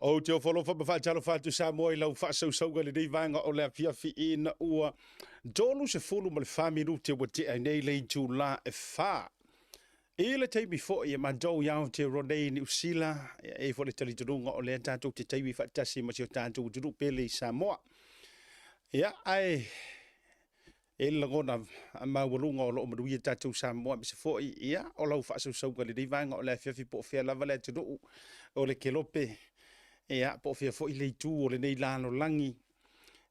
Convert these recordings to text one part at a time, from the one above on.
Ou te ofo alofa ma faatalofa atu Samoa i lau faasausauga i lenei vaega o le afiafi ina ua 34 minute ua tea ai nei le itula e 4. I le taimi foi e matou i Aotearoa nei i Niu Sila, e i ai foi le talitonuga o lea tatou te taimi faatasi ma si o tatou atunuu pele i Samoa. Ia, ae e i ai le lagona maualuga o lo o manuia tatou Samoa aemaise foi ia, o lau faasausauga i lenei vaega o le afiafi po o fea lava le atunuu o le kelope, ia, po o fea foi le itu o lenei lalolagi,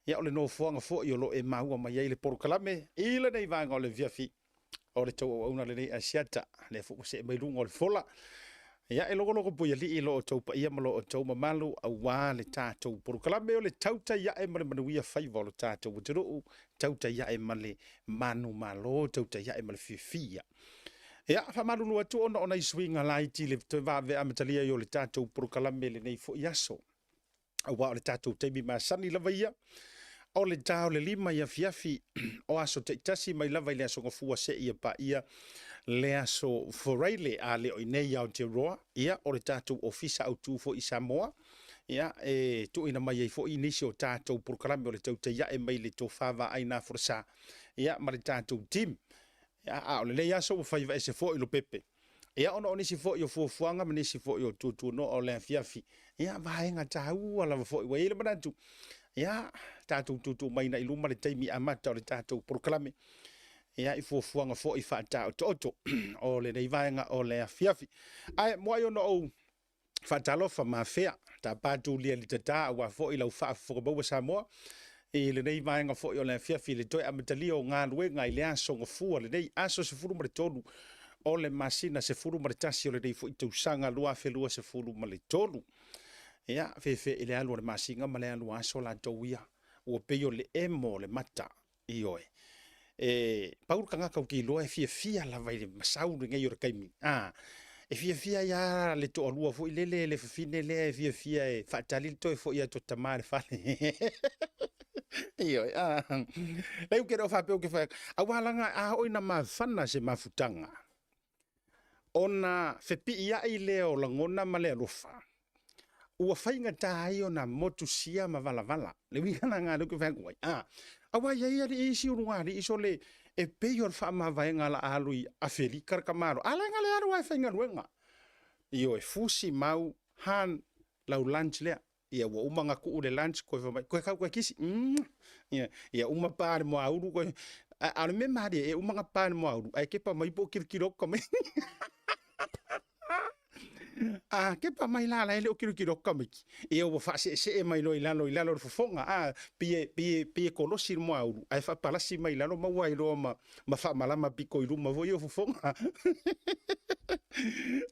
ia, o le nofoaga foi o lo o e maua mai ai le polokalame i lenei vaega o le afiafi o le tou auauna lenei Asiata, lea foi ua see mai luga o le fola. Ia, e logologo puialii lo outou paia ma lo outou mamalu aua le tatou polokalame o le tautai ae ma le manuia faiva o lo tatou atunuu, tautai ae ma le manumalo, tautai ae ma le fiafia. Ia, faamalulu atu ona o nai suiga laiti i le toe vave amatalia ai o le tatou polokalame i lenei foi aso, aua o le tatou taimi masani lava ia, o le ta o le 5 i afiafi o aso taitasi mai lava i le aso Gafua seia paia le aso Faraile, a le o i inei i Aotearoa, ia o le tatou ofisa autu foi i Samoa, ia e tuuina mai ai foi nisi o tatou polokalame o le tautai ae mai le tofa vaai na folasa, ia ma le tatou team. Ia, a o lenei aso ua faiva ese foi Lopepe. Ia, ona o nisi foi o fuafuaga ma nisi foi o tuatuanoa o le afiafi, ia, vaega taua lava foi ua i ai le manatu, ia, tatou tuutuu mai i luma le taimi amata o le tatou polokalame, ia, i fuafuaga foi faataotooto o lenei vaega o le afiafi. Ae muai ona ou faatalofa ma afea tapa tulia i le tata aua foi lau faafofoga maua Samoa i lenei vaega foi o le afiafi i le toe amatalia o galuega i le aso Gafua lenei, aso 13 o le masina 11 o lenei foi tausaga 2023. Ia, fefe i le alu a le masina ma le alu a aso latou ia, ua pei o le emo o le mata. Ioe. E pau le tagata ou te iloa e fiafia lava i le masau lenei o le taimi, a, e fiafia ai lava le toalua foi lele, le fafine lea e fiafia e faatali le toe foi atu o tama i le fale. Ioe. A, leai ou te le o faapea ou te fai atu, aua leaga a oo ina mafana se mafutaga, ona fepiiai lea o lagona ma le alofa, ua faigata ai ona motusia ma valavala. Le uiga la lena lea ou te fai atu ai, a, aua e i ai alii isi ulugalii sole e pei o le faamavaega o le a alu i Afelika le tamaloa, a la e na o le alu lava e faigaluega. Ioe, fusi mau, han, lau lunch lea. Ia ua uma ona tuu le lunch toe fai mai, toe tau toe kisi. Ia, ia uma pa le moaulu toe a o le mea malie e uma ona pa le moaulu ae kepa mai po o tilotilo atu tamaiti. A kepa mai la la e le o tilotilo atu tamaiti, ia ua faaseesee mai loa i lalo i lalo o le fofoga, a pei e pei e pei e kolosi le moaulu ae faapalasi mai i lalo maua ai loa ma ma faamalama pito i luma foi o fofoga.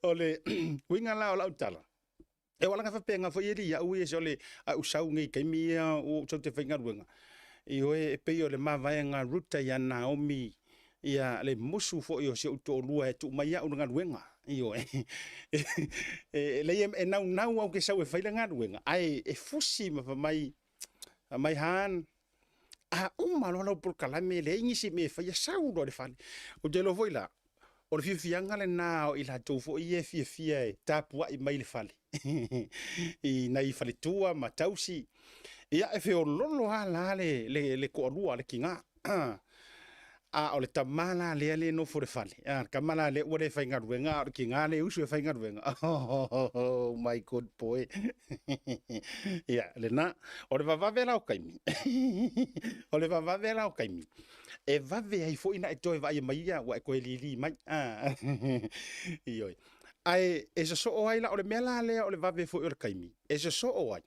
O le uiga la o lau tala, E ala faapena foi alii au ia sole au sau nei taimi ia ua ou sau te faigaluega. Ioe, e pei o le mavaega a Ruta ia Naomi, ia le musu foi o si ou toalua e tuu mai au i le galuega. Ioe. E leai e naunau au ke sau e fai le galuega, ae e fusi ma fai mai, fai mai Han, a uma loa lau polokalame, leai nisi mea e faia, sau loa i le fale. Ou te iloa foi la, o le fiafiaga lena o i latou foi ia e fiafia e tapuai mai i le fale i nai faletua ma tausi. Ia, e feololo lava la le toalua, le tina. A o le tama la lea le nofo i le fale, a le tama la lea ua le faigaluega, a o le tina le usu e faigaluega. Oh my good boy. Ia, lena. O le vavave la o taimi, o le vavave la o taimi, e vave ai foi ona e toe vaaia mai ia, ua e toe lili mai. Ioe. Ae e sosoo ai la, o le mea la lea o le vave foi o le taimi, e sosoo ai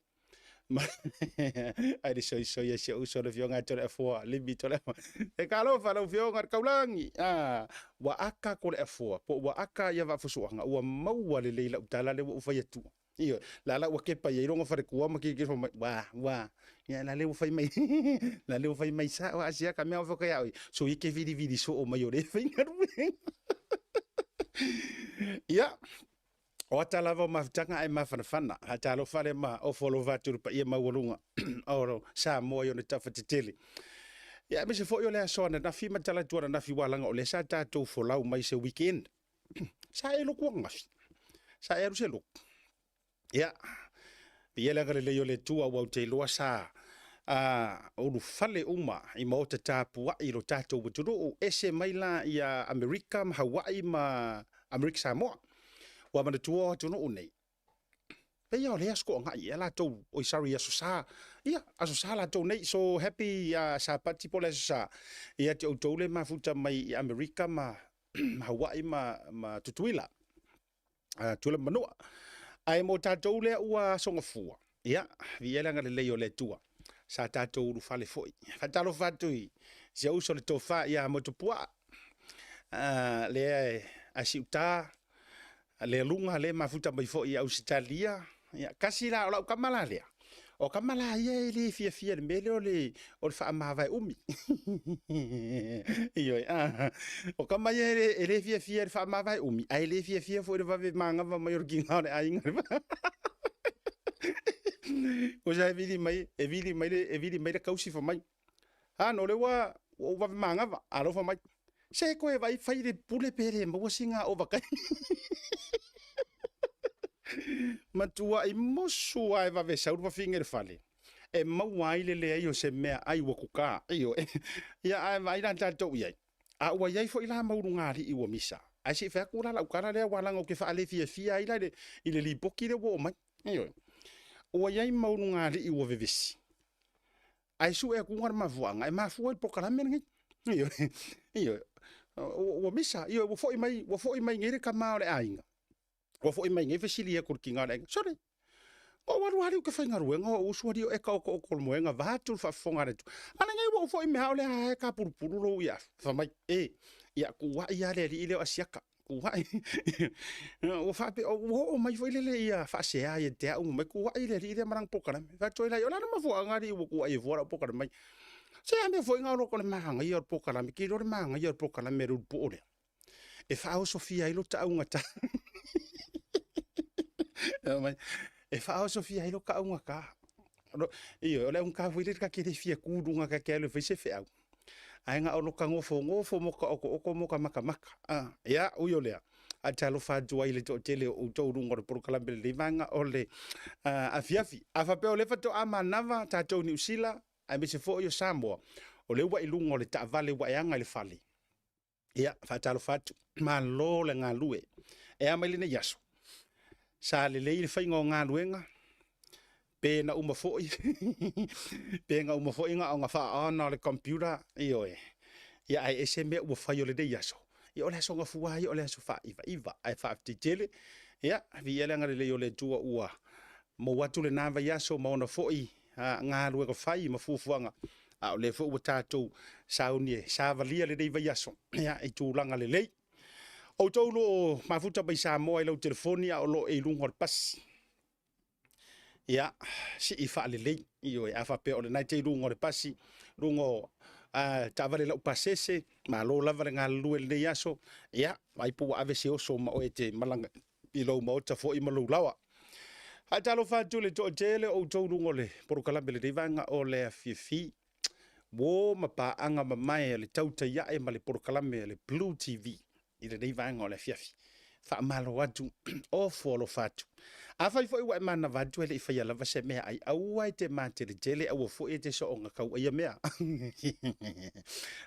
ai le soisoi a si ou uso le afioga ia Toleafoa, Limi Toleafoa. E talofa lau afioga i le Taulagi. Ah, ua aka Toleafoa, po ua aka ia Vaafusuaga, ua maua lelei lau tala lea ua ou fai atu. Ioe, la la ua kepa i ai lona faletua ma tilotilo mai, ua, ua, ia la lea ua fai mai, la lea ua fai mai sao a Asiata mea o fai ia oi, so i ke vilivili soo mai o le faigaluega. Ia, o ata lava o mafutaga ae mafanafana. Talofa le ma ofo alofa atu i le paia maualuga o Samoa i ona tafa tetele. Ia, aemaise foi o le aso ananafi ma tala atu ananafi ua laga o lea sa tatou folau mai se weekend. Sa e lotu ananafi? Sa e alu se lotu? Ia, Viia le agalelei o le Atua ua ou te iloa sa ulufale uma i maota tapuai i lo tatou atunuu, ese mai la ia Amerika ma Hawaii ma Amerika Samoa. Ua manatua o atunuu nei, pei lava o le Aso Toonai ea latou, oi sorry, Aso Sa, ia, Aso Sa latou nei. So happy Sapati po o le Aso Sa ia te outou le mafuta mai i Amerika ma Hawaii ma Tutuila. Tutuila ma Manua. Ae mo tatou lea ua Aso Gafua, ia, viia le agalelei o le Atua, sa tatou ulufale foi. Faatalofa atu i si ou uso le tofa ia Motuopuaa, lea e asiuta, lea luga lea e mafuta mai foi i Ausetalia. Ia, tasi la, o lau tama la lea, o tama la ia e le fiafia i le mea lea o le faamavae umi. Ioe, o tama ia e le fiafia i le faamavae umi, ae le fiafia foi i le vave manava mai o le tiga o le aiga. Osa e vili mai, e vili mai le, e vili mai le tausi fai mai, Hon, o lea ua ou vave manava, alofa mai. Se toe vaai fai le pule pe le maua sina ovataimi. Matuai musu lava e vave sau le fafine i le fale e maua ai le leai o se mea ai ua kuka. Ioe. Ia ae vaai la tatou i ai. A ua i ai foi la mau ulugalii ua misa. Ae se i fai atu la lau tala lea aua leaga ou te faalefiafia ai la i le lipoti lea ua oo mai. Ioe. Ua i ai mau ulugalii ua vevesi. Ae sue atu le mafuaaga e mafua ai le polokalame lenei. Ioe, ioe. Ua misa, ioe, ua foi mai nei le tama o le aiga. Ua foi mai nei fesili atu i le tiga o le aiga. Sole, na ou alu lava ou te faigaluega, o ou uso alii o eka okooko o le moega, vaeatu le faafofoga a le Atua. A lenei ua ou foi mai lava o lea lava e tapulupulu lou iaafu. Fai mai, e, ia tuuai lava le alii lea o Asiata. Tuuai. Ua faapea, ua oo mai foi lele ia faasea ia te au, mai tuuai le alii lea ma lana polokalame. Fai atu ai la, o le a le mafuaaga alii ua tuuai ai fua lau polokalame mai? Se a mea foi na o le manaia o le polokalame, te iloa le manaia o le polokalame a le ulupuo lea. E faaosofia ai lota augata. E faaosofia ai lota augata. Ioe, o le augata foi lea ta te le fia tu i luga ta te alu e fai se feau. Ae na o lota nofonofo ma lota otooko ma lota matamata. Ia, ui o lea, faatalofa atu ai i le toatele o outou i luga o le polokalame lenei vaega o le afiafi. A faapea o lea faatoa manava tatou i Niu Sila, aemaise foi o Samoa, o lea ua i luga o le taavale ua e aga i le fale. Ia, faatalofa atu, malo le galue. E a mai lenei aso? Sa lelei le faiga o galuega, pe na uma foi, pe na uma foi na ona faa-on o le computer, ioe. Ia, ae ese mea ua fai o lenei aso. Ia, o le aso Gafua lava ia o le aso faaiva, ae faafetai tele. Ia, viia le agalelei o le Atua ua maua atu lena vaiaso ma ona foi galuega fai ma fuafuaga, a o lea foi ua tatou sauni e savalia lenei vaiaso i tulaga lelei. Outou o lo o mafuta mai Samoa i lau telefoni a o lo o e i luga o le pasi, ia, sii faalelei, ioe, a faapea o lena e te i luga o le pasi, luga o taavale laupasese, malo lava le galulue i lenei aso, ia, vaai po ua ave se oso ma oe e te malaga i lou maota foi ma lou laoa. Faatalofa atu i le toatele o outou i luga o le polokalame i lenei vaega o le afiafi. Uo ma paaga mamae a le tautai ae ma le polokalame a le Blue TV i lenei vaega o le afiafi. Faamalo atu, ofo alofa atu. Afai foi ua e manava atu e le i faia lava se mea ai, aua e te mateletele, aua foi e te soona tauaia mea.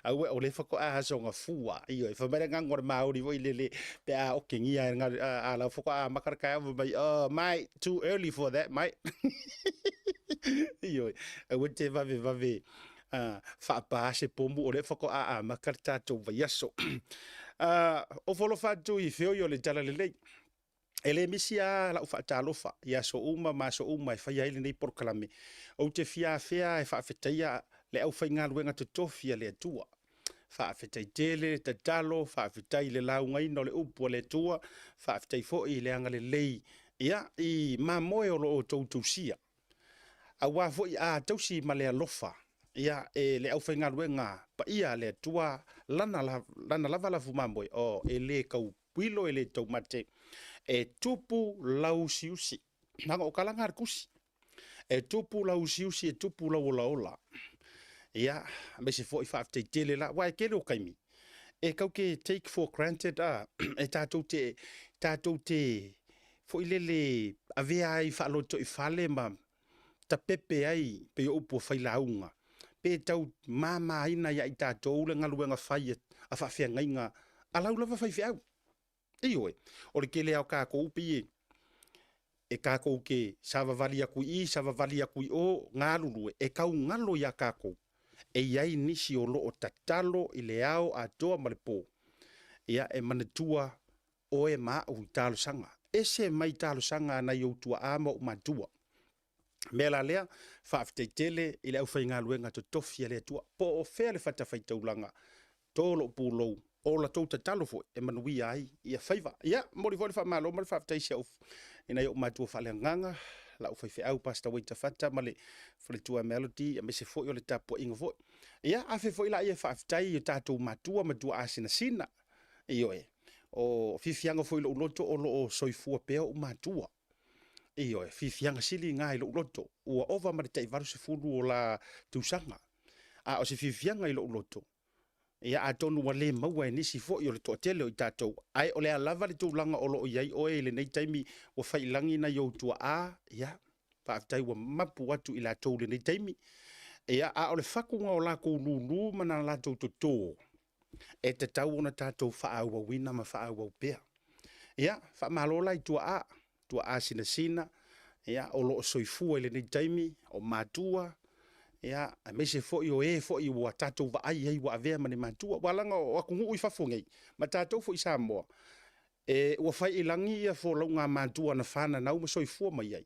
Aua o lea faatoa aso gafua. Ioe, fai mai le agaga o le Māori foi lele, pe a okegia e a lau faatoa amata le taeao, fai mai, oh, mate, too early for that, mate. Ioe, aua te vave vave faapā se pomu o lea faatoa amata le tatou vaiaso. Ofo alofa atu i feoi o le Talalelei. E le misi lava lau faatalofa i aso uma ma aso uma e faia ai lenei polokalame. Ou te fia afea e faafetaia le aufaigaluega totofi a le Atua. Faafetai tele le tatalo, faafetai i le laugaina o le upu a le Atua, faafetai foi i le agalelei ia, i mamoe o lo o outou tausia. Aua foi a tausi ma le alofa ia, e le aufaigaluega paia a le Atua lana, lana lava lafu mamoe, oh, e le tau puilo e le taumate, e tupu lauusiusi. Leaga o tala na a le tusi. E tupu lauusiusi, e tupu lau olaola. Ia, aemaise foi faafetai tele la, aua e tele o taimi, e tau te take for granted a, e tatou te, tatou te foi lele avea ai faalotoifale ma tapepe ai pei o upu a failauga, pe tau mamaina ia i tatou le galuega fai a faafeagaiga a lau lava faifeau. Ioe, o le tele lava o tatou pei e e tatou te savavali atu i i, savavali atu i o, galulue, e tau galo ia tatou, e i ai nisi o lo o tatalo i le ao atoa ma le po, ia e manatua oe ma au i talosaga. Ese mai talosaga a nai ou tuaa ma ou matua. O le mea la lea, faafetai tele i le aufaigaluega totofi a le Atua, po o fea le fatafaitaulaga, to lou pulou, o la outou tatalo foi e manuia ai ia faiva. Ia, momoli foi le faamalo ma le faafetai i si au, i nai ou matua faaleagaga, lau faifeau Pastor Wayne Tafata ma le faletua Melody, aemaise foi o le tapuaiga foi. Ia, afe foi laia e faafetai i o tatou matua ma tuaa sinasina. Ioe, o fiafiaga foi i lou loto o lo o soifua pea ou matua. Ioe, fiafiaga sili na i lou loto, ua ova ma le tai 80 o la tausaga. A o se fiafiaga i lou loto, ia atonu ua le maua e nisi foi o le toatele o i tatou, ae o le a lava le tulaga o lo o i ai oe i lenei taimi ua faiilagi nai ou tuaa, ia, faafetai ua mapu atu i latou i lenei taimi. Ia, a o le fatuga o latou lulu ma na latou toto, e tatau ona tatou faaauauina ma faaauau pea. Ia, faamalo la i tuaa, tuaa sinasina, ia, o lo o soifua i lenei taimi, o matua, ia, aemaise foi o e foi ua tatou vaai i ai ua avea ma ni matua. Aua leaga o atunuu i fafo nei, ma tatou foi i Samoa, e, ua fai i lagi ia folauga a matua na fananau ma soifua mai ai,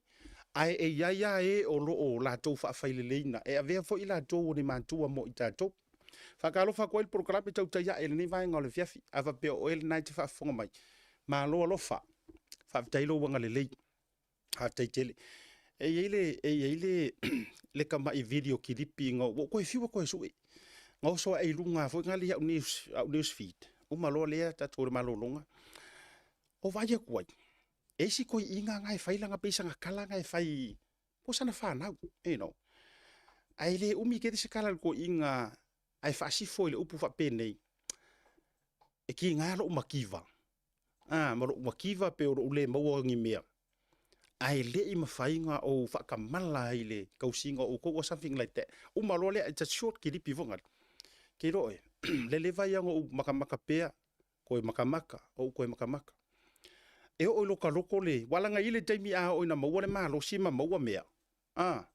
ae e i ai lava e o lo o latou faafaileleina, e avea foi i latou o ni matua mo i tatou. Faatalofa atu ai le polokalame Tautai Ae i lenei vaega o le afiafi. A faapea o oe lena e te faafofoga mai, malo alofa, faafetai lou agalelei, faafetai tele. E i ai le, e i ai le, le tamai video kilipi na ua ou toe fiu e toe sue, na oso ae i luga foi lea i au news, au news feed, uma loa lea tatou i le malologa, ou vaai atu ai, e i ai si toeaina na e fai lana, pei sana tala na e fai po o sana fanau, you know. Ae le umi tele se tala a le toeaina ae faasifo i le upu faapenei, e tiga lou mativa, a, ma lou mativa pe o lou le maua o ni mea, ae le i mafai ona ou faatamala ai i le tausiga o outou or something like that. Uma loa lea, it's a short kilipi foi nale. Ke iloa oe, le leva ia ona ou makamaka pea, toe makamaka, ou toe makamaka. E oo i loka loko le, ua laga i le taimi a oo ina maua le malosi ma maua mea, a,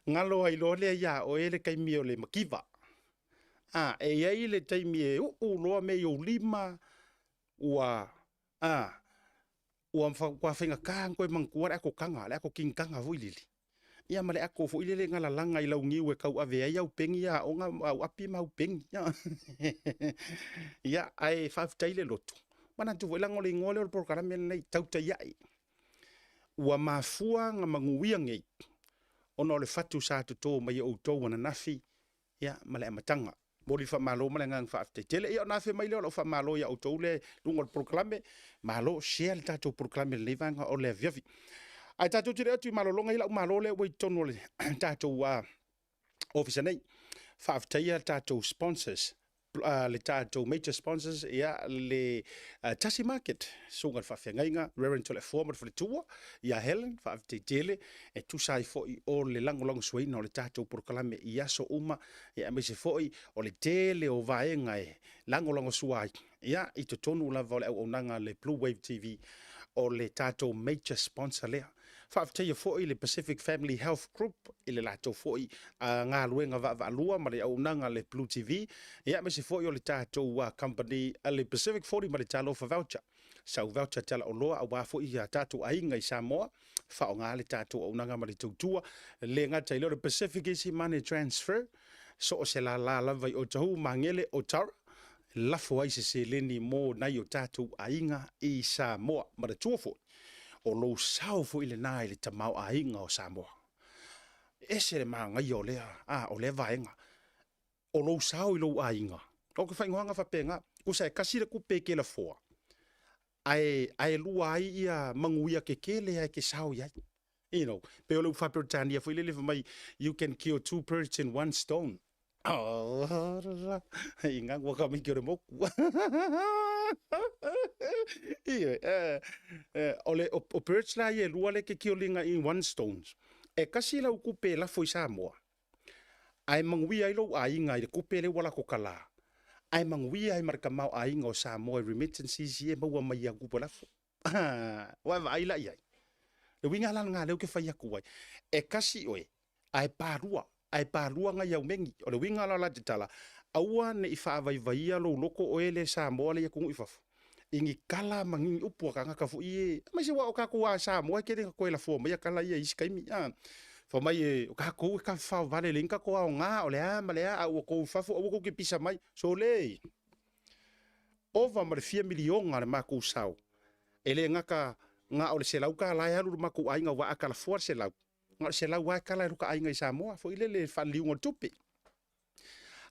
galo ai loa lea ia oe le taimi o le mativa. A, e i ai le taimi e uu loa mea i ou lima, ua, a, ua faigata ona toe manatua le atotaga, le ato kinitaga foi lele, ia ma le ato foi lele na lalaga i lau niu e tauave ai au peni ia aoga, au api ma au peni. Ia, ae faafetai le lotu. Manatu foi leaga o le igoa lea o le polokalame lenei, Tautai Ae. Ua mafua ona manuia nei ona o le fatu sa toto mai e outou ananafi, ia, ma le amataga. Momoli le faamalo ma le agaga faafetai tele. Ia ona afe mai lea o lau faamalo ia outou lea i luga o le polokalame. Malo, share le tatou polokalame i lenei vaega o le afiafi. Ae tatou te le atu i malologa i lau malo lea ua i totonu o le tatou ofisa nei. Faafetaia tatou sponsors, le tatou major sponsors, ia le Tasi Market, Susuga i le Faafeagaiga, Reverend Toleafoa ma le Faletua, ia Helen, faafetai tele e tusa ai foi o le lagolagosuaina o le tatou polokalame i aso uma, ia aemaise foi o le tele o vaega e lagolagosua ai, ia i totonu lava o le auaunaga a le Blue Wave TV, o le tatou major sponsor lea. Faafetaia foi le Pacific Family Health Group i le latou foi galuega vaavaalua ma le auaunaga a le Blue TV, ia aemaise foi o le tatou company a le Pacific 40 ma le Talofa Voucher. Sau voucher tala oloa aua foi ia tatou aiga i Samoa, faaaoga le tatou auaunaga ma le tautua. E le gata i lea o le Pacific Easy Money Transfer, so o se lala lava i Otahuhu, Magele, Otara, lafo ai se seleni mo nai o tatou aiga i Samoa. Manatua foi, o lou sao foi lena i le tamaoaiga o Samoa. E ese le manaia o lea, a, o lea vaega. O lou sao i lou aiga, o ke faaigoaga faapena, tusa e tasi le tupe e te lafoa, ae, ae lua ai ia manuia tetele lava e te sao i ai. You know, pei o le upu faa-Peretania foi lele fai mai, you can kill two birds in one stone. I gagu ka miki o le moku. Ioe, o le o birds la ia e lua le ke kioliga i one stones. E kasi lau kupe e lafo i Samoa. Ae manuia ai lou aiga i le kupe lea ua lako kalā. Ae manuia ai ma le tamaoaiga o Samoa i remittances ia e maua mai i au kupe lafo. Ua e vaai la i ai? Le uiga la lena lea ou te fai atu ai. E kasi oe, ae palua, ae palua nai au megi. O le uiga la o la te tala, aua ne i faavaivaia lou loto oe le Samoa le i atunuu i fafo, i ni tala ma ni upu a tagata foi ia, aemaise aua o tatou lava Samoa e tele ina toe lafoa maia tala ia i isi taimi. A, fai mai e, o tatou e tafafao vale e leai ni tatou aoga, o le a ma le a, a ua outou i fafo aua tou te pisa mai. Sole! Ova ma le fia miliona le matou sao, e le gata na o le $100 e alu i le matou aiga aua a talafoa le 100, na o le 100 lava e tala e lota aiga i Samoa foi lele i le faaliliuga o le tupe.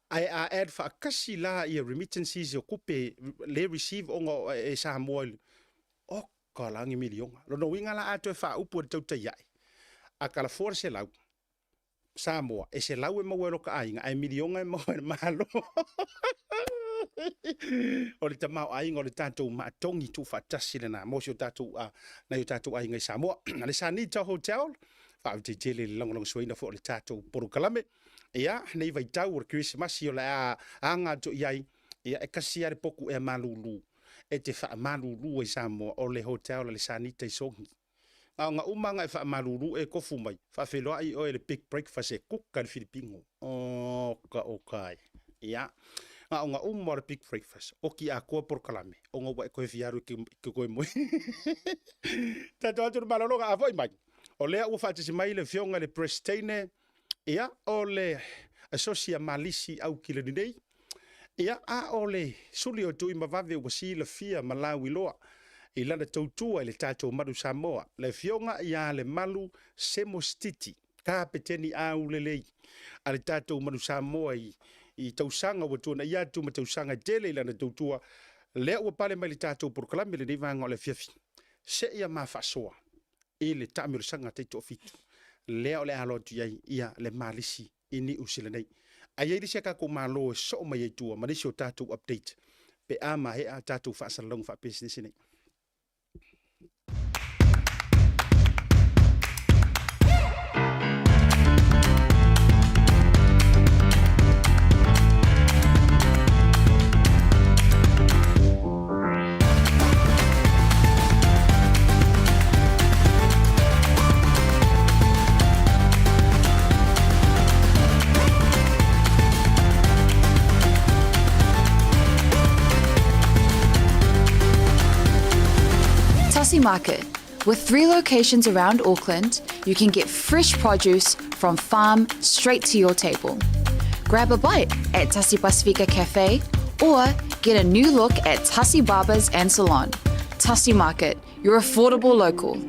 Ae a add faatasi la ia remittances o tupe le receive ona e Samoa i oka la ni miliona. Lona uiga la a toe faaupu e le tautai ae, a talafoa le 100, Samoa, e 100 e maua e lota aiga, ae miliona e maua e le Malo. O le tamaoaiga o le tatou maatogi tuufaatasi lena mo si o tatou, nai o tatou aiga i Samoa. Le Sanita Hotel, faafetai tele i le lagolagosuaina foi o le tatou polokalame. Ia, nei vaitau o le Kerisimasi o le a aga atu i ai, ia e kasi lava le potu ea malulu e te faamalulu ai Samoa, o le hotel a le Sanita i Sogi. Aoga uma na e faamalulu e tofu mai, faafeiloai oe i le big breakfast e kuka i le Filipino. Oka oka ai. Ia. Aoga uma o le big breakfast, oki atoa polokalame, ona ua e toe fia alu e te toe moe. Tatou atu le malologa, a foi mai, o lea ua faatasi mai le afioga i le Peresetene, ia, o le Asosi a Malisi Aukilani nei, ia, a o le suli o Tuimavave ua silafia ma lauiloa i lana tautua i le tatou Manu Samoa, le afioga ia Lemalu Semosititi, Kapeteni aulelei a le tatou Manu Samoa i tausaga ua tuanai atu ma tausaga e tele i lana tautua, lea ua pale mai i le tatou polokalame i lenei vaega o le afiafi, seia ma faasoa i le taamilosaga taitoafitu lea o le a alo atu i ai ia le Malisi i Niu Sila nei. Ae i ai le isi a tatou Malo e soo mai ai tua ma nisi o tatou update pe a maea tatou faasalalauga faapisinisi nei. Tasi Market. With three locations around Auckland, you can get fresh produce from farm straight to your table. Grab a bite at Tasi Pasifika Cafe or get a new look at Tasi Barbers and Salon. Tasi Market, your affordable local.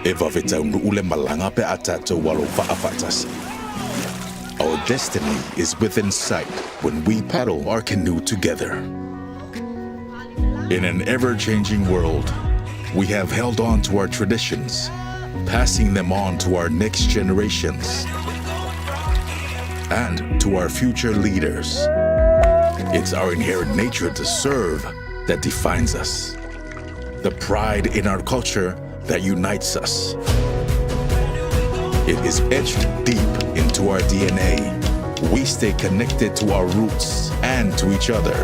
E vave taunuu le malaga pe a tatou alo vaa faatasi. Our destiny is within sight when we paddle our canoe together. In an ever-changing world, we have held on to our traditions, passing them on to our next generations and to our future leaders. It's our inherent nature to serve that defines us, the pride in our culture that unites us. It is etched deep into our DNA. We stay connected to our roots and to each other,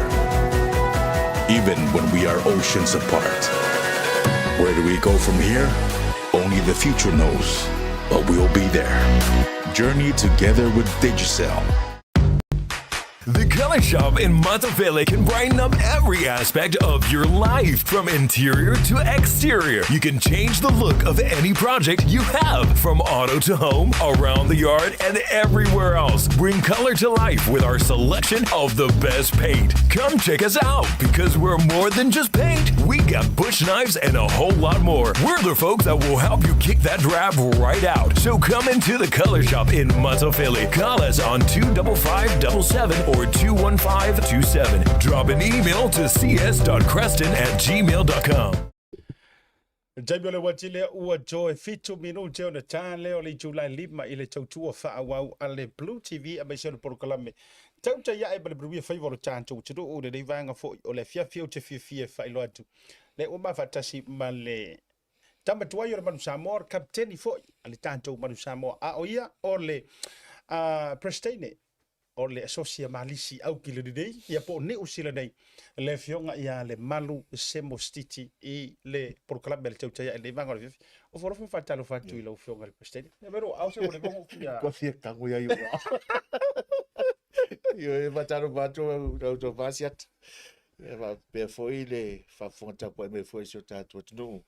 even when we are oceans apart. Where do we go from here? Only the future knows, but we'll be there. Journey together with Digicel. The Color Shop in Matafele can brighten up every aspect of your life, from interior to exterior. You can change the look of any project you have, from auto to home, around the yard, and everywhere else. Bring color to life with our selection of the best paint. Come check us out because we're more than just paint. We got bush knives and a whole lot more. We're the folks that will help you kick that drab right out. So come into the Color Shop in Matafele. Call us on 25577 or 21527. Drop an email to cs.creston@gmail.com. Taimi o le uati lea ua toe fitu minute ona ta lea o le itula e lima i le tautua faaauau a le Blue TV aemaise o le polokalame Tautai Ae ma le Manuia Faiva o le tatou atunuu. Lenei vaega foi o le afiafi ou te fiafia e faailoa atu lea ua mafaatasi ma le tama tuai o le Manu Samoa, o le kapiteni foi a le tatou Manu Samoa, a o ia o le Presidente o le Asosi a Malisi Aukilani nei, ia po o Niu Sila nei, le afioga ia Lemalu Semo Stiti i le polokalame a le Tautai Ae i lenei vaega o le afiafi. O folofa ma faatalofa atu i lau afioga i le Presidente. Ia mero, au se ua leva fia. Kua fia tango ia i ua. Io e faatalofa atu lau tofa Asiata. E faapea foi le faafofoga tapuai mai foi i si o tatou atunuu.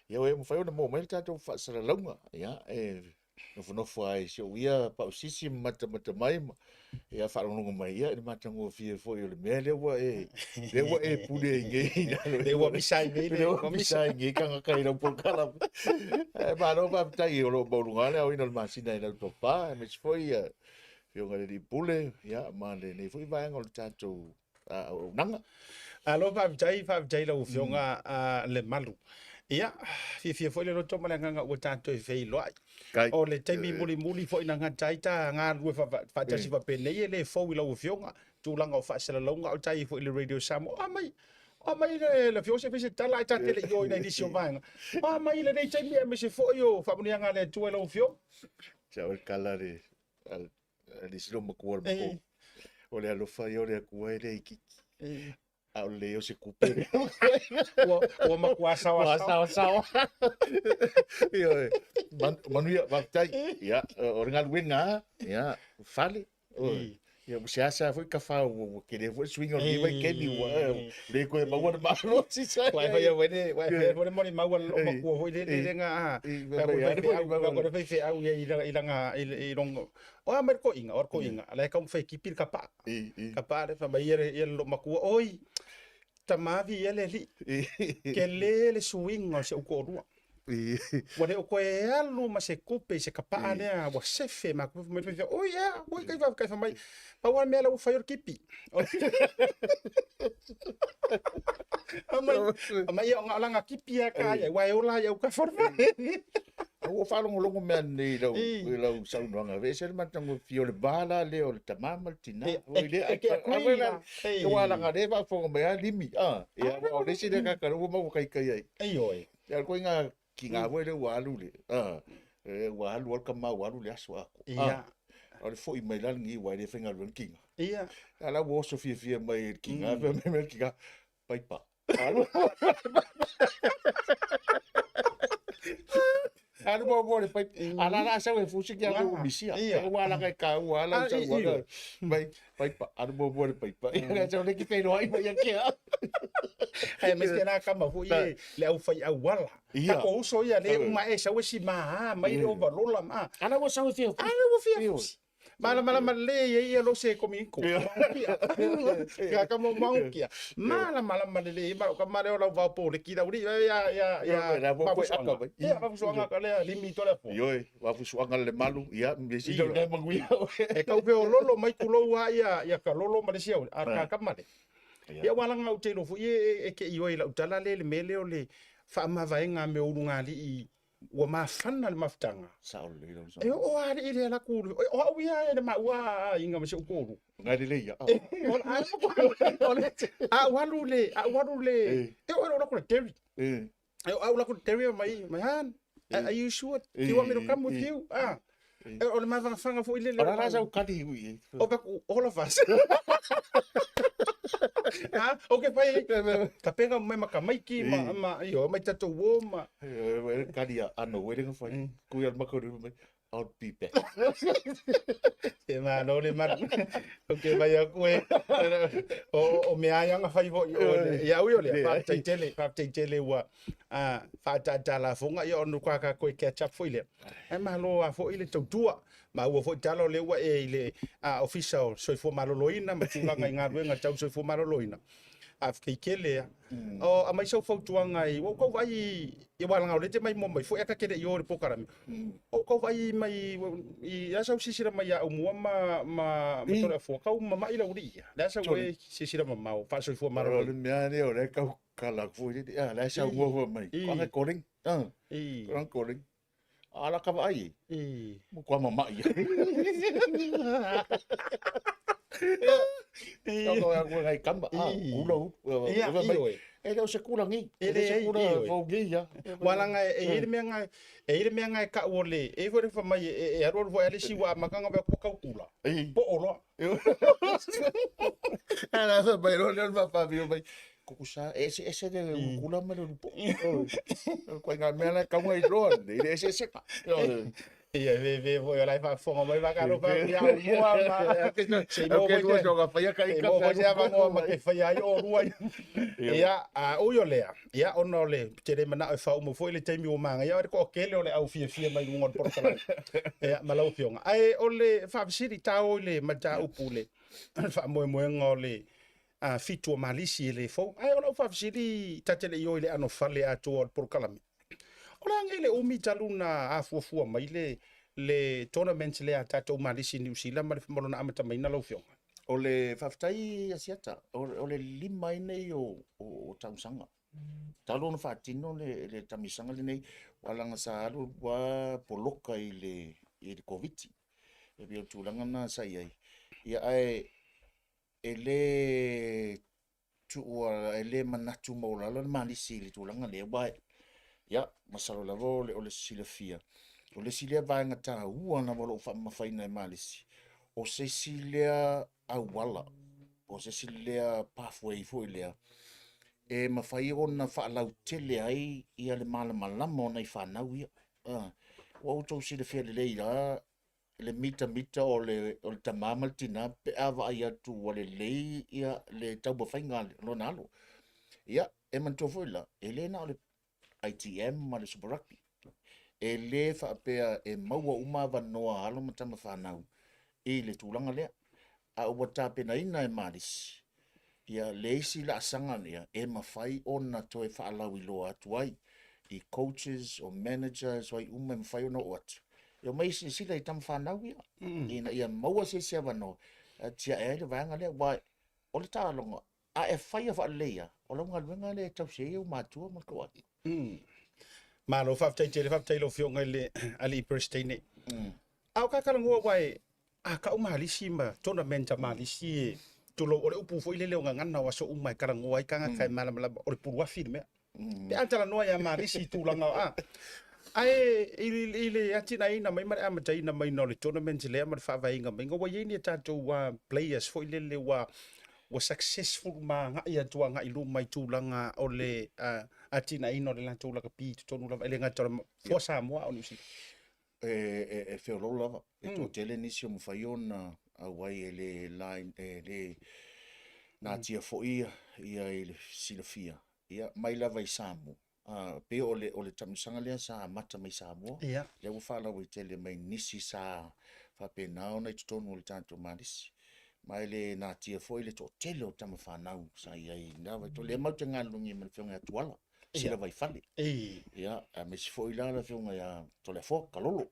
Ia ua mafai ona maua mai le tatou faasalalauga. Ia, e nofonofo lava i si ou ia pausisi ma matamata mai ma ia faalogologo mai ia i le matagofie foi o le mea lea ua e lea ua e pule ai nei i lalo Lea ua misa ai nei lea ua misa ai nei tagata i lau polokalame. Ae malo faafetai o lo o maualuga le aoina o le masina i lau tofa aemaise foi ia Afioga i le Alii Pule ia ma lenei foi vaega o le tatou auaunaga. Alo, faafetai, faafetai lau Afioga Lemalu. Ia, fiafia foi le loto ma le agaga ua tatou e feiloai. O le taimi mulimuli foi na gata ai ta galulue faatasi faapenei, e le fou i lau Afioga tulaga o faasalalauga o tai foi i le Radio Samoa. O a mai, o a mai le Afioga se fai se tala ae ta te le i o i nai nisi o vaega. O a mai lenei taimi aemaise foi o faamanuiaga a le Atua i lau Afioga. Sa o le tala le a le isi loomatua o le matou. O le alofa ia o le Atua e le itiiti. A o le leai o se tupe. Ua matua saoasaoa. Saoasaoa. Ioe. Manuia, faafetai. Ia, o le galuega, ia, fale. Ia, ua seasea foi tafa ua tele foi le suiga o lenei vaitaimi ua le toe maua le malosi sa. Ua e faia foi le, ua e faia foi le molimau a le loomatua foi lele le ga, pe a faifeau ia i lana, i lona, o a mai le toeaina, o le toeaina, la e taumafai e tipi le tapaa. Tapaa le fai mai ia le loomatua, oi, tamavi ia le alii, tele le suiga o si ou toalua. Ua le o toe alu ma se tupe i se tapaa lea ua sefe ma fai mai le oi ea, oi kai faafetai fai mai. Pau lava le mea la ua fai o le tipi. Aumai ia o lana tipi lava ka ia, aua e ola ai i autafa o le fale. Ua faalogologo mea nei i lau, i lau saunoaga, e ese le matagofie o le va la lea o le tama ma le tina. E te agree la. Aua leaga o lea e faafofoga mai lava Limi, a, ia, aua o le isi lea tagata ua maua kaikai ai. Ioe. Ia, o le ituaiga tiga foi lea ua alu le, a, ua alu lava le tama ua alu le aso atoa. Ia. O le foi mai la lenei aua e le faigaluega le tiga. Ia. A la ua oso fiafia mai e le tiga, fai mai le tiga, paipa. Alu. Alu muamua le paipa. A la la sau e fusi ki alu misia. Ua laga e kāua ala u sau aga. Mai paipa, alu muamua le paipa. Ia sau le ki whenua ai mai a kea. Ae aemaise tēnā kama foi e le au whai auala. Tako uso ia le uma e sau e si maa mai le ovalola ma. Ala ua sau e fia fusi. Ala ua fia fusi. Malamalama lelei ai ia lo se kominiko. Ka ka mo mangukia. Malamalama lelei ma ka mare o lau vao poleki lau ri ia ia ia. La vo koe aka vai. Ia vafusuaga ka lea limi to le po. Ioe, vafusuaga le malu, ia me si le manuia. E kau pe o lolo mai kulou a ia ia ka lolo ma le sia a ka ka male. Ia ua langa u te lo fu e ke i oi lau tala le le mele o le faamavaega me o ulugalii ua mafana le mafutaga. Sao lelei lau E oo lava alii lea laku o au ia e le maua aiga ma si ou toalua. Ngai lelei ia. A ou alu le, a ou alu le, e oo i lou laku le Terry. E oo au laku le Terry mai, mai Han, are you sure? Do you want me to come with you? Ah. O le mafagafaga foi lele. O le a la sau kali ui ai? O paku, all of us. Ha, o ke pai, ka pega mai ma ka maiki, ma, ma, io, mai tatou uo, ma. E kali a ano, wele nga whai, kui al makaru mai, I'll be back. E Malo le malu. Ok, vai aku e. O mea ai anga fai foi o le. Ia ui o lea, faafetai tele, faafetai tele ua faataataa lafoga, ia ona ka ka koe catch up foi lea. Ae malo a foi le tautua. Maua foi tala o lea ua e i le Ofisa o Soifua Maloloina ma tulaga i galuega tau soifua maloloina. Faafetai tele a. O aumai sau fautuaga i ua ou tau vaai i aua leaga o lea e te maimoa mai foi ae ta te le i o i le polokalame. Ua ou tau vaai mai i a sau silasila mai ia Aumua ma ma ma Toleafoa tau mamai le aualii ia. Le a sau e silasila mamao faasoifua O maloloina. le mea lea o lea e tau kala foi lele, a la e saunoa foi mai, ko anga calling, ko anga calling. A la ka vaai e. Mo kua mamai. Ia ko aku ngai kama. A kula u. Ia, ioe. E le o se kula ngi. E le se kula fou ngi ia. Ua langa e i le mea ngai, e i le mea ngai ka o le, e foi le fa mai e alu alu foi ale si wa makanga ba ko kau kula. Po o loa. Ala fa mai ro le fa fa mai. Kukusa, e ese ese le kula ma le lupo. Ko ngā mea la kaunga i loa nei, le ese ese ka. Ia, ve ve foi o lai faafofoga mai vakalo fa ia mua ma. Se i mo foi se faia ka i ka. Mo foi se avanoa ma te faia ai o rua. Ia, a ui o lea, ia ona o le te le manao e faauma foi le taimi ua magaia, o le toatele o le au fiafia mai luga o le polokalame. Ia, ma lau Afioga. Ae o le faafesili tao i le mataupu le faamoemoega o le 7 o Malisi e le fou. Ae o lau faafesili ta te le i o i le anofale atoa o le polokalame. O le a nei le umi talu na afuafua mai le tournament lea a tatou Malisi i Niu Sila ma le ma lona amatamaiga lau Afioga? O le faafetai Asiata, o le 5 ai nei o tausaga. Talu ona faatino le tamisaga lenei, ua laga sa alu ua poloka i le Koviti. E pei o le tulaga lena sa i ai. Ia ae e le tuua, e le manatu maualalo le Malisi i le tulaga lea, aua ia, masalo lava o le silafia, o le isi lea vaega taua lava o lo o faamamafaina e Malisi, o se isi lea auala, o se isi lea pathway foi lea, e mafai ona faalautele ai ia le malamalama o nai fanau ia. Ua outou silafia lelei la le mitamita o le tama ma le tina pe a vaai atu ua lelei ia le taumafaiga a lona alo. Ia, e manatua foi la, e le na o le ITM ma le Super Rugby. E le faapea e maua uma avanoa a alo ma tama fanau i le tulaga lea. A ua tapenaina e Malisi ia le isi laasaga lea e mafai ona toe faalauiloa atu ai i coaches o managers o ai uma e mafai ona oo atu. E omai e silasila i tama fanau ia, ina ia maua se isi avanoa e tiae ai le vaega lea. Aua o le taaloga, a e faia faalelei, o lau galuega lea e tausi ai ou matua ma le tou aiga. Malo, faafetai tele, faafetai i lau Afioga i le Alii Peresetene. A o kakalanoa aua e a kau Malisi ma tournament a Malisi e tulou o le upu foi lele o gagana o aso uma e talanoa ai tagata e malamalama o le puluafi le mea. Pe a talanoa ia Malisi i tulaga o a. Ae i le atinaeina mai ma le amataina mai o le tournament lea ma le faavaeina mai, ua i ai ni a tatou players foi lele ua successful ma agai atu agai i luma i tulaga o le atinaeina o le latou lakapi i totonu lava, e le gata o le Foa Samoa a o Niu Sila. E feololo lava, e toatele nisi o mafai ona auai e le line, e le natia foi ia i le silafia, ia, mai lava i Samoa. Pei o le taamilosaga lea sa amata mai Samoa, lea ua faalauaitele mai nisi sa faapena ona i totonu o le tatou Malisi. Ma e le natia foi le toatele o tama fanau sa i ai i lena vaitau. Lea matou te galulue ma le Afioga ia Tuala, Sila Vaifale. Ia, aemaise foi la le Afioga ia Toleafoa Kalolo,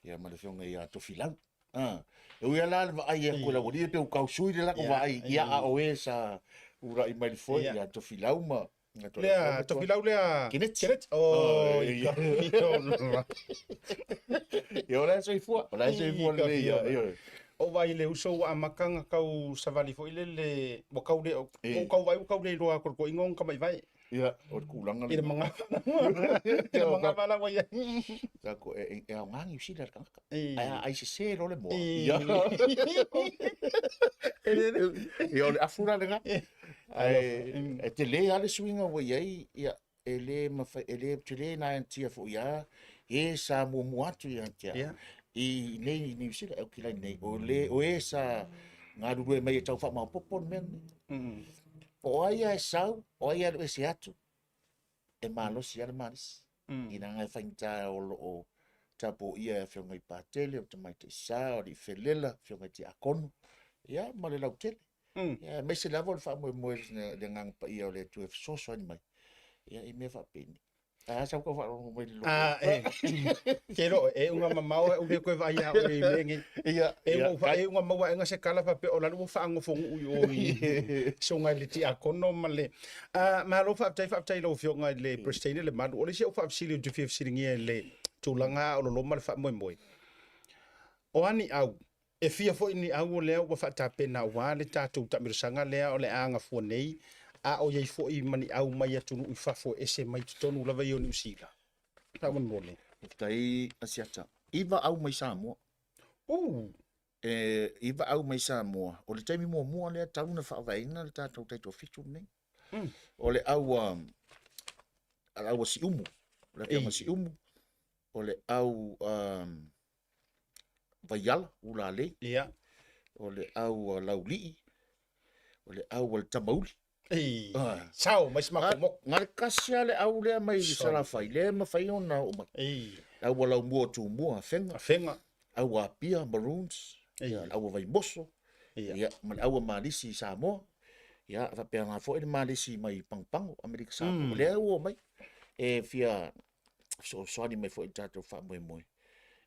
ia ma le Afioga ia Tofilau. E ui lava la le vaai atu i le aualii pei ua tau sui le latou vaai, ia a o e sa ula'i mai le foe ia Tofilau ma Lea, Tofilau lea. Keneti. Keneti. Oh, Ia, o la e soifua, o la e soifua lelei ia. O vai le uso ua amata ona tau savali foi lele, ua tau le, ua tau vaai ua tau le iloa atu e le toeaina ona tamai Ia, o le tulaga I le magava. I le magava la ua i ai. Tako, e aoga Niu Sila i le tagata. Ae a ai sese loa le moa. Ia, ia o le afu la lena. Ae e tele lava le suiga ua i ai, ia, e le mafai, e le tele natia foi lava e sa muamua atu ia te au. I nei i Niu Sila, e Aukilani nei, o, le, o e sa galulue mai e tau faamaopopo le mea lenei. Po o ai a e sau, o ai e alu ese atu, e malosi lava le malisi. I leaga e faigata o lo o tapuia e afioga i Patele, o Tamaitai Sa, o Alii Felela, afioga i Tiakono, ia ma le lautele. Ia, aemaise lava o le faamoemoe i le Agaga Paia o le Atua e fesoasoani mai, ia i mea faapenei. A sau kau faalogo mai le loto. A, e, ke lo, e unga mamao e ule koe vai a oe i mea nei. Ia, E unga, e unga maua enga se kala faapea o lalo ua faagofonu'u i o i susuga i le tiakono ma le a malo faafetai faafetai i lau afioga i le Peresetene Lemalu. O le isi au faafesili ou te fia fesiligia i le tulaga o loloma le faamoemoe. O a ni au e fia foi ni au o lea ua faatapena aua le tatou taamilosaga lea o le a gafua nei, a o i ai foi ma ni au mai atunuu i fafo e ese mai totonu lava ia o Niu Sila? Faamolemole. Faafetai Asiata. Iva au mai Samoa. E iva au mai Samoa. O le taimi muamua lea talu na faavaeina le tatou taitoafitu lenei. O le au a le au a Siumu. O le afioga Siumu. O le au Vaiala, Ulalei. Ia. O le au a Laulii. O le au a le Tamauli. Ei, sao mai si matou moku. Na le kasi lava le au lea mai Salafai, lea e mafai ona oo mai. Ei. Le au a Laumua o Tumua, Afega. Afega. Au a Apia, Maroons. Ei. Ia, le au a Vaimoso. Ia. Ia, ma le au a Malisi i Samoa. Ia, faapena foi le Malisi mai Pagopago, Amerika Samoa. O lea ua oo mai e fia fesoasoani mai foi i le tatou faamoemoe.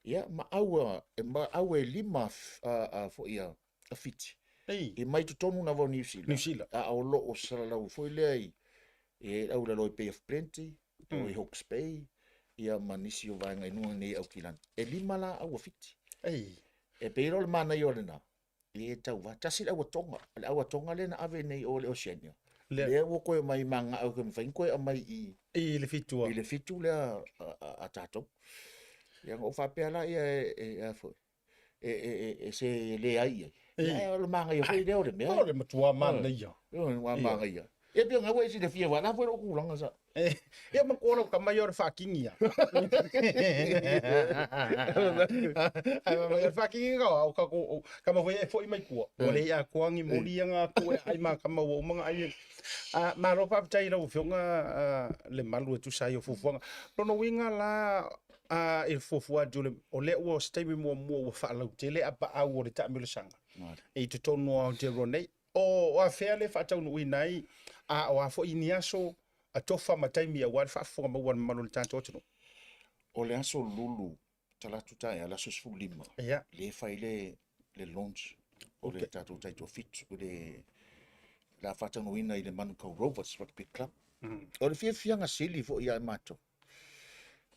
Ia, ma au a, ma au e lima a, foi a, a Fiti. Ei. I mai totonu lava o Niu Sila. Niu Sila. A o lo o salalau foi lea i, e au lalo i Bay of Plenty, o i Hawke's Bay, ia ma nisi o vaega i luga nei i Aukilani. E lima la au a Fiti. Ei. E pei la o le manaia o lena, e tauva. Tasi le au a Tonga, le au a Tonga lea na ave nei o le Oceania. Lea. Lea ua toe mai magao ke mafai ona toe aumai i I le fitu i le fitu lea a, a, a tatou. Ia na ou faapea la ia e, e, a foi, e, e, e, e se leai i ai. Ei. Ia, o le manaia foi lea o le mea. O le matua manaia. O le manaia. Ia pei ona ua e silafia aua o le a foi lou tulaga sa. Ia ma kola ka mai o le whakingi ia. Ai ma mai o le whakingi ka au ka ko ka ma e foi mai kua. O le ia koangi moli ia ngā ku e ai ma ka maua umanga ai. A malo faafetai i lau afioga Lemalu e tusa ai o fuafuaga. Lona uiga la a i le fuafua atu o lea ua o se taimi muamua ua faalautele a paau o le taamilosaga i totonu o Aotearoa nei. O afea le faataunuuina ai, a o a foi ni aso a tofa ma taimi aua le faafofoga maua a le mamalu o le tatou atunuu? O le aso Lulu talaatu taeao, le aso 15, lea e fai le, le launch o le tatou taitoafitu, o le le a faataunuuina i le Manukau Rovers Rugby Club. O le fiafiaga sili foi ia i matou,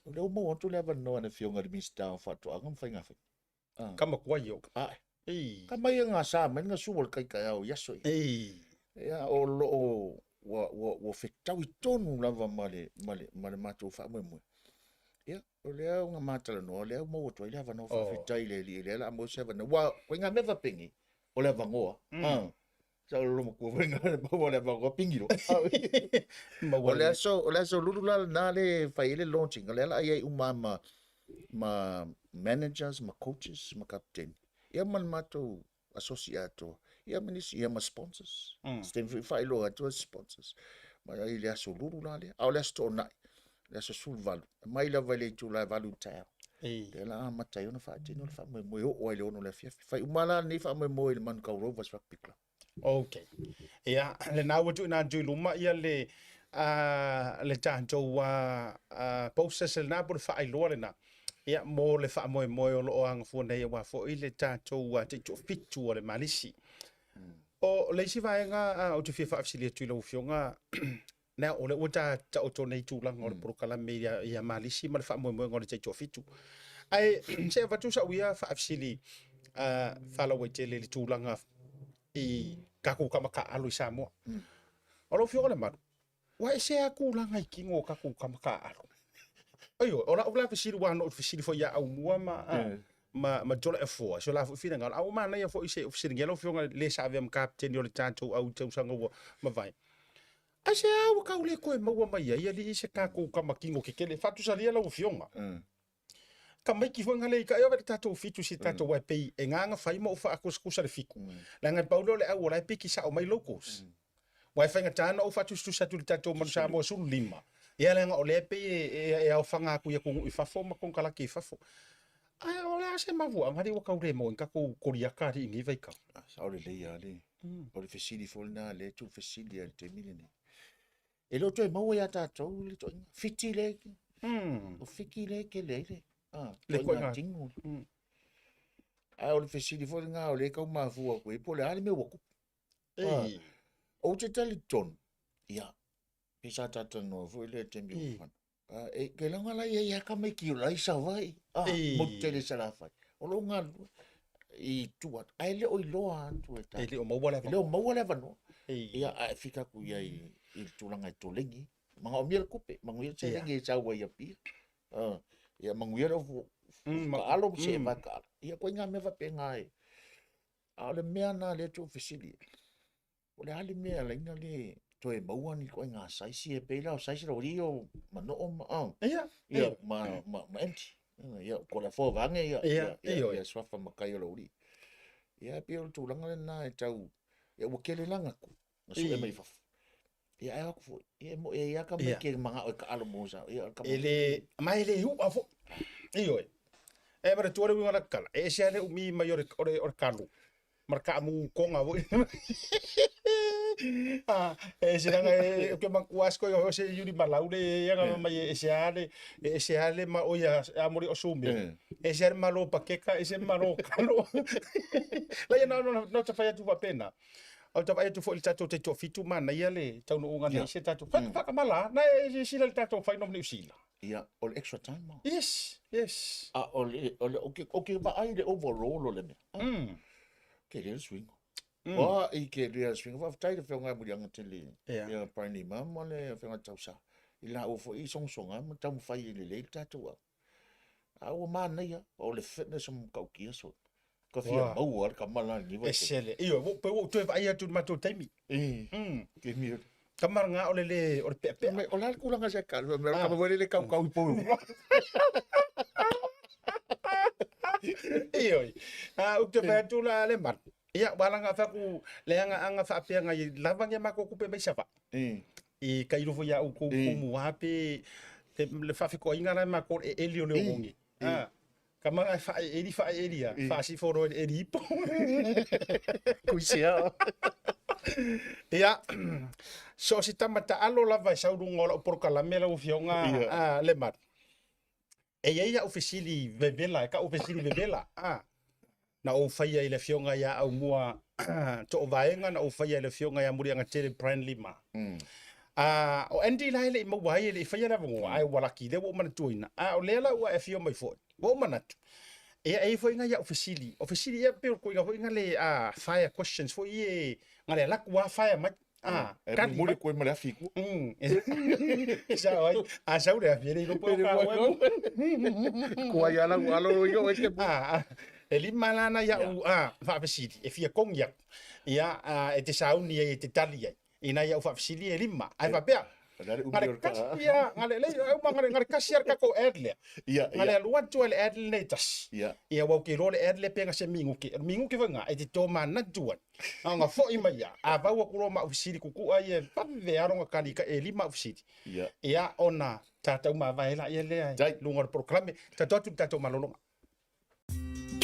o lea ua maua atu le avanoa e le Afioga i le Minisita o Faatoaga ma Faigafaiva. Ka makuai o. Ae. Ei. Ka mai e gasa mai le gasu o le kai taeao i aso ia. Ei. Ia, o lo o ua, ua, ua fetaui tonu lava ma le, ma le, ma le matou faamoemoe. Ia, o lea ua matalanoa, o lea ua maua atu ai le avanoa faafetai i le Alii, lea o le a maua se avanoa. Aua, koe ngā mea faapenei, o le avanoa, Sa o lolo matua foi ngā maua le avanoa pingi loa. Maua O le aso, o le aso lulu la lena le fai ai le launching, o lea o le a i ai uma ma, ma managers, ma coaches, ma kapiteni. Ia ma le matou asosi atoa. Ia ma nisi, ia ma sponsors. Se taimi foi faailoa atu ai sponsors. Ma i le aso lulu la lea. A o le aso Toonai, le aso 18, mai lava i le itula e 8 i le taeao. Ei. Lea la amata ai ona faatino le faamoemoe oo ai i le 6 o le afiafi. Fai uma la lenei faamoemoe i le Manukau Rovers Rugby Club. Ok. Ia, lena ua tuuina atu i luma ia le le tatou posters lena po o le faailoa lena. Ia, mo le faamoemoe o lo o agafua nei aua foi le tatou taitoafitu o le Malisi. O le isi vaega ou te fia faafesili atu i lau Afioga, Now, o lea ua ta taoto nei tulaga o le polokalame ia, ia Malisi ma le faamoemoega o le taitoafitu. Ae se avatu sau ia faafesili uh, faalauaitele i le tulaga i tatou tama taaalo i Samoa. O lau Afioga Lemalu, ua ese lava tulaga i tino o tatou tama taaalo. Ioe, o lau la fesili, aua na ou fesili foi ia Aumua ma, ma, ma Toleafoa, so la foi finagalo. A ua manaia foi se i ou fesiligia lau Afioga le sa avea ma kapiteni o le tatou au i tausaga ua mavae. Aisea ua tau le toe maua mai ai alii se tatou tama tino kekele? Faatusalia lau Afioga. Tamaiti foi ngale i ka e ove le tatou fitu si tatou mm. pei e nganga fai mo fa akusakusa le fiku. Mm. Leaga e pau lea o le au o la e piki sao mai locals. Mm. Ua e faigata ona ou faatusatusa atu i le tatou Manu Samoa 15. Ia leaga o lea e pei e, e, e aofaga atu i atunuu i fafo ma konekarate i fafo. Ae o le a se mafuaaga lea ua tau le maua ai ni tatou koliata alii i lenei vaitau? Ah, sao lelei lava le. O le fesili foi lena lea e tuufesili lava i le taimi lenei. E le o toe maua ia tatou le ituaiga Fiti lea, o Fiti lea e tele ai le, ah, Le ituaiga ituaiga. tino. Ae o le fesili foi lena o lea e tau mafua atu ai, po o le a le mea ua tupu. Ei. Ou te talitonu, ia, pei sa talatalanoa foi lea taimi ua fana. E, ke laga la ia ia tamaiti o la i Savaii, ah, motu tele i Salafai. O lo o galulue i tua atu, ae le o iloa atu e E le o maua le E le o maua le avanoa. Ei. Ia, ae fika atu ia i, i le tulaga e tolegi. Manaomia le tupe, manuia le seleni e sau ai i Apia. Ah, ia manuia le ofu taalo ma see vae taalo. Ia koe ngā mea faapena e. A o le mea na lea tou fesili ai, o le a le mea e ala ai ona le toe maua ni ituaiga saisi e pei la o saisi la ua i o manoo ma ah, Ia, ia, ma, ma, ma empty. Ia, ko le afoa vaage ia, Ia, ia, ia, ioe. ia suafa matai o le uli. Ia, e pei o le tulaga lena e tau, ia ua tele la na na sue mai fafo. Ia, ae o atu foi, ia e moe ai lava tamaiti e manao e taalo mo sa, ia, o le tama. E le, ma e le u'a foi. Ioe. E manatua le uiga o le tala, e ese lava le umi mai o le, o le, o le kalo ma le kaamu konga foi. Ah, e ese leaga e, ou te manatua lava sikoiga foi o se Iuli Malau le aga mai e ese lava le, e ese lava le ma oi a a moli o Sumeo. E ese lava le malo pakeka, ese le malo kalo. Leai na ona na ta fai atu faapena. O ta vaai atu foi i le tatou taitoafitu manaia le taunuuga nei se tatou whakamala na e silasila le tatou final ma Niu Sila. Ia, o le extra time ma. Yes, yes. A o le, o le, o ke, o ke vaai le overall o le mea. Ke lea le suiga. Oa i ke lea le suiga. Faafetai le Afioga ia Muliaga tele. Ia. Ia Brian Lima ma le Afioga Tausa. I laua foi i sogasoga ma taumafai e lelei le tatou au. A ua manaia, o le fitness o matautia soi. Ka fia maua le tama la lenei vaitaimi. Ese le, ioe, ua, pei ua ou toe vaai atu i le matou taimi. E, taimi o le. Tama lena o le le, o le peapea. O le a le tulaga se kalo, mea o le tama foi lele kaukau i pou. Ioe, a ou te fai atu la le malu. Ia, ua laga fai atu leaga aga faapea nai lava ni a matou tupe mai Savaii. I tailo foi ia outou kumu a pe le faafetoaiga la e matou o le eeli o le ogogi. A, tama e faaeeli faaeeli a, faasifo loa i le eli ipo. Kuisea. Ia, so o se tama taalo lava e sau i luga o lau polokalame lau Afioga a Lemalu. E i ai au fesili vevela, e kau fesili vevela, a, na ou faia i le Afioga ia Aumua Toovaega, na ou faia i le Afioga ia Muliagatele Brian Lima. A, o Andy la e le i maua ai, e le i faia le avanoa, ae ua laki, lea ua ou manatuaina. A o lea la ua e afio mai foi, ua ou manatu, ia e i ai foi nai au fesili. O fesili ia pei o le ituaiga foi lea a fire questions foi ia, na le alu atu lava fire mai. Ah, E kali mulimuli mai. koe ma le afi i tua. Sao ai, a sau le afi e le iloa po o ka oe. Kua ia lau alo i o e te Ah, ah, e lima la na ia'u ah, faafesili e fia kogi atu. Ia, ah, e te sauni ai e te tali ai. Ina ia'u faafesili e lima. Ae faapea, O le a le na umi le o le kaa. kasi ia, na le lei, e uma na le, na le kasi a le tatou ad lea. Ia, Na le ia. alu atu ai le ad lenei e tasi. Ia. Ia, ua ou te iloa le ad lea pe na se minuke. O le minuke foi lena, e te tomanatu ai. A ona foi mai ia, a vau atu loa ma au fesili kukua ia e vave lava lona tali e lima au fesili. Ia. Ia, ona tatou mavae laia lea i Tai. luga o le polokalame. Tatou atu i le tatou malologa.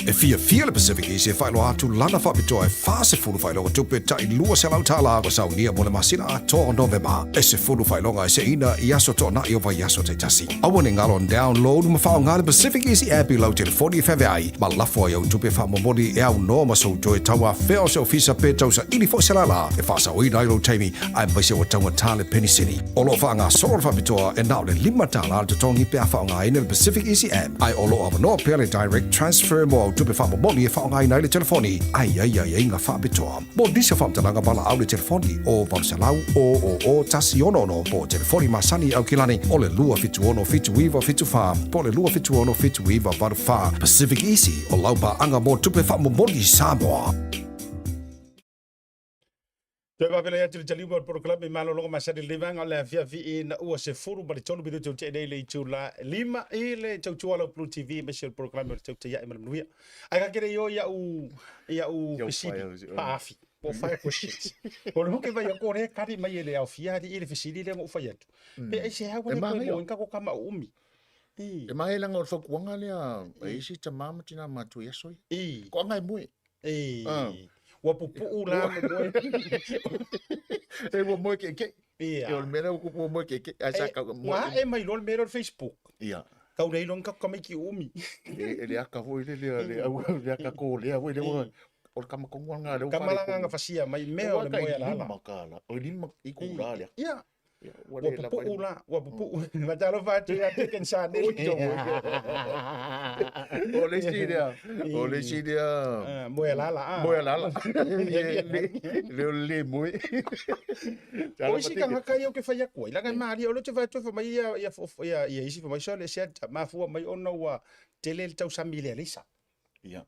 E fiafia le Pacific Easy e faailoa atu lana faapitoa e 40 faailoga tupe tai $200 ua saunia mo le masina atoa o Novema. E 10 faailoga e seina i aso toonai o vaiaso taitasi. Aua ne galo download ma faaaoga le Pacific Easy app i lau telefoni e feaveai ma lafo ai au tupe faamomoli e aunoa ma sou toe tauafea o se ofisa pe tausaili foi se lala e faasaoina ai lou taimi aemaise ua taugata le penisini. O lo o faagasolo le faapitoa e na o le $5 le totogi pe a faaaogaina le Pacific Easy app ae o lo o avanoa pea le direct transfer mo au tupe faamomoli e faaaogaina ai le telefoni ae i ai aiaiga faapitoa. Mo nisi o faamatalaga valaau le telefoni o 800 000 166 po o telefoni masani i Aukilani o le 276 7974 po o le 276 7984. Pacific Easy o lau paaga mo tupe faamomoli i Samoa. Toe faafeiloai atu i le taliuga o le polokalame i malologa masani i lenei vaega o le afiafi ina ua 13 minute o tea nei le itula e 5 i le tautua a lau Blue TV aemaise o le polokalame o le Tautai Ae ma le Manuia. Ae ka kele i o i au fesili faafi po o fire questions. O le hoke vai ako le kari mai e le aofia ali i le fesili lea na ou fai atu. Pe ai se hau E le koe manaia. mo inga ko kama o umi. I. E mahe langa o le fautuaga lea a isi tamā ma tinā matua i aso ia. I. Ko anga e moe. I. Ah. Ua pupuu la mo moe. E ua moe ke'eke'e. Ia. E o le mea lea ua kupu ua moe ke'eke'e. Ae sa kau moe. Ua ae mai loa le mea lea o le Facebook. Ia. Tau le iloa ni kako tamaiti umi. E le aka foi le lea le au le aka kōlea foi lea ua o le kama tonu lava lena lea ua Kama la faaletonu. nganga fasia mai mea o Ua le tai moe alaala. lima tala. O lima i kula lea. Ia. Ia, ua Ua le lava pupuu ai. la, ua pupuu. Matalofa atu ia te ken sa nei. O le isi lea, o le isi lea. Ah, moe alaala. Ah. Moe alaala. Le le o le moe. O isi tagata ia ou te fai atu ai, leaga e malie, o lea ou te vaai atu fai mai ia, ia, ia, ia isi fai mai, sole sea mafua mai ona ua tele le tausami i le aleisa. Ia.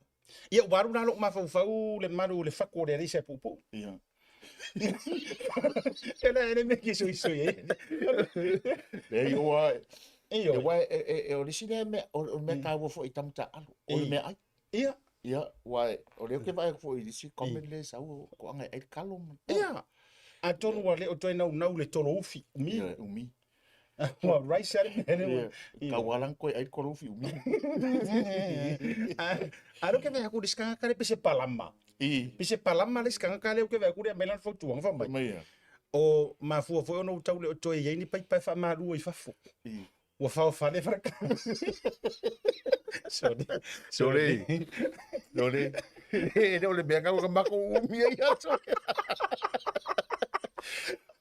Ia, ua alu la lou mafaufau le malu o le fatu o le aleisa e puupuu. Ia. E le le mea ke soisoi ai. Leai, ua Ioe. Aua e o le isi lea mea, o le mea taua foi i tama taalo, o le meaai. Ia. Ia, aua o lea ou te vaai atu foi i le isi comment lea e sau, ko anga e ai le kalo ma. Ia. Atonu ua le o toe naunau le tolo ufi, umi. Ia, umi. Ua rice ale mea lea. Ia, tau ala koe ai le tolo ufi umi. A lo ke vaai atu le isi tagata lea pe se palama. I. Pe se palama le isi tagata lea ou te vaai atu lea aumai lana fautuaga fai mai. Mai ia. O mafua foi ona ua tau le o toe i ai ni paipa e faamalua i fafo. I. Ua faofale faraka. Sorry. Sorry. Sorry. E le o le mea kau ka mako umi ai aso.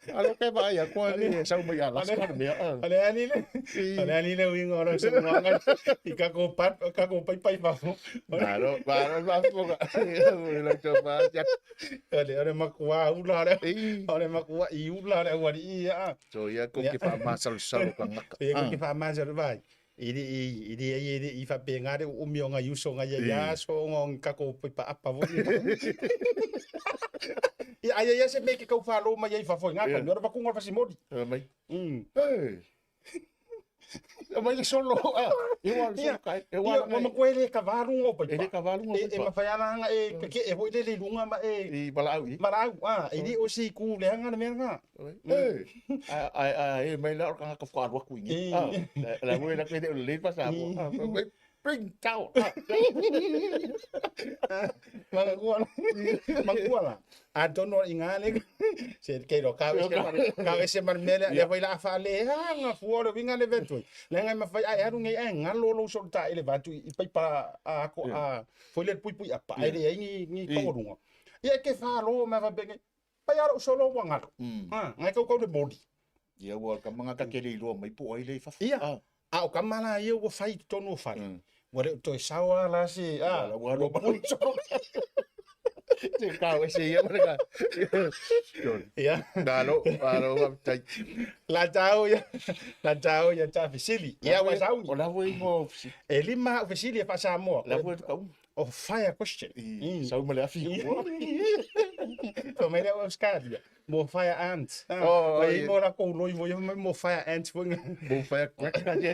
Alo ke vai a koa le sau mai Alaska le mea. O le ani le, o le ani le uiga o lau saunoaga i kako pat, kako paipa i fafo. Malo, malo, malo. Le tau fa. O le makua ula o le, o le makua i ula o le aualii ia. So ia ko ke fa masalosalo ka ngaka. Ia ko ke faamasalosalo vai. I le i le i le i faapena le uumi o ngai uso ngai ia aso ona o ni kako paipa apa foi. Ia ai ia se mea ke kau whalo mai ai fafo i ngā taimi, ora vakunga o le fasimoli. Mai. Mm. Hey. Mai le solo. Ah, e wa le solo kai. E wa. Ia, ua matua e le kawalu o paipa. E le kawalu o E, e paipa. mawhai ana hanga e keke e hoi le le lunga ma e I valaau i. malaau. Ah, e le o se ku le hanga le mea ngā. Hey. A a a e mai la o kanga ka whakaru aku i ngi. Ah, la mue la koe le o le pa sa mo. Ah, mai bring down. Ah. Mangua la. Mangua la. Atonu i ngā le se ke ro ka se ka se man mele le foi la fa le hanga fua le winga le ventu. Le ngai mawhai ai aru ngai ai ngalo lo so ta ele vatu i paipa a ko a foi le pui pui apa ai le ai ni ni kongorunga. Ia ke whalo ma fa benge. Pai aro solo wa ngalo. Ah, ngai kau kau le body. Ia ua ka manga ka kele i loa mai po ai le i fafo. Ia. Ah. A o ka mala ia ua fai i totonu o fale. Ua le o toe sao a la se a. Ua ua pui solo. Se kau e se ia ma ka. Ia. Nalo, nalo wa tai. La tau ia, la tau ia ta fesili. Ia ua sauni. O la foi mo fisi. E lima au fesili e faa-Samoa. La foi ka um. O fire question. I sau ma le afi kua. Fai mai lea o Australia. Mo fire ant. Oh, Oh, ia. mo la kou loi voi mai mo fire ant foi. Mo fire crack ka je.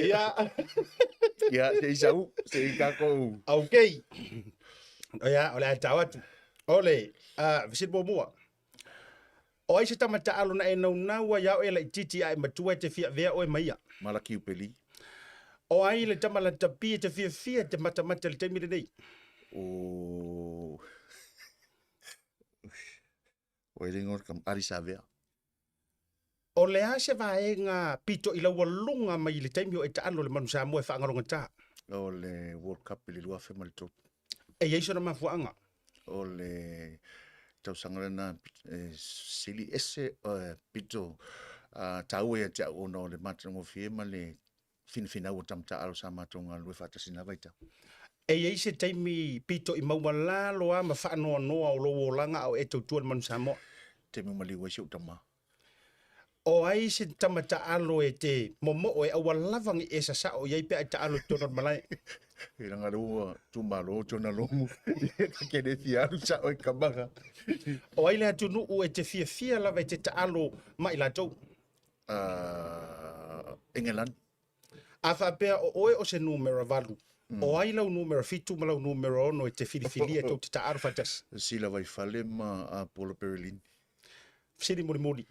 Ia. Ia, se i sau, se i ka kou. Okay. Ia, o le a tau atu. O le, fesili muamua. O ai se tama taalo na e naunau ai ao e laitiiti ae matua e te fia avea oe ma ia. Malaki upeli. O ai le tama latapi e te fiafia te matamata i le taimi lenei. O O e lengo kam Arisavea. O le a se vaega pito i laualuga mai i le taimi o e taalo le manu Samoa e faagalogatā. O le World Cup i le 2003. E i ai sona mafuaaga. O le tausaga lena e sili ese pito taua ia te au ona o le matagofie ma le finafinau o tama taalo sa matou galulue faatasi i lena vaitau. E i ai se taimi pito i maualalo lava ma faanoanoa o lou olaga a o e tautua le manu Samoa. Taimi maliu ai si ou tamā. O ai se tama taalo e te momoo e aua lava ni e sasao i ai pe a e taalo i totonu o le malae. I langa le ua tumalo tona lomu. Ka ke le fia alu sa oi kamaga. O ai le atunuu e te fiafia lava e te taalo ma i latou? Engelani. A faapea o oe o se numera 8, o ai lau numera 7 ma lau numera 6 e te filifilia tou te taalo faatasi? Sila Vaifale ma Apollo Perelini. Fesili mulimuli.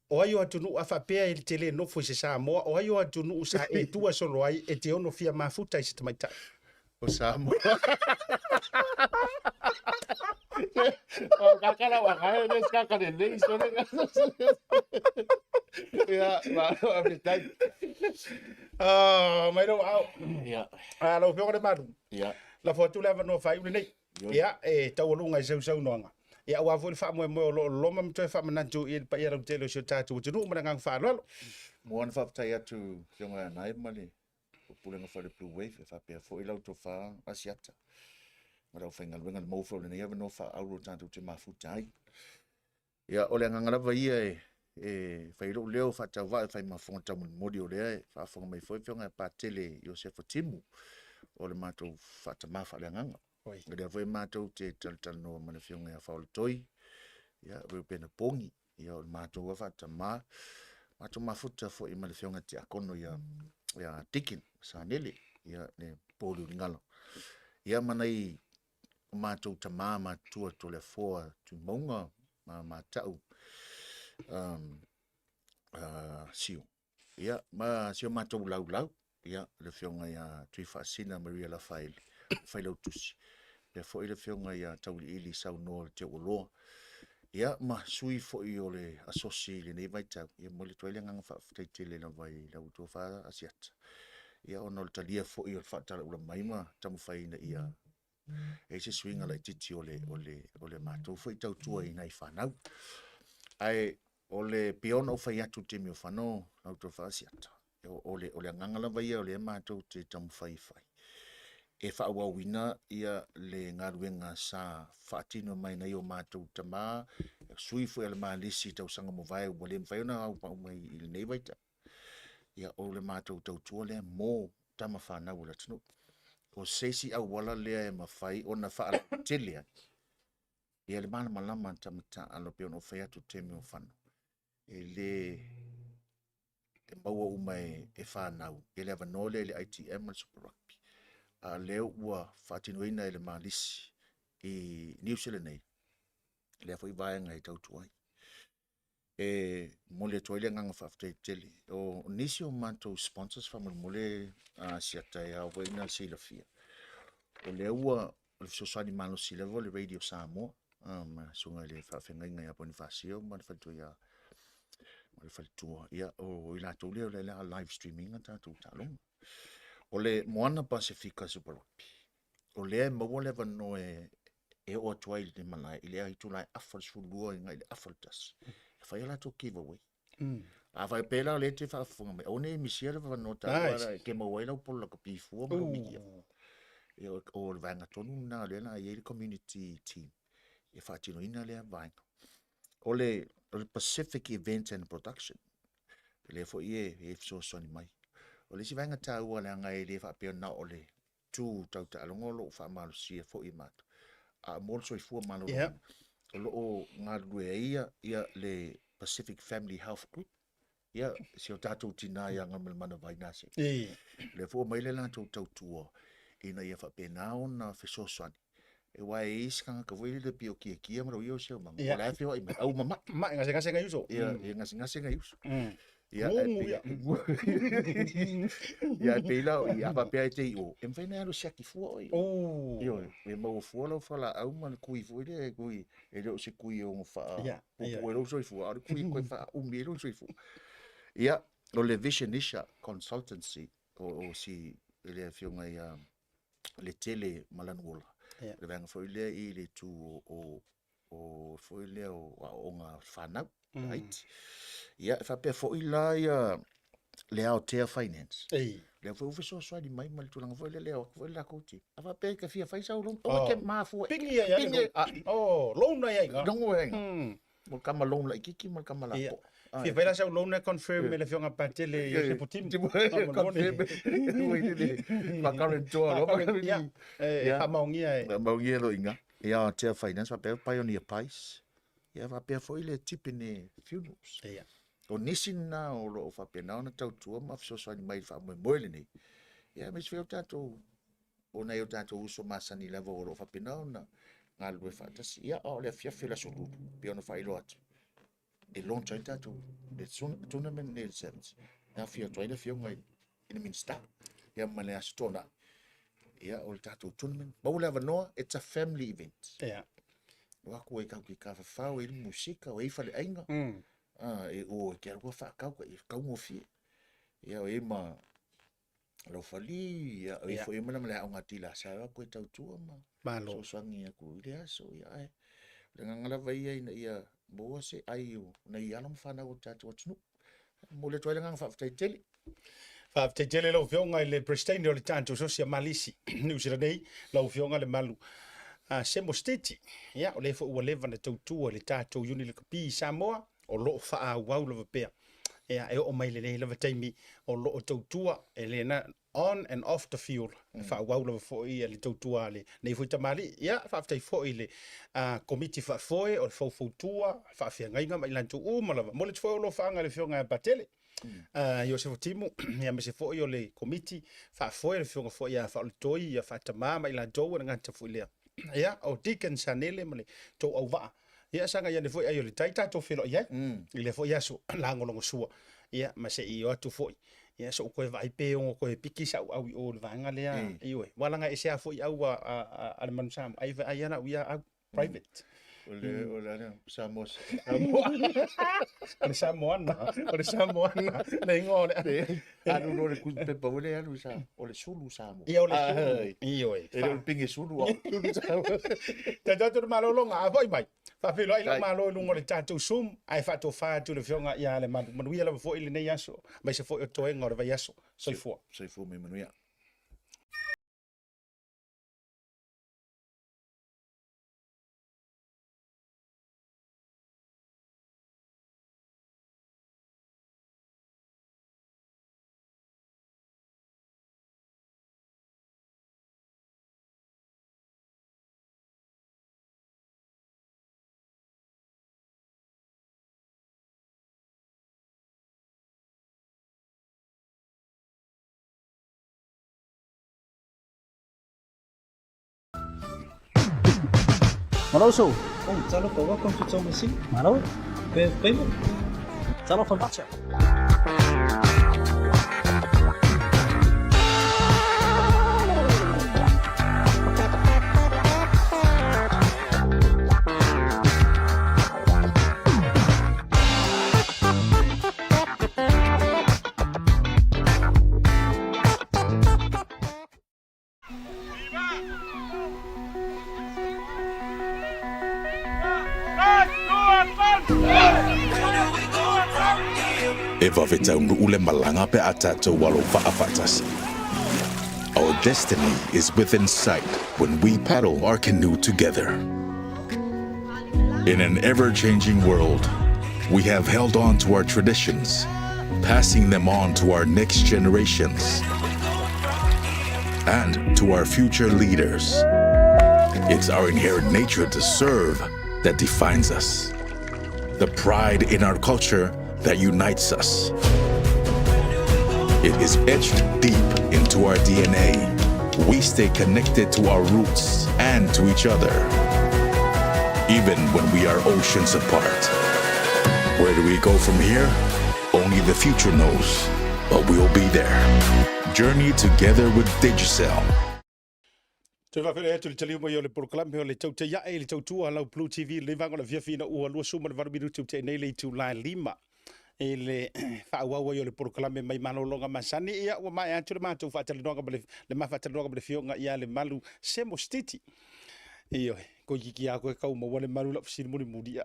O ai o atunuu a faapea e te le nofo i se Samoa, o ai o atunuu sa e tua solo ai e te ono fia mafuta i se tamaitai? O Samoa. O kakala wa gae le ska le le sole. Ya, ma apetai. Ah, mai lau ao. Ya. Ah, lau afioga le malu. Ya. Lafo atu le avanoa faaiu lenei. Ia, e taualuga i sausaunoaga. Ia, aua foi le faamoemoe o lo o loma ma toe faamanatu i le paia lautele o si o tatou atunuu ma le agaga faaaloalo. Mo ana faafetai atu Afioga ia Nae ma le Pulega Fale Blue Wave e faapea foi lau tofa Asiata ma le aufaigaluega le maua foi o lenei avanoa faaauro tatou te mafuta ai. Ia, o le agaga lava ia e, e fai lou leo faatauvaa e fai ma fofoga taumolimoli o lea e faafofoga mai foi Afioga ia Patele Iosefa Timu o le matou faatamā faaleagaga. O lea foi matou te talatalanoa ma le Afioga ia Faolatoi, ia Reubena Pongi, ia o le matou lava faatamā. Matou mafuta foi ma le Afioga Tiakono ia, ia Deacon Sanele, ia le Pōliuligala. Ia ma nai o matou tamā matutua Toleafoa Tuimauga ma Mata'u Sio. Ia, ma si o matou laulau, ia, le afioga ia Tuifaasina Maria Lafaele, Failautusi. Pea foi le afioga ia Tauiliili Saunoa Teuoloa. Ia, ma sui foi o le asosi i lenei vaitau, ia momoli atu ai le agaga faafetai tele lava i lau tofa Asiata. Ia, ona o le talia foi o le faatalaula mai ma taumafai ina ia e i ai se suiga laitiiti o le, o le, o le matou foi tautua i nai fanau. Ae o le pei ona ou fai atu i le taimi o fano lau tofa Asiata, o, o, le, o le agaga lava ia o lea matou te taumafai e fai, e faaauauina ia le galuega sa faatino mai nai o matou tamā, sui foi a le Malisi i tausaga mavae ua le mafai ona aupau mai i lenei vaitau. Ia, o le matou tautua lea mo tama fanau o le atunuu. O se isi auala lea e mafai ona faalautele ai ia le malamalama tama taalo pei ona ou fai atu i le taimi o fano. E le e maua uma e, e fanau ia le avanoa lea i le ITM ma le Super Rugby. A o lea ua faatinoina e le Malisi i Niu Sila nei, lea foi vaega e tautua ai. E momoli atu ai le agaga faafetai tele. O nisi o matou sponsors faamolemole a Asiata e ao foi ona silafia. O lea ua o le fesoasoani malosi lava o le Radio Samoa, ma susuga i le faafeagaiga ia Ponifasio ma le faletua ia ma le faletua. Ia, o i latou lea o le a live streaming a tatou taaloga. O le Moana Pasifika Super Rugby, o lea e maua le avanoa e, e oo atu ai i le malae i le itula e afa le 12 agai i le afa le 1 e fai a latou giveaway. A faapea la o lea e te faafofoga mai, aua ne i misia le avanoa taua Nice. e te maua ai lau polo lakapi fua ma lau milia. Ia, o o le vaega tonu lena o lea la e i ai le community team e faatinoina lea vaega. O le, o le Pacific Events and Production, lea foi e, e fesoasoani mai. O le isi vaega taua leaga e le faapea na o le tu tau taaloga o lo o faamalosia foi e matou. A mo le soifua maloloina, Yeah. o lo o galulue ai ia, ia le Pacific Family Health Group, ia, si o tatou tinā ia Galumalemana Vainase. E. Lea foi ua mai le latou tautua ina ia faapena ona fesoasoani. E aua e i ai isi tagata foi lele pei o kiakia ma lau ia o siaumaga, Ia. o la e feoai mai, au mama'i. Ma'i gasegase ngai uso. Ia, e gasegase ngai uso. Ia, Mumu e ia. Ia, e pei la, ia, a faapea e te i o, e mafai ona e alu siaki fua oe. Oh. Ioe, e maua fua lau fualaau ma le kui foi lea, e kui, e le o se kui e ono faa, Ia, ia. puupuu ai lou soifua, a o le kui e koe faaumi ai lou soifua. Ia, o le Visionisha Consultancy, o, o si, le afioga ia Letele Malanuola. Ia. Le vaega foi lea i le itu o, o, o foi lea o aoaoga fanau, right? Ia, e faapea foi la ia le Aotea Finance. Ei. Lea foi ua fesoasoani mai ma le tulaga foi lea, lea o atu foi le latou ti. A faapea e te fia fai sau loan, aua e te mafua. Pingi ia ia. Pingi, Ah, oh, loan ai ai. Longo e. Mm. Mo le kama loan laitiiti ma le kama Ia. lapoa. Fia fai la sau loan e confirm e le afioga Patele Iosepo Timu. Confirm. Whakarentoa loa. Ia, e faamaonia e. Faamaonia loa i ina. Ia, Tea Finance faapea Pioneer Pies. Ia faapea foi le Tipene Funerals. Ia. O nisi na o lo o faapena ona tautua ma fesoasoani mai i le faamoemoe lenei. Ia, aemaise foi o tatou o nai o tatou uso masani lava o lo o faapena ona galulue faatasi. Ia, a o le afiafi o le Aso Lulu, pei ona faailoa atu, e launch ai le tatou le tournament nei le Sevens. E afio atu ai le afioga i le Minisita, ia ma le Aso Toonai. Ia, o le tatou tournament. Maua le avanoa, it's a family event. Ia. O aku ai kau ki kawhawhao, e i musika, o e i faleaiga. Ah, e o e ke alua whaakau, ka i kaungofie. Ia, o e ma Laufali, ia, e foi mai ma le aoga tila sa aku e tautua ma Malo. fesoasoani aku i le aso, ia, ae o le agaga lava ia ina ia maua se ai o nai alo ma fanau o le tatou atunuu. E momoli atu ai le agaga faafetai tele. Faafetai tele lau Afioga i le Peresetene o le tatou Sosi a Malisi Niu Sila nei, lau Afioga Lemalu Semo Steti. Ia, o lea foi ua leva na tautua i le tatou Iuni Lakapi i Samoa, o lo o faaauau lava pea. Ia, e oo mai lenei lava taimi o lo o tautua, e le na on and off the field, e faaauau lava foi ia le tautua a lenei foi tamalii. Ia, faafetai foi i le komiti faafoe o le faufautua, faafeagaiga ma i latou uma lava. Momoli atu foi alofaaga i le Afioga ia Patele, Iosefo Timu, ia aemaise foi o le komiti faafoe, le Afioga foi ia Faaoletoi, ia Faatama ma i latou, e le gata foi i lea. Ia, o Deacon Sanele ma le tou auvaa. Ia, sagai ane foi ai o le tai tatou feiloai ai i lea foi aso lagolagosua. Ia, ma se i o atu foi. Ia, so'u toe vaai pe ono toe piki sa'u au i o i le vaega lea. Ioe. Ua laga ese lava foi au a le Manu Samoa. Ai vaai lava lau ia au private. O le, o le, Samoa, Samoa. O le Samoana, o le Samoana, le igoa o le... Alu loa le tusipepa foi lea alu i sa, o le Sulu Samoa. Ia, o le Sulu. Ioe. E le o le pinge sulu, a o le Sulu Samoa. Tatou atu le malologa, a foi mai, faafeiloai lau malo i luga o le tatou Zoom, ae faatofa atu le Afioga ia Lemalu. Manuia lava foi lenei aso, aemaise foi o toega o le vaiaso. Soifua. Soifua ma ia manuia. Malo uso. Oh, talofa, welcome to Tomasina. Malo. Pay with payment. Talofa macha. E vave taunuu le malaga pe a tatou alo vaa faatasi. Our destiny is within sight when we paddle our canoe together. In an ever-changing world, we have held on to our traditions, passing them on to our next generations and to our future leaders. It's our inherent nature to serve that defines us, the pride in our culture that unites us. It is etched deep into our DNA. We stay connected to our roots and to each other, even when we are oceans apart. Where do we go from here? Only the future knows, but we'll be there. Journey together with Digicel. Toe faafeiloai atu i le taliu mai o le polokalame o le Tautai Ae i le Tautua Lau Blue TV i lenei vaega o le afiafi ina ua 28 minute ua tea nei le itula e 5 i le faaauau ai o le polokalame mai malologa masani. Ia ua maea atu le matou faatalanoaga ma le, le ma faatalanoaga ma le Afioga ia Lemalu Semo Stiti. Ioe, koikiki lava koe kau maua le malu lau fesili mulimuli.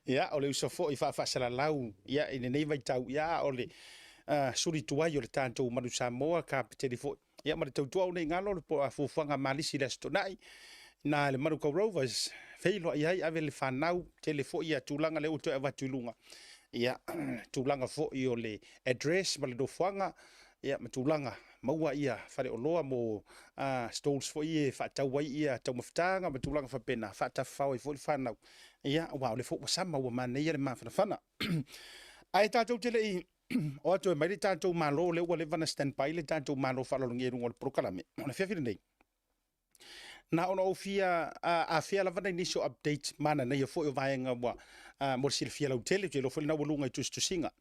Ia, o le uso foi faafaasalalau ia i lenei vaitau, ia o le suli tuai o le tatou Manu Samoa, kapeteni foi. Ia ma le tautua au nei galo le fuafuaga a Malisi i le Aso Toonai, na le Manukau Rovers. feiloai ai, ave le fanau, tele foi ia tulaga lea ua toe avatu i luga, ia, tulaga foi o le address ma le nofoaga, ia, ma tulaga maua ia faleoloa mo stalls foi ia e faatau ai ia taumafataga ma tulaga faapena, faatafafao ai foi le fanau, ia, aua o lea foi ua sama ua manaia le mafanafana. Ae tatou te le i o atu e mai le tatou Malo lea ua leva ona stand by le tatou Malo faaaloalogia i luga o le polokalame, o le afiafi lenei, Na ona ou fia afea lava nai nisi o updates mananaia foi o vaega ua mo le silafia lautele, ou te iloa foi lena ua luga i tusitusiga.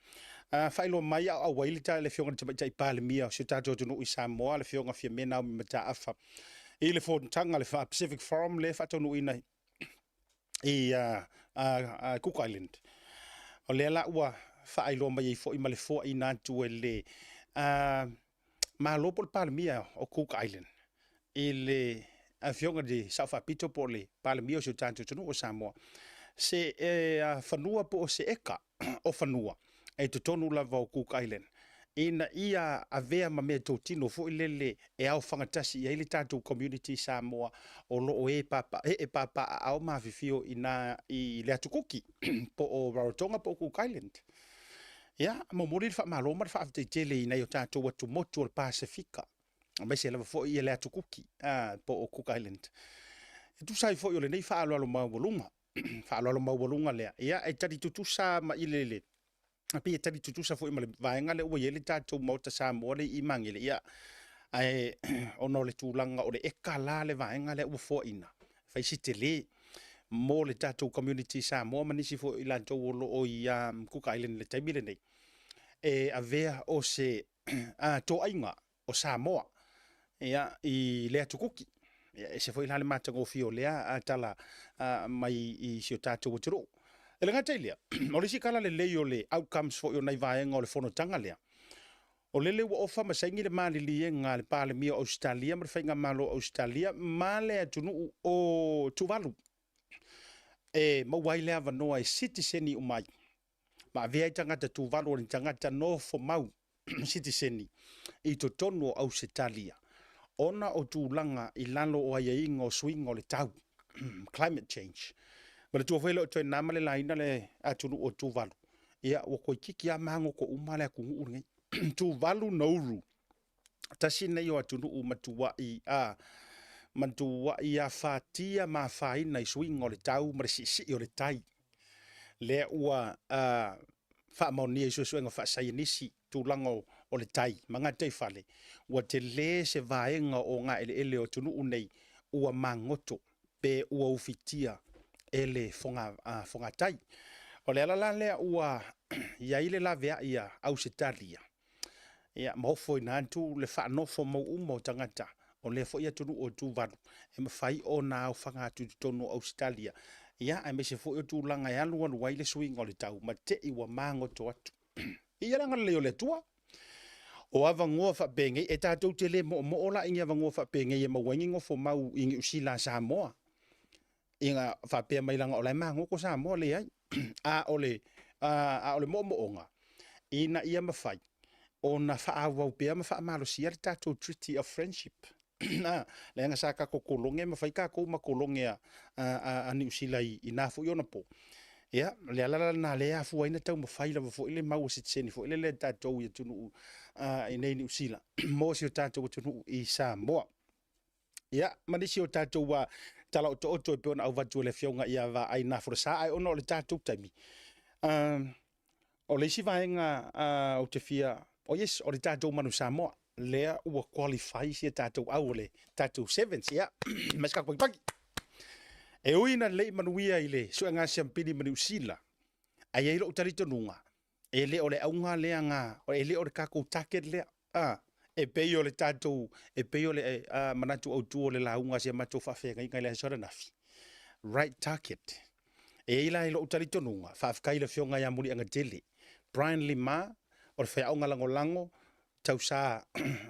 Faailoa mai a o auai le Afioga i le Tamaitai Palemia o si o tatou atunuu i Samoa, le Afioga Fiame Naomi Mataafa i le fonotaga a le Pacific Forum lea e faataunuuina i Cook Island. O lea la ua faailoa mai ai foi ma le foaina atu e le Malo po o le Palemia o Cook Island i le Afioga i le Sao Faapito po o le Palemia o si o tatou atunuu o Samoa, se fanua po o se eka o fanua e totonu lava o Cook Island ina ia avea ma mea totino foi lele e aofagatasi i ai le tatou community i Samoa o lo o ee papaaao ma afifio i ina i le Atu Kuki po o Rarotonga po o Cook Island. Ia, momoli le faamalo ma le faafetai tele i nai o tatou atumotu o le Pasefika, aemaise lava foi ia le Atu Kuki po o Cook Island. E tusa ai foi o lenei faaaloalo maualuga, faaaloalo maualuga lea, ia e tali tutusa ma i le pei e tali tutusa foi ma le vaega lea ua i ai le tatou Maota Samoa lea i Magele, ia, ae ona o le tulaga o le eka la le vaega lea ua foaina, fai si tele mo le tatou community i Samoa ma nisi foi o i latou o lo o i Cook Island i le taimi lenei, e avea o se toaiga o Samoa ia, i le Atu Kuki. Ia, e ese foi la le matagofie o lea tala mai i si o tatou atunuu. E le gata i lea, o le isi tala lelei o le outcomes foi o nai vaega o le fonotaga lea, o lele ua ofa ma saini le maliliega a le Palemia o Ausetalia ma le Faigamalo o Ausetalia ma le atunuu o Tuvalu e maua ai le avanoa e sitiseni uma ai ma avea ai tagata Tuvalu o ni tagata nofomau sitiseni i totonu o Ausetalia ona o tulaga i lalo o aiaiga o suiga o le tau, climate change. Manatua foi e le o toe na ma le laina le atunuu o Tuvalu, ia ua toeitiiti lava magoto uma le atunuu lenei. Tuvalu, Nauru, tasi lenei o atunuu matuai a matuai afatia ma afaina i suiga o le tau ma le siisii o le tai. Lea ua faamaonia i suesuega faasaienisi tulaga o le tai ma gataifale, ua tele se vaega o gaeleele o atunuu nei ua magoto pe ua ufitia e le fogatai. O le ala la lea ua i ai le laveai a Ausetalia, ia, ma ofoina atu le faanofomau uma o tagata o lea foi atunuu o Tuvalu e mafai ona aofaga atu i totonu o Ausetalia, ia, aemaise foi o tulaga e alualu ai le suiga o le tau ma te i ua magoto atu. Ia le agalelei o le Atua. O avanoa faapenei, e tatou te le moomoo la i ni avanoa faapenei e maua ai ni nofomau i Niu Sila a Samoa. Ina faapea mai leaga o la e magoto Samoa, leai. A o le, a o le moomooga, ina ia mafai ona faaauau pea ma faamalosia le tatou Treaty of Friendship. Leaga sa tatou kolone ma fai tatou ma kolone a Niu Sila i na foi onapo. Ia, o le ala la lena lea e afua ai ona taumafai lava foi le mau a sitiseni foi lele a tatou i atunuu i nei Niu Sila mo si o tatou atunuu i Samoa. Ia, ma nisi o tatou tala otooto e pei ona avatu e le Afioga ia Vaai Nafolasa, ae ona o le tatou taimi, o le isi vaega ou te fia, oh yes, o le tatou Manu Samoa, lea ua qualify si a tatou au o le tatou sevens, ia, mai se tatou pagipagi. E ui ina lei manuia i le suega siampili ma Niu Sila, ae i ai lou talitonuga, e le o le auga lea na, e le o le tatou target lea. A, e pei o le tatou, e pei o le manatu autu o le lauga a si a matou faafeagaiga i le aso ananafi, right target. E i ai la i lou talitonuga, faafetai i le Afioga ia Muliagatele, Brian Lima, o le faiaoga lagolago, tausa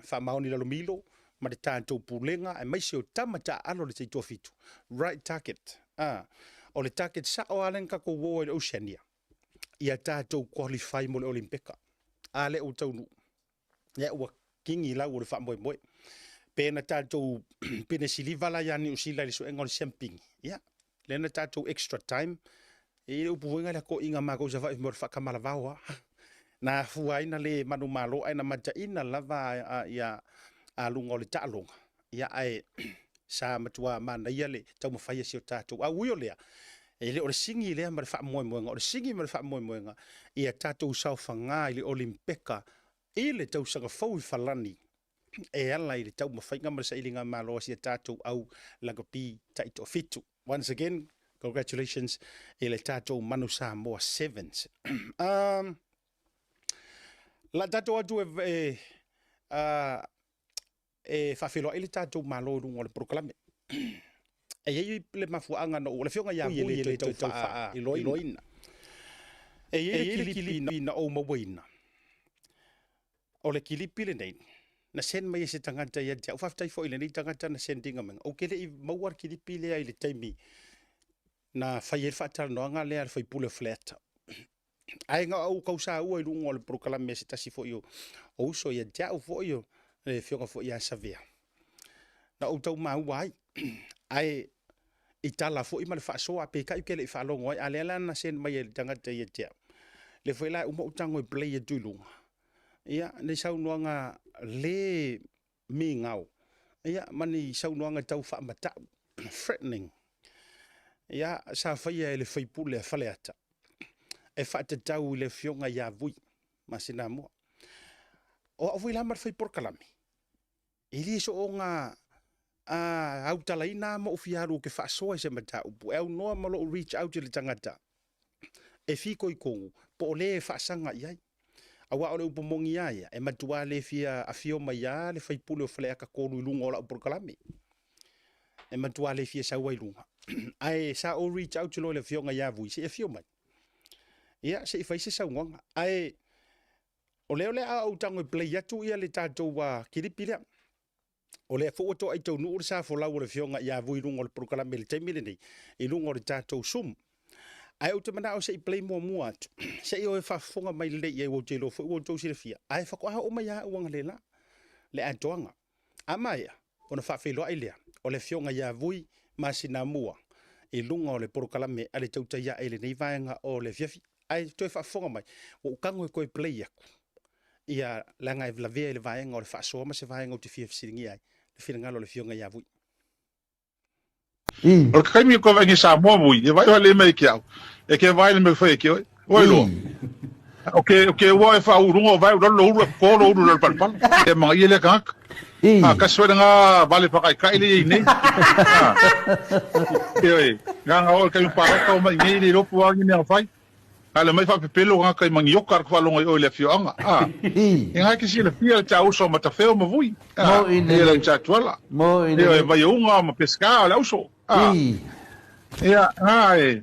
faamaoni Lalomilo ma le tatou Pulega aemaise o tama taaalo o le Taitoafitu, right target. A, o le target sao lava lea na tatou o ai i le Oceania, ia tatou qualify mo le Olimpeka. A lea ua taunuu, ia ua kini lau o le faamoemoe. Pe na tatou pine siliva la ia Niu Sila i le suega o le siampini, ia, Lea na tatou extra time, e i ai le upu foi lea toeaiina a matou i Savaii fai mai o le faakamalavao lava. Na afua ai na le manumalo ae na mataina lava ia aluga o le taaloga, ia ae sa matua manaia le taumafai a si o tatou. Ae ui o lea, e le o le sigi lea ma le faamoemoega, o le sigi ma le faamoemoega ia tatou saofaga i le Olimpeka i le tausaga fou i Falani e ala i le taumafaiga ma le sailiga malo a si a tatou au lakapi taitoafitu. Once again, congratulations i le tatou Manu Samoa Sevens. Um, la tatou atu e, e, uh, e faafeiloai le tatou Malo i luga o le polokalame. E i ai le mafuaaga na ou, o le afioga ia Vui e le toe tau faailoaina. E i ai le kilipi na ou mauaina. O le kilipi lenei, na send mai e se tagata ia te au. Faafetai foi i lenei tagata na send ina mai. Ou te le i maua le kilipi lea i le taimi na fai ai le faatalanoaga lea a le faipule o Faleata. Ae na ou tau saua i luga o le polokalame a se tasi foi o uso ia te au foi, o le afioga foi ia Savea, na ou tau maua ai. Ae i tala foi ma le faasoa, peitai ou te le i faalogo ai, a lea la na send mai e le tagata ia te au. Lea foi la e uma ou tago e play atu i luga, ia, ni saunoaga le migao, ia, ma ni saunoaga tau faamatau, threatening, ia, sa faia e le faipule a Faleata e faatatau i le afioga ia Vui Masinamua. O au foi la ma le fai polokalame, e le soona autalaina ma ou fia alu ou te faasoa i se mataupu, e aunoa ma lou reach out i le tagata e fitoitonu po o le e faasaga i ai. Aua o le upu moni lava ia, e matua le fia afio mai lava le faipule o Faleata 3 i luga o lau polokalame. E matua le fia sau ai i luga. Ae sa ou reach out loa i le afioga ia Vui, se i afio mai. Ia, se i fai se saunoaga. Ae o lea o le a ou tago e play atu ia le tatou kilipi lea. O lea foi ua toai taunuu le sa folau o le afioga ia Vui i luga o le polokalame i le taimi lenei, i luga o le tatou Zoom. Ae ou te manao se i play muamua atu, se i o e faafofoga mai lelei i ai, ua ou te iloa foi ua outou silafia, ae faatoa oo mai lava au analeila le atoaga. A maea, ona faafeiloai lea o le afioga ia Vui Masinamua i luga o le polokalame a le Tautai Ae i lenei vaega o le afiafi. Ae toe faafofoga mai, ua ou tago e toe play atu, ia leaga e lavea i le vaega o le faasoa ma se vaega ou te fia fesiligia ai le finagalo o le afioga ia Vui. O le taimi o ka Samoa vui, e vai wale mai ke au. E ke vai le me whai ke oi. Oi loa. O ke, o ke ua e wha urunga o vai uralo uru e kolo uru lalo palapala. E manga ia lea kangaka. A kasi wale ngā vale whakai kai le i nei. E oi, ngā ngā oi kai uparaka o mai nei le ropu angi mea whai. Ale mai whapepelo ngā kai mangioka ar kwalonga i oi le afioanga. A. E ngā kisi le fia le tā uso ma tawheo ma vui. A. E le tā tuala. E oi vai unga ma peska o le uso. A. Ia, ngā e.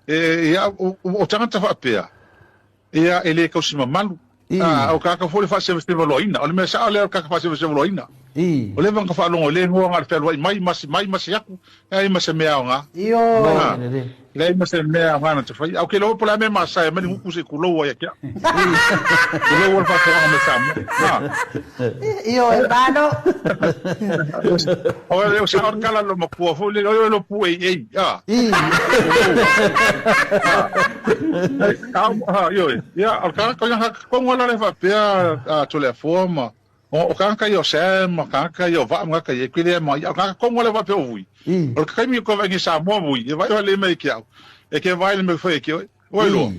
E, ia, o tangata whaapea. Ia, e le kausi mamalu. A, o kāka fo le whaasewaseva loaina. O le mea saa lea o kāka whaasewaseva loaina. O le vanga whaalongo le hoa ngā le whealua i mai, masi mai, masi aku. E ai mase mea o ngā. Le ai mase mea o ngā na te whai. Au ke loa po le ame masa e mani huku se kuloua ia kia. Kuloua le whaasewanga me Samoa. Io e mano. O le o sa or kala lo makua fo le o lo pu ei ei. A. A io e. Ia o ka ko ha ko ngola le fa pea a tole a forma. O ka ka yo Sam, ka ka yo va ma ka ye kile ma ya ka ko ngola fa pea o vui. O ka mi ko va ngi Samoa vui. E vai le mai ki au. E ke vai le me fa ki oi. Oi lo.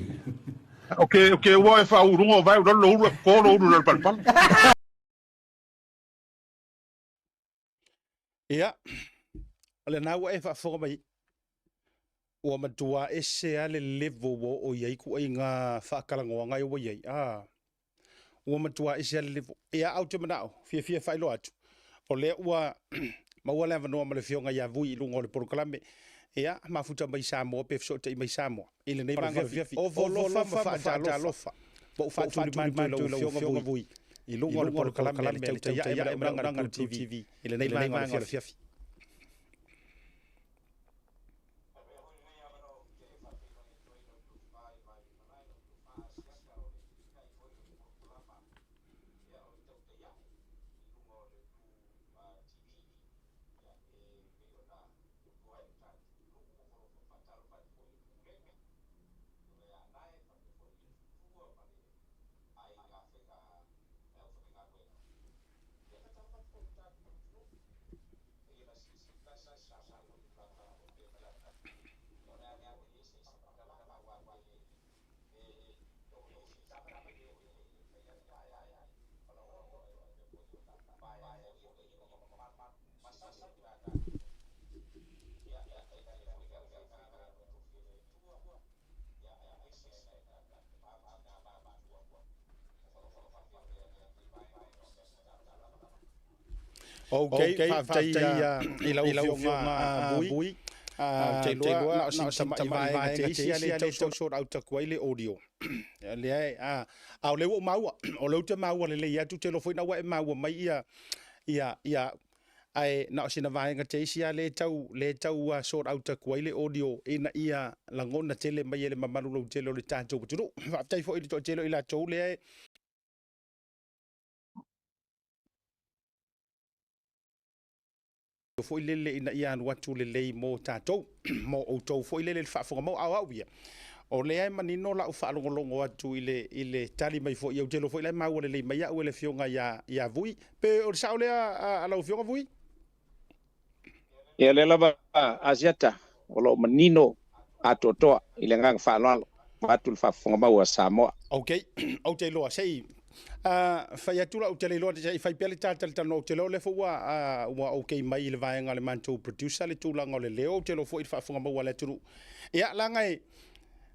O ke o ke ua e fa urunga o vai ro lo uru ko lo uru lo palapala. Ia, o lena ua e faafofoga mai, ua matua ese lava le level ua oo i ai ituaiga faatalanoaga ia ua i ai. A, ua matua ese lava le level. Ia, ae ou te manao, fiafia e faailoa atu, o lea ua maua le avanoa ma le Afioga ia Vui i luga o le polokalame, ia, mafuta mai Samoa pe fesootai mai Samoa i lenei vaega o le afiafi. Ovo alofa ma faatalofa ua ou faatulimalu i lau Afioga Vui i luga o le polokalame a le Tautai Ae ma le Auaunaga a le Blue TV i lenei vaega o le afiafi. Ok, faafetai i lau Afioga Vui. Ou te iloa na o si tamai vaega te isi lea e tau sort out atu ai le audio. Lea e, a o lea ua ou maua, o lea ou te maua lelei atu, ou te iloa foi na ua e maua mai ia, ia, ia, ae na o sina vaega te isi lea e tau, lea e tau sort out atu ai le audio ina ia lagona tele mai e le mamalu lautele o le tatou atunuu. Faafetai foi i le toatele o i latou lea e foi lele ina ia alu atu lelei mo tatou, mo outou foi lele i le faafofoga mau. A o au ia, o lea e manino lau faalogologo atu i le, i le tali mai foi, ou te iloa foi la e maua lelei mai au e le Afioga ia, ia Vui. Pe o le sao lea a lau Afioga Vui? Ia, o lea lava Asiata o lo o manino atoatoa i le agaga faaaloalo vaeatu le faafofoga mau a Samoa. Ok, ou te iloa, se i fai atu lau, ou te le iloa, se i fai pea le talatalanoa, ou te iloa o lea foi ua, ua ok mai i le vaega a le matou producer le tulaga o le leo, ou te iloa foi i le faafofoga mau a le atunuu. Ia, leaga e,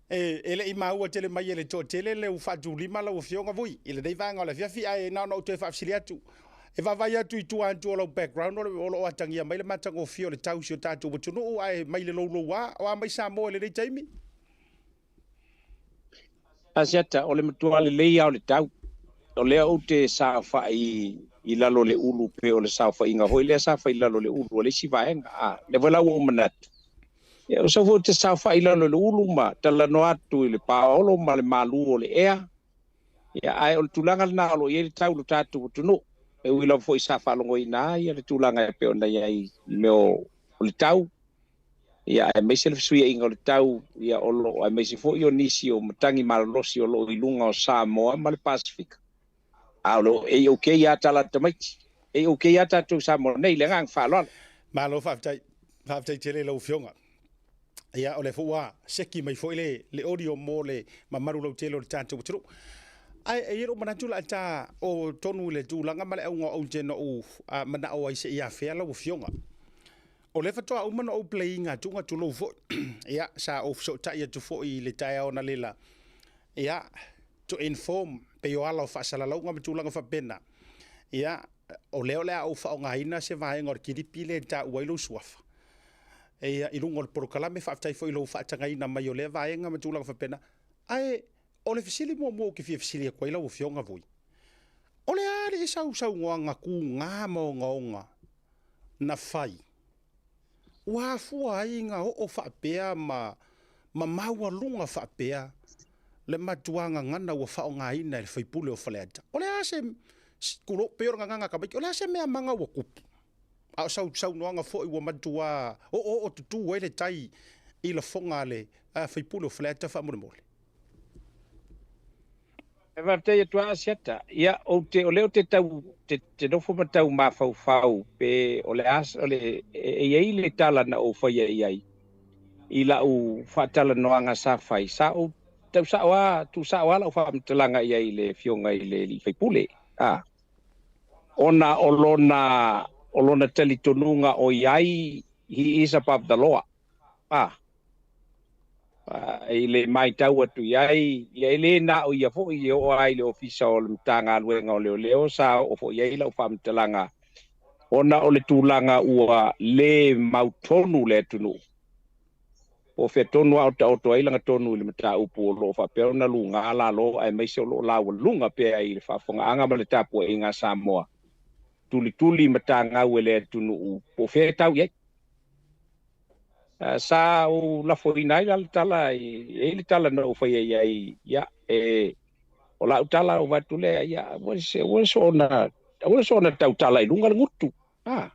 e le i maua tele mai e le toatele le ua faatulima lau Afioga Vui i lenei vaega o le afiafi, ae na ona ou toe faafesili atu, E vaavaai atu i tua atu o lau background o lo o atagia mai le matagofie o le tau i si o tatou atunuu, ae mai le louloua, o a mai Samoa i lenei taimi? Asiata, o le matua lelei lava o le tau. O lea ou te saofai i lalo o le ulu pei o le saofaiga foi lea sa fai i lalo o le ulu a le isi vaega. A, lea foi la ua ou manatu, ia o sau foi ou te saofai i lalo o le ulu ma talanoa atu i le paolo ma le malu o le ea. Ia, ae o le tulaga lena o lo o i ai le tau i lo tatou atunuu. E ui lava foi sa faalogoina ai le tulaga e pei ona i ai i mea o le tau, ia, aemaise le fesuiaiga o le tau, ia, o lo o, aemaise foi o nisi o matagi malolosi o lo o i luga o Samoa ma le Pasefika. A o lo o A-OK lava tala a tamaiti. A-OK lava tatou i Samoa nei, i le agaga faaaloalo. Malo faafetai. Faafetai tele i lau Afioga. Ia, o lea foi ua seki mai foi le, le audio mo le mamalu lautele o le tatou atunuu. Ae e i ai lou manatu la ta o tonu i le tulaga ma le auga ou te no manao ai se i afea lau afioga. O lea faatoa uma na ou play ina atu tulou foi. Ia, sa ou fesootai atu foi i le taeao analeila. Ia, to inform pei o ala o faasalalauga ma tulaga faapena. Ia, o lea o le a ou faaaogaina se vaega o le kilipi lea e taua ai lou suafa. Ia, i luga o le polokalame, faafetai foi i lou faatagaina mai o lea vaega ma tulaga faapena. Ae o le fesili muamua ou te fia fesili atu ai lau Afioga Vui, o le a alii sausaunoaga tuga ma ogaoga na fai ua afua ai na oo faapea ma maualuga faapea le matua gagana ua faaaogaina e le sui usufono o Faleata? O le a se, tulou, pei o le gagana a tamaiti, o le a se mea maga ua tupu? A o sau saunoaga foi ua matua oooo tutū ai le tai i lafoga a le sui usufono o Faleata faamolemole. E faafetai atu lava Asiata. Ia, ou te, o lea ou te tau, te, te nofo ma tau mafaufau pe o le a, o le, e i ai le tala na ou faia i ai i lau faatalanoaga sa fai, sa ou tau sao lava, tuusao lava lau faamatalaga i ai i le Afioga i le alii faipule, a, ona o lona, o lona talitonuga o i ai, he is above the law, a. I le matau atu i ai, ia e le na o ia foi e oo ai i le Ofisa o le Matagaluega o Leoleo, sa oo foi i ai lau faamatalaga ona o le tulaga ua le mautonu le atunuu. Po o fea tonu a o taoto ai lagatonu i le mataupu o lo o faapea ona luga lalo aemaise o lo o laualuga pea i le faafofogaaga ma le tapuaiga a Samoa, tulituli matagau e le atunuu po o fea e tau i ai. Sa ou lafoina ai la le tala, e i ai le tala na ou faia i ai, ia, e, o lau tala ou avatu lea, ia, aua se, aua soona, aua soona tautala i luga le gutu. A.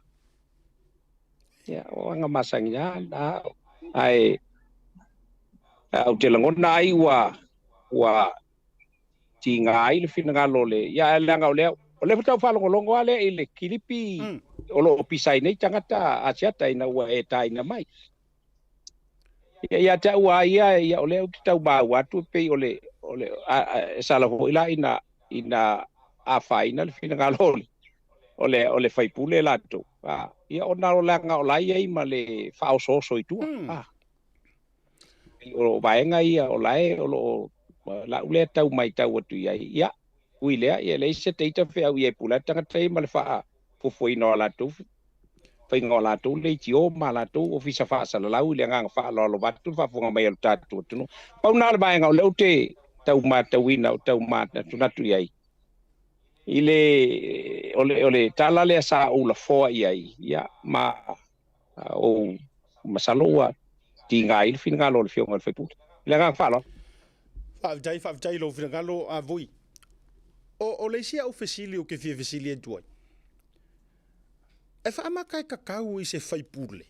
Ia, o aga masani lava na, ae, ou te lagona ai ua, ua tiga ai le finagalo o le, ia, ae leaga o lea, o lea faatoa ou faalogologo lava lea i le kilipi o lo o pisa ai nei tagata Asiata ina ua e taina mai. Ia, ia te au lava ia, ia, o lea ou te tau maua atu e pei o le, o le, a, a, e sala foi la ina, ina afaina le finagalo o le, o le, o le faipule latou. A, ia, ona o leaga o la e i ai ma le faaosooso i tua. A. O vaega ia o la e o lo o la'u lea tau matau atu i ai, ia, ui lea, ia e leai se ita feau i ai pule atu tagata ia ma le faafuafuaina o a latou faiga o a latou leitio ma a latou ofisa faasalalau i le agaga faaaloalo vaeatu le faafofoga mai a lo tatou atunuu. Pau lena o le vaega o lea ou te tau matauina o tau manatunatu i ai i le o le tala lea sa ou lafoa i ai, ia, ma ou masalo ua tiga ai le finagalo o le Afioga i le sui usufono. I le agaga faaaloalo. Faafetai, faafetai i lou finagalo, Vui. O le isi au fesili ou te fia fesili atu ai, e faamata e tatau i se faipule,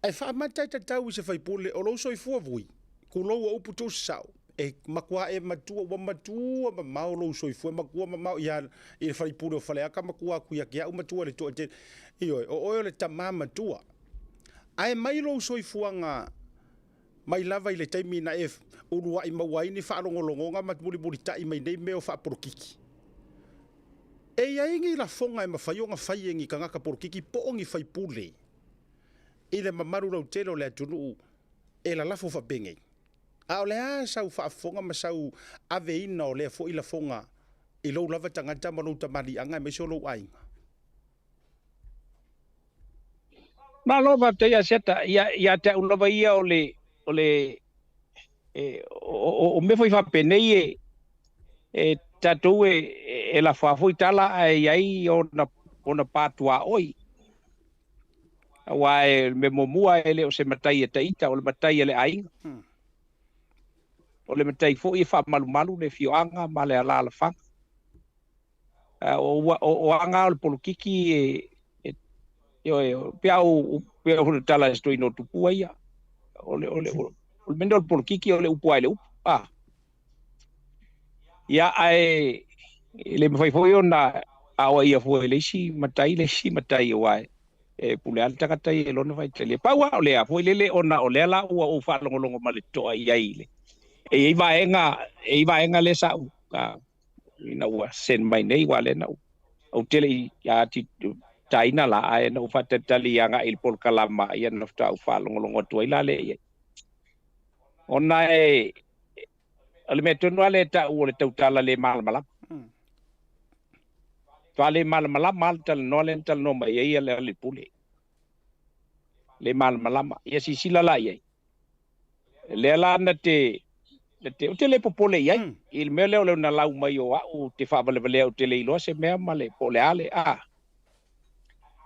e faamata e tatau i se faipule o lou soifua Vui, tulou o upu tuusasao, e matua e matua, ua matua mamao lou soifua, e matua mamao ia i le faipule o Faleata, matua atu ia te au, matua i le toatele. Ioe, o oe o le tama matua. Ae mai lou soifuaga mai lava i le taimi na e uluai maua ai ni faalogologoga ma mulimulitai mai nei mea o faapolokiki. E i ai ni lafoga e mafai ona fai e ni tagata polokiki po o ni faipule i le mamalu lautele o le atunuu e lalafo faapenei. A o le a sau faafofoga ma sau aveina o lea foi lafoga i lou lava tagata ma lou tamaliiaga aemaise o lou aiga? Malo faafetai Asiata, ia ia te au lava ia o le o le e, o, o mea foi faapenei e e tatou e, e lafo lava foi tala ae i ai ona ona patuaoi. Aua e le mea muamua e le o se matai e taita, o le matai a le aiga. O le matai foi e faamalumalu le afioaga ma le alaalafaga. O, o, o aga o le polokiki e, e, ioe, pe au, pe au le tala e se toeaina o tupua ia. O le, o le, o le mea o le polokiki o le upu lava i le upu. Ah. Ia, ae e le mafai foi ona aoaia fua e le isi matai le isi matai aua e pule lava le tagata ia i lona faitalia. Pau lava o lea foi lele ona o lea la ua ou faalogologo ma le totoa i ai i le e i ai vaega e i ai vaega lea sa ou ina ua send mai nei aua lea na ou ou te le i taina la ae na ou faatalitali agai i le polokalama ia na faatoa ou faalogologo atu ai la lea i ai. Ona e O le mea tonu lava lea e tau o le tautala le malamalama. Matua le malamalama lava le talanoa lea na talanoa mai ai le alii pule. Le malamalama. Ia silasila la i ai. Lea la na te, na te, ou te le popole i ai, i le mea lea o le nalau mai o au ou te faavalevalea ou te le iloa se mea ma le, po o le a le, a.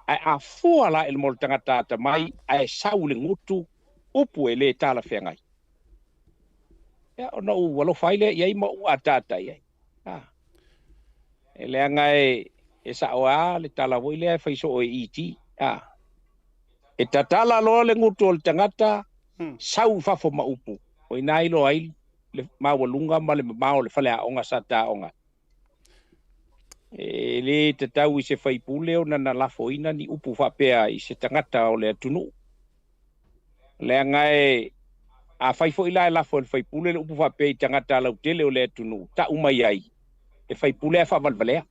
Ae a fua la i le mea o le tagata atamai ae sau i le gutu upu e le talafeagai. Ia, ona ou alofa ai lea i ai ma ou ataata i ai. A. E leaga e, e sao lava le tala foi lea e fai soo e ET. A. E tatala loa le gutu o le tagata, sau i fafo ma upu, o i ina iloa ai le maualuga ma le mamao o le faleaoga sa ta aoga ai. E le tatau i se faipule ona na lafoina ni upu faapea i se tagata o le atunuu. Leaga e, afai foi la e lafo e le faipule le upu faapea i tagata lautele o le atunuu, tau mai ai, e faipule ae faavalevalea.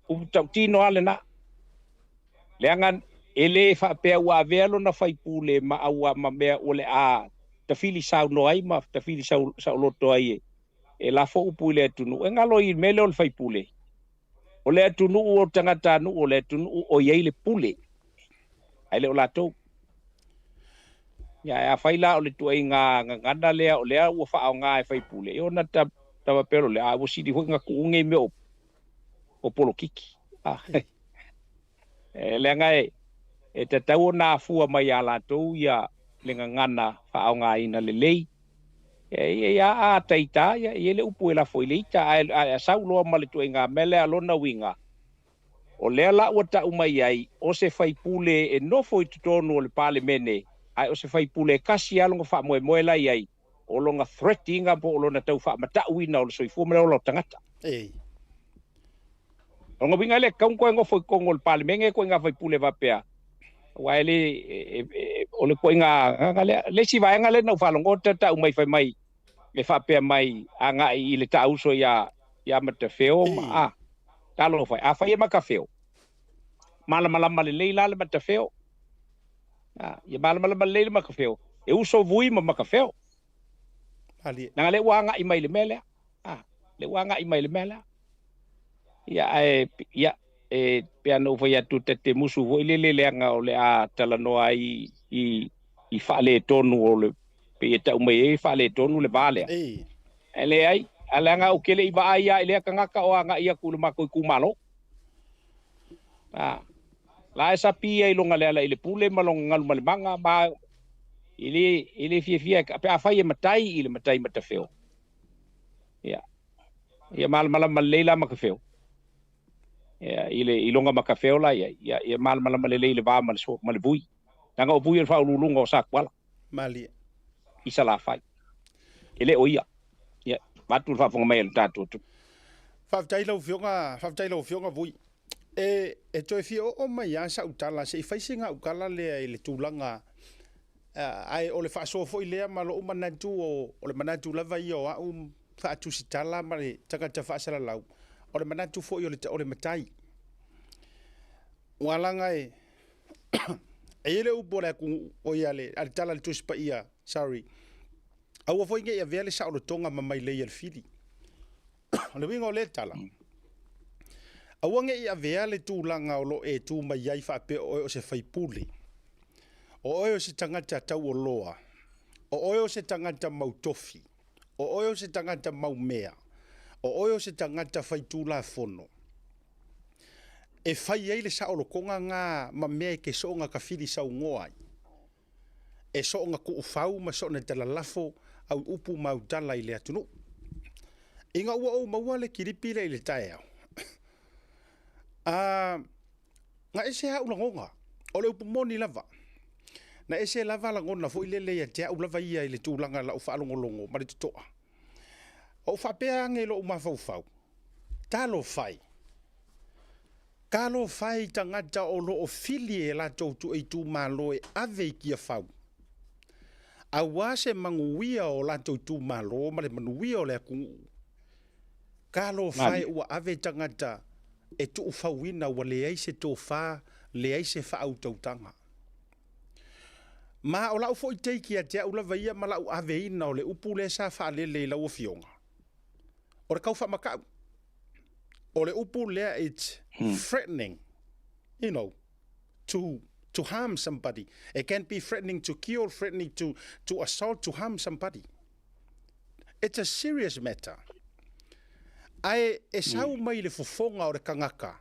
Upu tautino lava lena. Leaga e le faapea ua avea lona faipule ma aua ma mea o le a tafili saunoa ai ma tafili saoloto ai e, e lafo upu i le atunuu. E galo i le mea lea o le faipule. O le atunuu o tagatanuu o le atunuu o i ai le pule, ae le o latou. Ia, ae afai la o le tuaiga gagana lea o lea ua faaaoga e faipule, ia ona ta faapea loa lea, a ua sili foi ona tuu nei mea o polokiki. E leaga e tatau ona afua mai ia latou ia le gagana faaaogaina lelei. E ia a ta ita, ia e i ai le upu e lafo i le ita, ae sau loa ma le tuaiga mea lea lona uiga, o lea la ua tau mai ai, o se faipule e nofo i totonu o le Palemene, ae o se faipule e tasi lava lona faamoemoe la i ai, o lona threat ina po o lona tau faamatauina o le soifua ma le ola o tagata. O lona uiga e le tatau ona toe nofo i totonu o le Palemene ituaiga faipule faapea, aua e le, o le ituaiga agaga lea. Le isi vaega lea na ou faalogo o tau mai fai mai e faapea mai agai i le taauso ia ia Matafeo ma a talofa e. Afai e Matafeo, malamalama lelei la le Matafeo. A, ia malamalama lelei le Matafeo. E uso Vui ma Makafeo. Leaga lea ua agai mai i le mea lea. A, lea ua agai mai i le mea lea. Ia, ae, ia, e pei ona ou fai atu, ta te musu foi lele leaga o le a talanoa ai i, i faaletonu o le, pei e tau mai ai e faaletonu le va lea. Ae leai, a leaga ou te le i vaai lava i lea tagata o agai atu i le matou itumalo. A, la e sapi ia i lona leala i le pule ma lona galumalemaga ma e le, e le fiafia pe afai e matai i le matai matafeo. Ia, ia malamalama lelei la Matafeo. Ia, i le, i lona Matafeo la i ai, ia, ia malamalama lelei i le va ma le, ma le Vui. Leaga o Vui o le faauluuluga o Satuala. Malie. I Salafai. E le o ia. Ia, vaeatu le faafofoga mai a le tatou atunuu. Faafetai lau Afioga, faafetai lau Afioga Vui. E, e toe fia oo mai lava sau tala, se i fai sina au tala lea i le tulaga, ae o le faasoa foi lea ma lou manatu, o, o le manatu lava ia o au faatusitala ma le tagata faasalalau, o le manatu foi o le, o le matai. Ua laga e, e i ai le upu a le atunuu, o ia le, a le tala a le Tusi Paia, sorry, aua foi ne i avea le saolotoga ma mailei a le fili. O le uiga o lea tala, aua ne i avea le tulaga o lo o e tu mai ai faapea o oe o se faipule, o oe o se tagata tauoloa, o oe o se tagata mautofi, o oe o se tagata maumea, o oe o se tagata faitulafono, e fai ai le saolotoga na ma mea e ke soona ka fili saunoa ai, e soona tuufau ma soona talalafo au upu ma au tala i le atunuu. Ina ua ou maua le kilipi lea i le taeao, a, na ese au lagona, o le upu moni lava, na ese lava lagona foi lele ia te au lava ia i le tulaga lau faalogologo ma le totoa. Ou faapea ane i lou mafaufau, talofa e, talofa e i tagata o lo o fili e latou itumalo e ave i Tiafau, aua se manuia o latou itumalo ma le manuia o le atunuu. Talofa e ua ave tagata e tuufauina ua leai se tofa, leai se faautautaga. Ma o lau foi take ia te au lava ia ma lau aveina o le upu lea sa faalele i lau Afioga, o le tau faamatau. O le upu lea it's threatening, you know, to to harm somebody. It can be threatening to kill, threatening to to assault, to harm somebody. It's a serious matter. Ae e sau mai le fofoga o le tagata,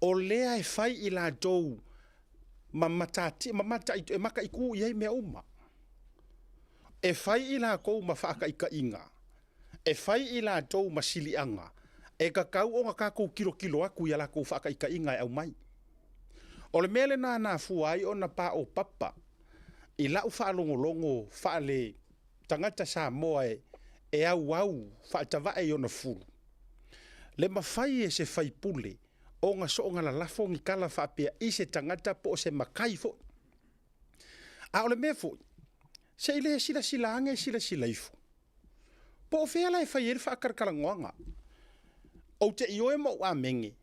o lea e fai i latou ma matati, ma mata, e mataitu i ai mea uma. E fai i latou ma faataitaiga, e fai i latou ma siliaga, e tatau ona tatou tilotilo atu i a latou faataitaiga e aumai. O le mea lena na afua ai ona paopapa i lau faalogologo faale tagata Samoa e, e auau faatavae i ona fulu. Le mafai e se faipule ona soona lalafo ni tala faapea i se tagata po o se matai foi. A o le mea foi, se i le silasila ane silasila ifo, po o fea la e fai ai le faatalatalanoaga. Ou te ioe ma ou amene,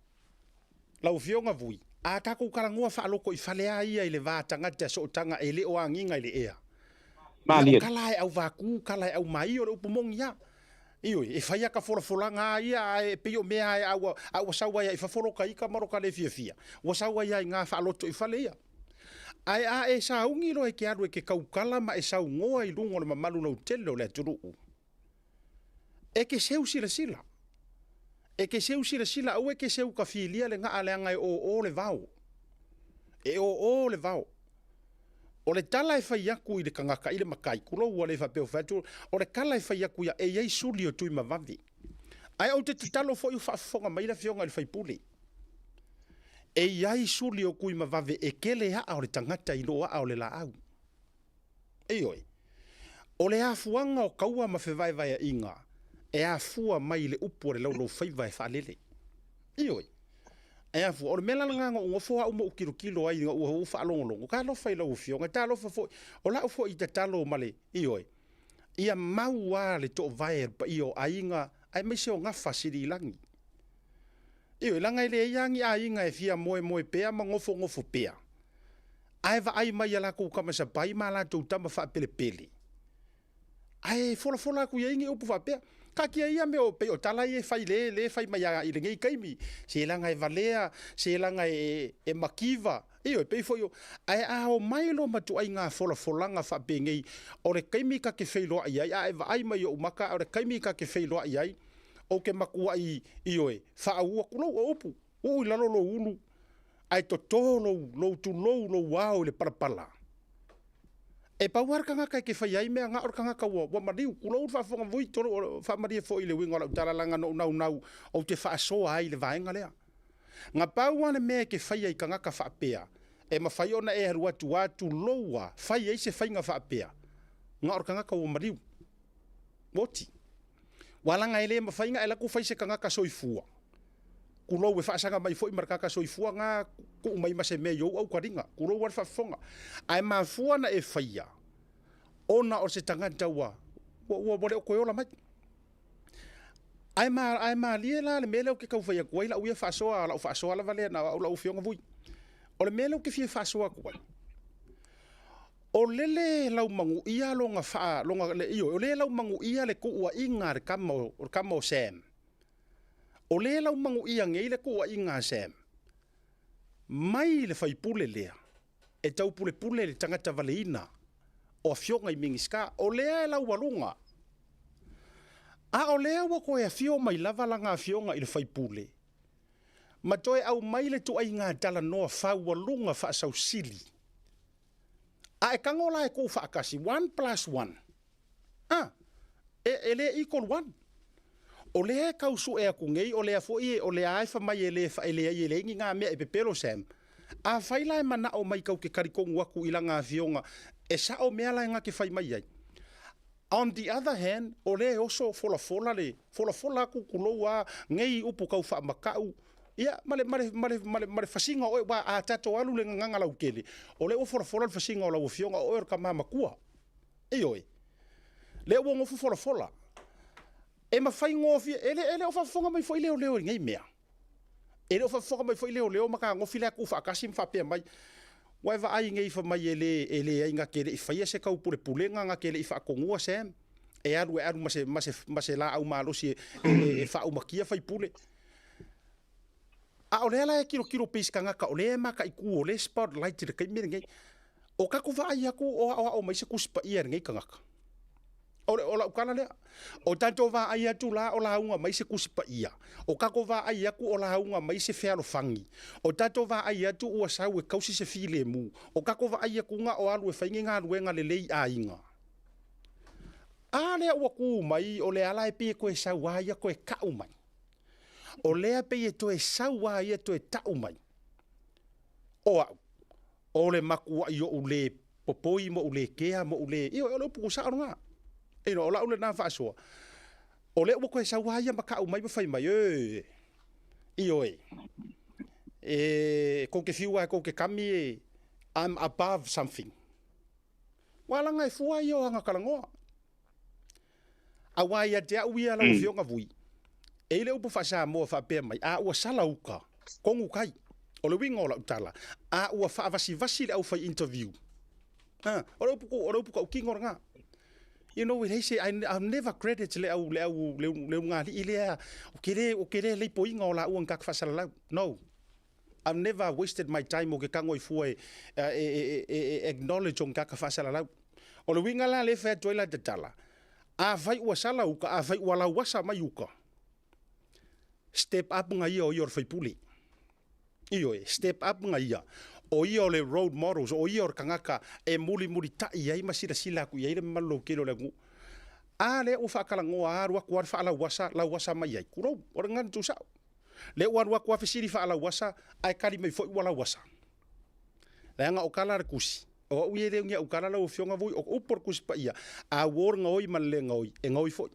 lau Afioga Vui, a tatou talanoa faaloto i fale a ia i le va tagata sootaga e le o agiga i le ea. Ia, o tala e auvākū, tala e aumāio, o le upu moni lava. Ioe, e fai ata folafolaga a ia, ae pei o mea a ua, a ua sau ai i fafo lo ta ita ma lo ta le fiafia, ua sau ai lava i gā faaloto i fale ia. Ae a e sauni loa e ke alu e ke tautala ma e saunoa i luga o le mamalu lautele o le atunuu, e ke seu silasila. E ke seu silasila, aua e ke seu ka filia le gaa leaga e oo le vao. E oo le vao. O le tala e fai atu i le tagata, i le matai, tulou ua le faapea ua fai atu, o le tala e fai atu ia, e i ai suli o Tuimavave. Ae ou te tatalo foi o faafofoga mai le Afioga i le sui usufono, e i ai suli o Tuimavave e tele aa o le tagata i lo aa o le laau. Ioe. O le afuaga o taua ma fevaevaeaiga e afua mai i le upu a le laulaufaiva e faalele. Ioe. E afua, o le mea la lena na ou nofo au ma ou tilotilo ai ina ua ou faalogologo, talofa i lau Afioga, talofa foi, o lau foi tatalo ma le, ioe, ia mau lava le toovae a le paia o aiga aemaise o gafa siliilagi. Ioe, leaga e leai lava ni aiga e fia moemoe pea ma nofonofo pea. Ae vaai mai i a latou tama sapai ma a latou tama faapelepele, ae folafola atu i ai ni upu faapea, Taatia ia mea o pei o tala ia e fai le le fai mai i lenei taimi, se leaga e valea, se leaga e e mativa, ioe, pei foi o, ae a omai loa ma ituaiga folafolaga faapenei, o le taimi ta te feiloai ai, a e vaai mai i ou maka, o le taimi ta te feiloai ai, ou te matuai, ioe, faauu atu lou, o upu, uu i lalo lou ulu, ae toto lou, lou tulou lou ao i le palapala. E pau lava le tagata e te faia ai mea na o le tagata ua, ua maliu. Tulou le faafofoga vui, tolu, faamalie foi i le uiga o lau tala leaga na ou naunau ou te faasoa ai i le vaega lea. Na pau lava le mea e te faia i tagata faapea, e mafai ona e alu atu lava tulou lava, fai ai se faiga faapea, na o le tagata ua maliu. Ua oti. Aua leaga e le mafai ona e alu atu fai se tagata soifua, Tulou, e faasaga mai foi ma le tagata soifua na tuu mai ma se mea i ou aukaliga. Tulou lava le faafofoga. Ae mafua na e faia ona o se tagata ua, ua, ua, ua le o toe ola mai. Ae, ma, ae malie la le mea lea ou te tau fai atu ai lau ia faasoa, lau faasoa lava lea na o au lau Afioga Vui. O le mea lea ou te fia faasoa atu ai, o lele laumanuia lona faa, lona, le, ioe, o le laumanuia le tuuaiga a le tama o, o le tama o Sam. O lea e laumanuia nei le tuuaiga a Sam mai le faipule lea e taupulepule le tagata valeina o afioga i Minisita. O lea e laualuga, a o lea ua toe afio mai lava lana afioga i le faipule ma toe aumai le tuuaiga talanoa faualuga faasausili. A e tago la e tuufaatasi, one plus one, A, e, e le equal one. O lea e tau sue atu nei, o lea foi, o lea lava e fai mai e le, e leai e leai ni na mea e pepelo Sam. Afai la e manao mai tou te talitonu atu i lana afioga, e sao mea la e na te fai mai ai. On the other hand, o lea e oso folafola le, folafola atu tulou a nei upu tau faamatau, ia, ma le, ma le, ma le, ma le, ma le fasiga o oe, aua a tatou alu i le gagana lautele, o lea ua folafola le fasiga o lau afioga, o oe o le tama matua. Ioe. Lea ua nofo folafola. E mafaigofie, e le, e le o faafofoga mai foi leoleo i nei mea. E le o faafofoga mai foi leoleo ma tagofi le atu faatasi ma faapea mai, Ua e vaai nei fai mai e le, e leai na te le i faia se taupulepulega, na te le i faatonua Sam, e alu e alu ma se, ma se, ma se laau malosi e, e, e faaumakia faipule. A o lea la e tilotilo pei se tagata o lea e mataitu, o lea e spotlight i le taimi lenei. O tatou vaai atu o aoao mai se Tusi Paia e lenei tagata. O, le, o lau tala lea. O tatou vaai atu la o lauga mai se Tusi Paia. O tatou vaai atu o lauga mai se fealofani. O tatou vaai atu ua sau e tausi se filemu. O tatou vaai atu na o alu e fai ni galuega lelei i aiga. A lea ua tu mai, o lea la e pei e toe sau a ia toe tau mai. O lea pei e toe sau a ia toe tau mai, o au, o le matuai oʻu le popoi ma ou le kea ma ou le, ioe, o le upu tusao lena. You know, o lau lena faasoa. O lea ua toe sau a ia ma tau mai ma fai mai, ee, ioe, e kou te fiu a e kou te kami e, I'm above something. Ua laga e fua ia o aga talanoa. Aua ia te au ia lau Afioga Vui, e i le upu faa-Samoa faapea mai, a ua sala uka, kogu kai. O le uiga o lau tala, a ua faavasivasi le aufai interview. Ha, o le upu, o le upu tautino lena. You know, e leai se, I, I've never credit le au, le au, le, le ulugalii lea, o ke le, o ke le leipoiga o laua ni kaka faasalalau. No. I've never wasted my time o ke kago i fua e, e, e, e, e acknowledge o ni kaka faasalalau. O le uiga la lea e fai atu ai la tatala, afai ua sala uka, afai ua lauasa mai uka, step up nga ia o ia o le faipule. Ioe, step up nga ia. O ia o le role models, o ia o le tagata e mulimulitai ai ma silasila atu i ai le mamalu lautele o le atunuu. A lea ua faatalanoa alu atu lava le faalauasa, lauasa mai ai. Tulou, o le gagana tuusao. Lea ua alu atu lava fesili faalauasa, ae tali mai foi ua lauasa. Leaga o tala a le Tusi, o au ia e le o ni au tala lau Afioga Vui, o upu a le Tusi Paia, a uo le gaoi ma le le gaoi, e gaoi foi.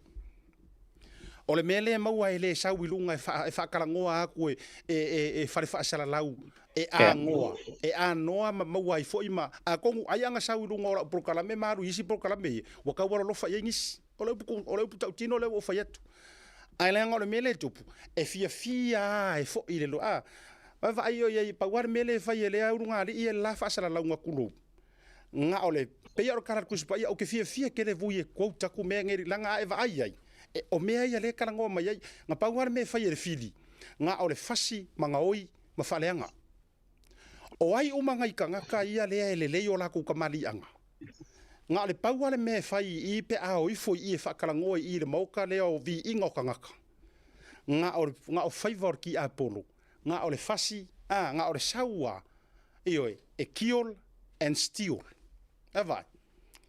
O le mea lea e maua e le sau i luga e, faa, e faatalanoa atu e, e, e, e fale faasalalau, e anoa, e anoa ma maua ai foi ma, atonu ai ana sau i luga o lau polokalame ma alu i isi polokalame ia, ua tau alolofa i ai nisi. O le upu, o le upu tautino lea ua ou fai atu. Ae leaga o le mea lea e tupu, e fiafia lava e foi i le lo, a, Vaavaai o i ai, pau lava le mea lea e fai e lea ulugalii e le la faasalalauga kulou, na o le, pei lava o le tala a le Tusi Paia, ou te fiafia tele vui e quote atu mea nei, leaga a e vaai ai, e, o mea ia lea e talanoa mai ai. Na pau lava le mea e fai e le fili, na o le fasi ma gaoi ma faaleaga. O ai uma nai tagata ia lea e lelei o latou tamaliiaga? Na o le pau lava le mea e fai i i pe a o ifo i i e faatalanoa i i i le maota lea o viiga o tagata, na o, na o faiva o le tiapolo, na o le fasi, a, na o le sau a, ioe, e kill and steal. A vaai,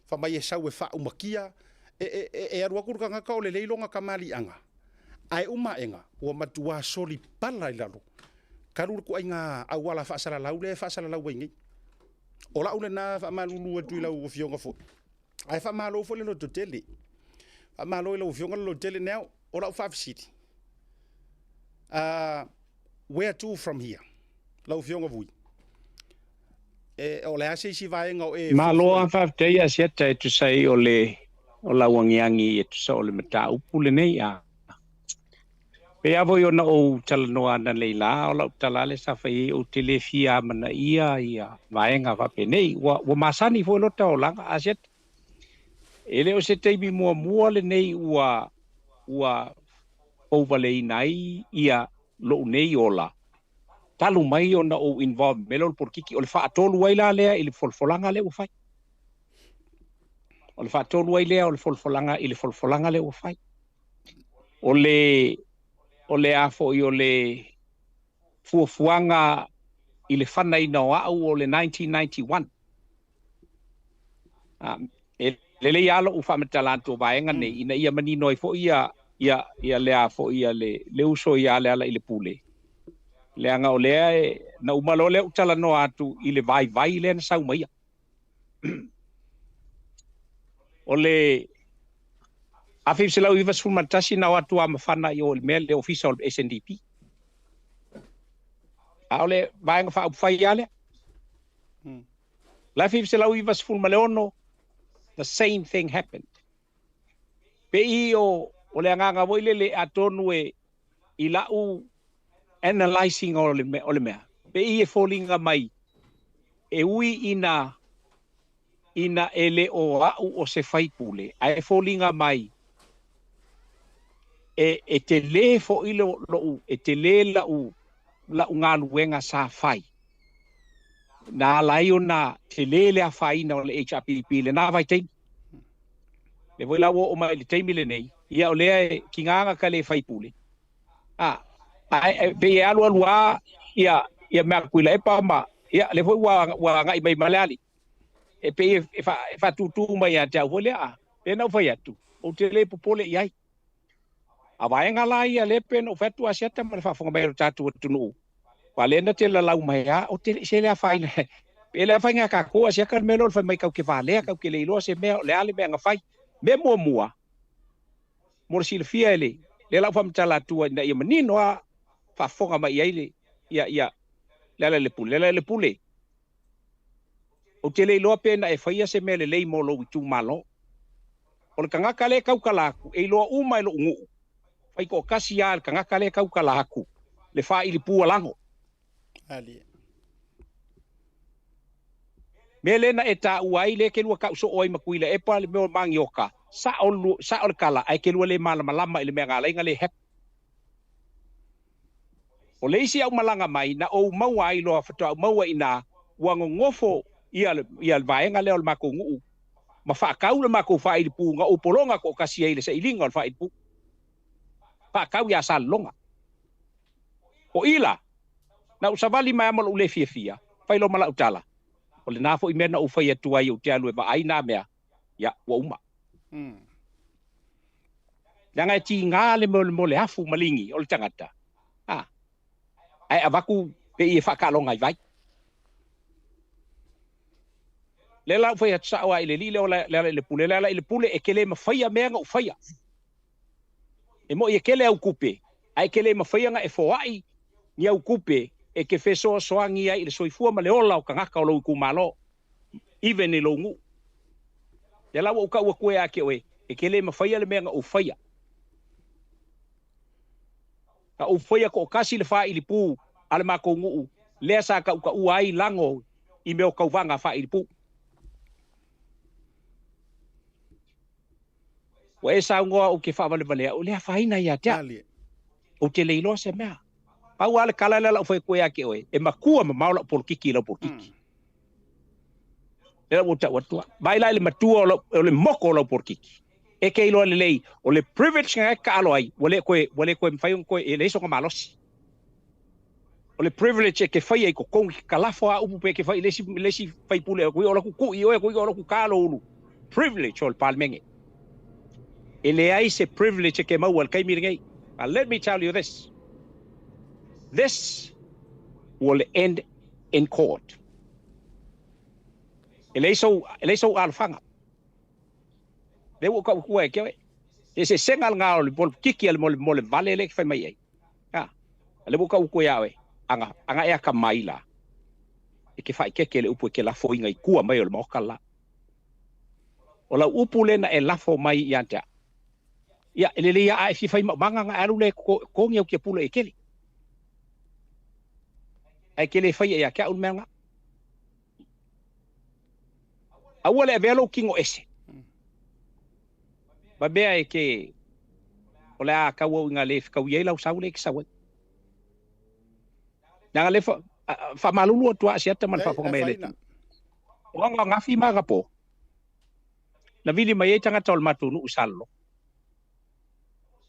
fai mai e sau e faaumakia, e, e, e, e alu atu le tagata o lelei lona tamaliiaga, ae uma aega, ua matua soli pala i lalo, talu le tuaiga auala faasalalau lea e faasalalau ai nei. O lau lena faamalulu atu i lau Afioga foi, ae faamalo foi le lototele. Faamalo i lau Afioga le lototele. Now, o lau faafesili, where to from here? Lau Afioga Vui, e, o le a se isi vaega o e Malo a faafetai Asiata e tusa ai o le o lau agiagi e tusa o le mataupu lenei a. Pei lava foi ona ou talanoa ananei la, o lau tala lea sa fai ai ou te le fia amanaia ia vaega faapenei. Ua, ua masani foi lota olaga Asiata. E le o se taimi muamua lenei ua, ua fouvaleina ai ia lou nei ola, talu mai ona ou involve i mea lea o le polokiki. O le faatolu ai la lea i le folafolaga lea ua fai. O le faatolu ai lea o le folafolaga i le folafolaga lea ua fai. O le, o le a foi o le fuafuaga i le fanaina o au o le 1991. E lelei lava lou faamatala atu o vaega nei ina ia manino ai foi ia ia ia le a foi ia le le uso ia Lealailepule, leaga o lea e na uma loa lea ou talanoa atu i le vaivai lea na sau mai ia. O le 1991 na o atu a mafana i o i le mea le ofisa o le SNDP. A o le Vaega Faaupufai lava lea. Le 1996, the same thing happened. Pei o, o le agaga foi lele atonu e i lau analysing o le, o le mea, pei e foliga mai e ui ina ina e le o au o se faipule, ae foliga mai e, e telē foi lo, lou, e telē lau, lau galuega sa fai. Na ala ai ona telē le afaina o le HRPP i lena vaitaimi. Lea foi la ua oo mai i le taimi lenei, ia o lea e tiga ka le faipule. A, ae pei e alualu lava ia, ia mea a Tuilaepa ma, ia lea foi ua, ua agai mai ma le alii. E pei e, e, fa, e faatūtū mai ia te au foi lea, a, lea na ou fai atu, ou te le popole i ai. A vaega la ia lea pei ona ou fai atu Asiata ma le faafofoga mai a lo tatou atunuu, aua lea na te lalau mai lava, ou te le i se le afaina, pe le afaina ia tatou Asiata le mea lea o le fai mai tatou te valea, tatou te le iloa se mea, o le a le mea na fai. Mea muamua, mo le silafia e le, lea la ou faamatala atua ina ia manino lava faafofoga mai i ai le, ia, ia, Lealailepule. Lealailepule, Ou te le iloa pe na e faia se mea lelei mo lou itumalo. O le tagata lea e tautala atu, e iloa uma e lou nuu, fai toatasi lava e le tagata lea e tautala atu le faailipu a lago. Mea lea na e taua ai, lea e te lua tau soo ai ma Tuilaepa le mea o Magioka, sao, sao le tala, ae te lua le malamalama i le mea na ala ai ona le happy. O le isi aumalaga mai na ou maua ai loa faatoa ou maua i ina ua nonofo ia le ia le vaega lea o le matou nuu ma faatau le matou faailipu na ou pologa toatasi ai i le sailiga o le faailipu. Faatau ia Salelologa. O i la, na ou savali mai lava ma lou le fiafia, fai loa ma lau tala, o lena foi mea na ou fai atu ai ou te alu e vaai na mea, ia, ua uma. Leaga e tiga le mea mo le afu maligi o le tagata, a, ae avatu pei e faataaloga i vai. Lea la ua fai atu sao lava i le alii lea o Lealailepule, Lealailepule, e te le mafaia mea na ou faia. E moi e tele au tupe, ae e te le mafaia na e foai ni au tupe e te fesoasoani ai i le soifua ma le ola o tagata o lou itumalo. Even i lou nuu. Lea la ua ou tau atu ia te oe, e te le mafaia le mea na ou faia. Na ou faia toatasi le faailipu a le makou nuu lea sa tautaua ai lago i mea o tauvaga faailipu. Ua e saunoa ou te faavalevalea, o le afaina ia te au. Ou te le iloa se mea. Pau lava le tala lea o le a ou fai atu ai ia te oe, e matua mamao lau polokiki i lau polokiki. Lea ua ou tau atu. Vaai la i le matua o le moko o lau polokiki. E te iloa lelei, o le privilege na e taalo ai, ua le toe, ua le toe mafai ona toe, e leai sona malosi. O le privilege e te faia i totonu, e te kalafo lava upu pe e te fai i le isi, le isi faipule, o lau tui oe, o lau talo ulu. Privilege o le Palemene. E leai se privilege e te maua i le taimi lenei. But let me tell you this. This will end in court. E leai sou, e leai sou alofaga. Lea ua ou tau atua e te oe. E eseesega lena o le polokiki a le mo le vale lea e te fai mai ai. A, lea ua ou tau atua ia oe, ana, ana e akamai la, e te faaeteete i le upu e te lafoina i tua mai o le maota la. O lau upu lea na e lafo mai ia te au, ia, e lelei lava a e fia fai maumaga ona e alu lea e totogi au tiapula e tele. Ae e te le faia ia te au le mea lena. Aua le avea lou tino ese ma mea e te o le a tau au ina le fetaui ai lau sau lea e te sau ai. Leaga le faamalulu atu lava Asiata ma le faafofoga mai a le atunuu. O aga ananafi ma agapo, na vili mai ai tagata o le matou nuu i Salelologa.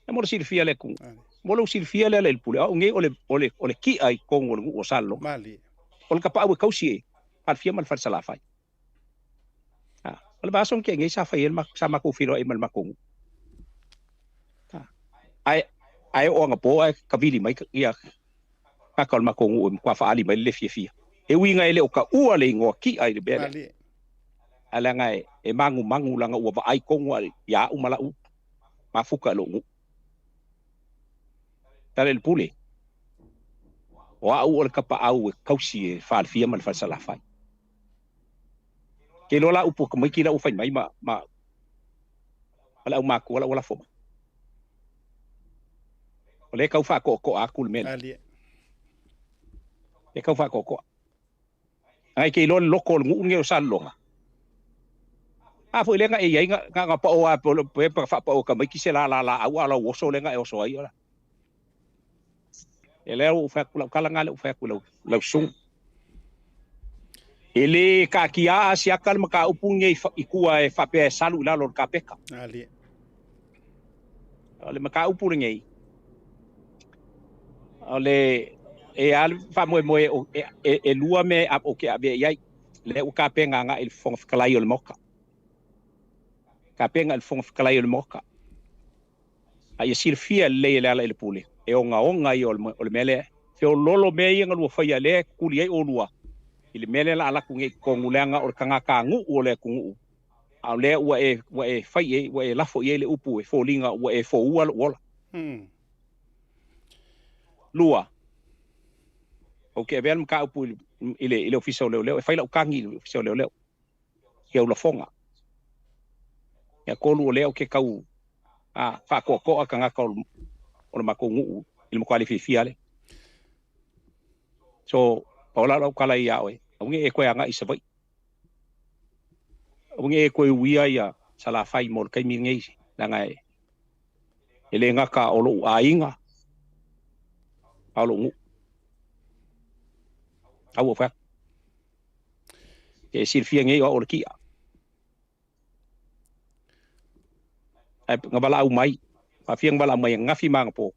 E mo le silafia e le atunuu. Mo lou silafia lea Lealailepule, o au nei o le, o le, o le ki'a i totonu o le nuu o Salelologa. O le tapaau e tausi e Falefia ma le Falesalafai. A, o le vaiaso na tea nei sa fai ai le sa matou feiloai ai ma le matou nuu. A, ae, ae oo anapo ae tavili mai ia tagata o le matou nuu e matua faaali mai le le fiafia. E ui ina e le o taua le igoa ki'a i le mea lea, ae leaga e magumagu leaga ua vaai tonu lava ia au ma lau mafuta i lou nuu. Talelepule, o au o le tapaau e tausi e Falefia ma le Falesalafai. Ke iloa la upu a tamaiti la ua fai mai ma, ma, ma le aumatua la ua lafo mai. O lea e tau faatoatoa atu le mea lea. E tau faatoatoa. Ae ke iloa le loko o le nuu lenei o Salelologa. A foi lea na e i ai na, na, na pao lava pe, pe, pe faapao e tamaiti se lala laau a o lau oso lea na e oso ai. Ola. E lea ua ou fai atu, lau tala lena lea ua fai atu i lau, lau susuga. E le taatia Asiata le mataupu lenei i tua e faapea e salu i lalo o le kapeta. O le mataupu lenei, o le e a le faamoemoe e, e, e lua mea ou te avea i ai. Lea ua tapena agai i le Fofoga Fetalai o le Maota. Tapena i le Fofoga Fetalai o le Maota. A ia silafia lelei e Lealailepule, e ogaoga ia o le mea lea. Feoloolo mea ia na lua faia lea e tutuli ai olua i le mea lea la alu atu nei i totonu leaga o le tagatanuu o le atunuu, a o lea ua e, ua e fai i ai, ua e lafo i ai le upu e foliga ua e foua lou ola. Lua, ou te avea le mataupu i le, i le Ofisa o Leoleo, e fai lau tagi i le Ofisa o Leoleo i au lafoga. Ia tolu o lea ou te tau a, faatoatoa tagata o, o le matou nuu i le matua le fiafia lea. So, pau la lau tala ia oe, aua ne i e toe agai i Savaii. Aua ne i e toe uia ia Salafai mo le taimi lenei, leaga e, e le gata o lou aiga, a o lou nuu. Aua ua fai atu. E silafia nei o au o le ki'a. Ae na valaau mai, faafia na valaau mai ananafi ma anapo,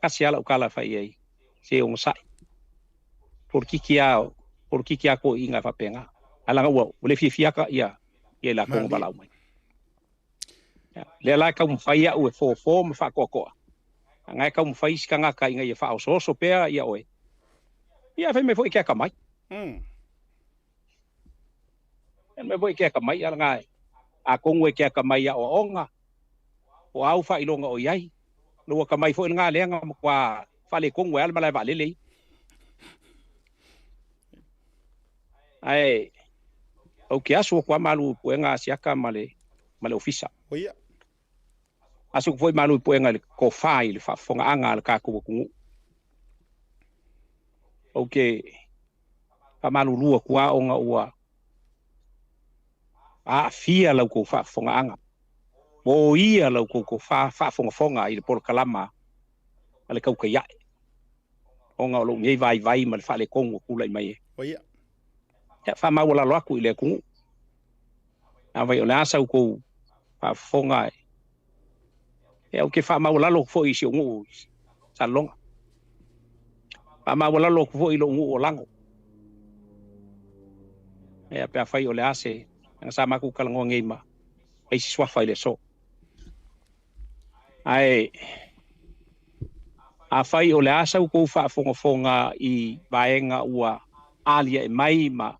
tasi lava lau tala e fai i ai, se onosai. Polokiki lava, polokiki lava toeaiina e faapena. Ae leaga ua le fiafia ka ia ia i latou na valaau mai. Lea la e taumafai au e fofo ma faatoatoa. A na e taumafai isi tagata ina ia faaosooso pea ia oe. Ia fai mai foi e ke akamai. Fai mai foi e ke akamai, a na atonu e ke akamai i aoaoga, po o a ou faailoga o i ai. Lou akamai foi lena lea na matua faaletonu ai lava le malae vaalele ia. Ae ou te asu atu lava malu i puega a Asiata ma le, ma le ofisa. Asu atu foi malu i puega i le tofa i le faafofogaaga a le tatou atunuu. Ou te faamalulu atu lava ona ua aafia la outou faafofogaaga, moia la outou tofa faafogafoga i le polokalama a le tautai ae, ona o lou nei vaivai ma le faaletonu ua tulai mai ai. Ia, faamaualalo atu i le atunuu, afai o le a sa outou faafofoga, ia, ou te faamaualalo atu foi i si ou nuu i Salelologa, faamaualalo atu foi i lou nuu o Lago. Ia, pe afai o le a se, leaga sa matou talanoa nei ma isi suafa i le aso. Ae afai o le a sa outou faafogafoga i vaega ua aliae mai ma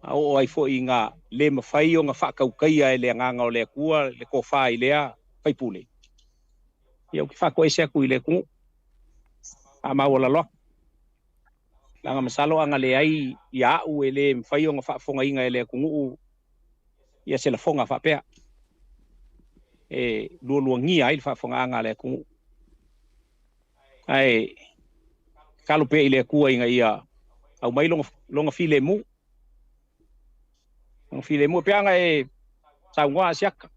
oo ai foi ina le mafai ona faatautaia e le Agaga o le Atua le tofa i lea faipule, ia ou te faatoese atu i le atunuu, faamaualalo atu. Leaga masalo a na leai ia au e le mafai ona faafofogaina e le atunuu ia se lafoga faapea e lualuagia ai le faafofogaaga a le atunuu. Ae tatalo pea i le Atua ina ia aumai lona filemu. Lona filemu. E pei ona e saunoa Asiata,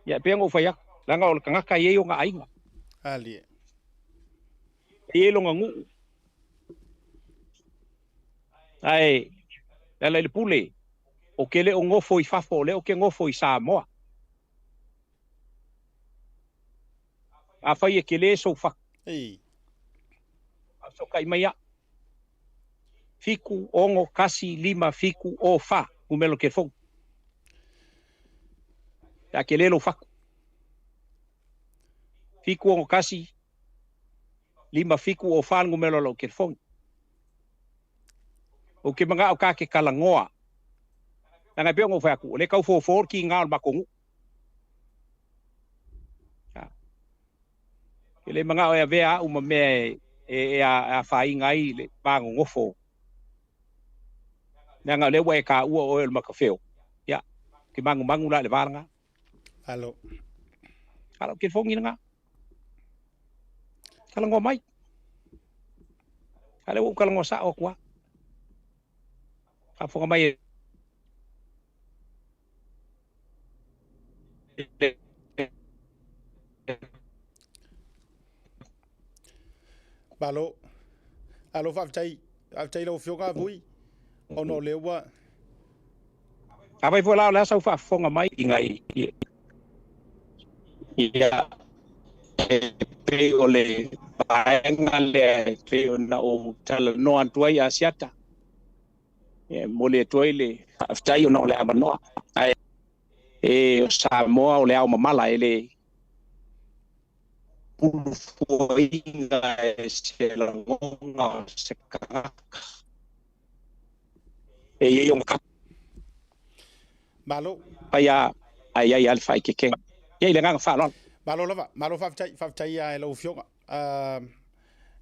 ia e pei ona ou fai atu, leaga o le tagata e i ai ona aiga. Alie. E i ai lona nuu. Ae e ala i le pule, ou te le o nofo i fafo, o lea ou te nofo i Samoa. Afai e tele sou fatu, faafesootai mai au. 7, 6, 1, 5, 7, 0, 4, numera o le telefoni. Pe a tele lou fatu. 7, 6, 1, 5, 7, 0, 4 le numera o lau telefoni. Ou te manao ta te talanoa. Leaga e pei ona ou fai atu, o lea e tau fofo le tiga o le matou nuu. E le manao e avea au ma mea e afaina ai le va nonofo. Leaga o lea ua e taua oe o le matafeo. Ia, ou te manumanu la i le va lena. Alo. A lau telefoni lena. Talanoa mai. A lea ua ou talanoa sao atu lava. Faafofoga mai e Malo. Alo faafetai, faafetai lau Afioga Vui ona o lea ua Afai foi la o le a sau faafofoga mai ina ia e pei o le vaega lea e pei ona ou talanoa atu ai Asiata, e momoli atu ai le faafetai ona o le avanoa. Ae e o Samoa o le ao mamala e le pulufuaina e se lagona o se tagata e i ai ona kapa. Malo. Pai a ae i ai lava le faaeteetega. Ia i le agaga faaaloalo. Malo lava, malo faafetai, faafetai lava i lau Afioga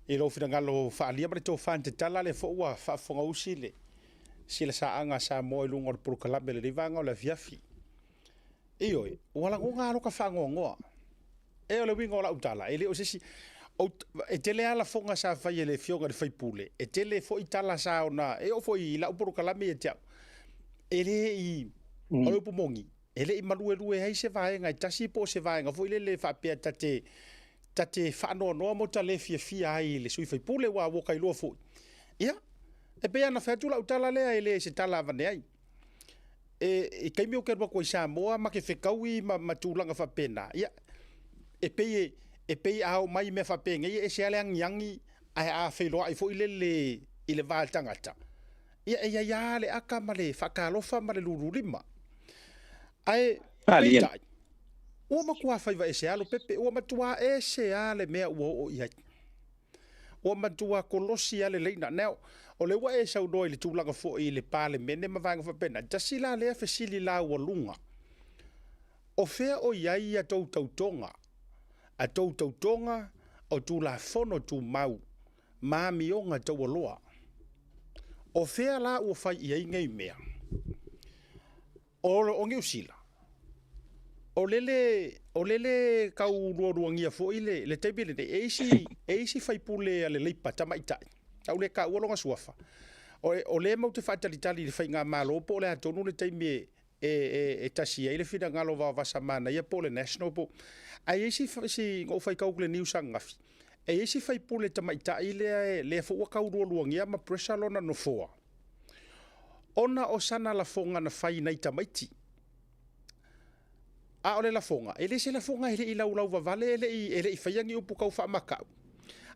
i lou finagalo faaalia ma le tofa na tatala, lea foi ua faafofogausi le silasaaga a Samoa i luga o le polokalame i lenei vaega o le afiafi. Ioe, ua lagona lava lota faanoanoa. E o le uiga o lau tala, e le o se isi, e tele lava lafoga sa fai e le Afioga i le sui usufono, e tele foi tala sa ona, e oo foi i lau polokalame ia te au, e le i, o le upu moni, e le i maluelue ai se vaega e tasi po o se vaega foi lele faapea ta te, ta te faanoanoa mo ta le fiafia ai i le sui usufono, aua ua ta iloa foi. Ia, e pei lava ona fai atu lau tala lea, e le se tala avane ai. E, i taimi ou te alu atu ai i Samoa ma te fetaui ma, ma tulaga faapena, ia, e pei e, e pei a oo mai i mea faapenei e ese lava le agiagi, ae a feiloai foi lele i le va o le tagata, ia e i ai lava le aka ma le faatalofa ma le lululima. Ae peitai, ua matua faiva ese lava Lopepe, ua matua ese lava le mea ua oo i ai. Ua matua kolosi lava le laina. Now, o lea ua e saunoa i le tulaga foi i le Palemene ma vaega faapena, tasi la lea fesili laualuga, o fea o i ai a tou tautoga, a tou tautoga o Tulafono Tumau ma amioga taualoa? O fea la ua fai i ai nei mea? O Niu Sila, o lele, o lele tau lualuagia foi le, le taimi lenei, e isi, e isi faipule a le Leipa tamaitai. A ou le taua lona suafa. O, o lea matou te faatalitali i le faigamalo po o le a tonu le taimi e, e, e, e tasi ai le finagalo o Vaovasa Manaia po o le National po. Ae i ai si, si na ou faitau atu i le news ananafi, e i ai si faipule tamaitai lea, e, lea foi ua tau lualuagia ma pressure lona nofoa, ona o sana lafoga na fai i nai tamaiti. A o le lafoga, e le se lafoga e le i laulauvavale, e le i, e le i faia ni upu tau faamatau,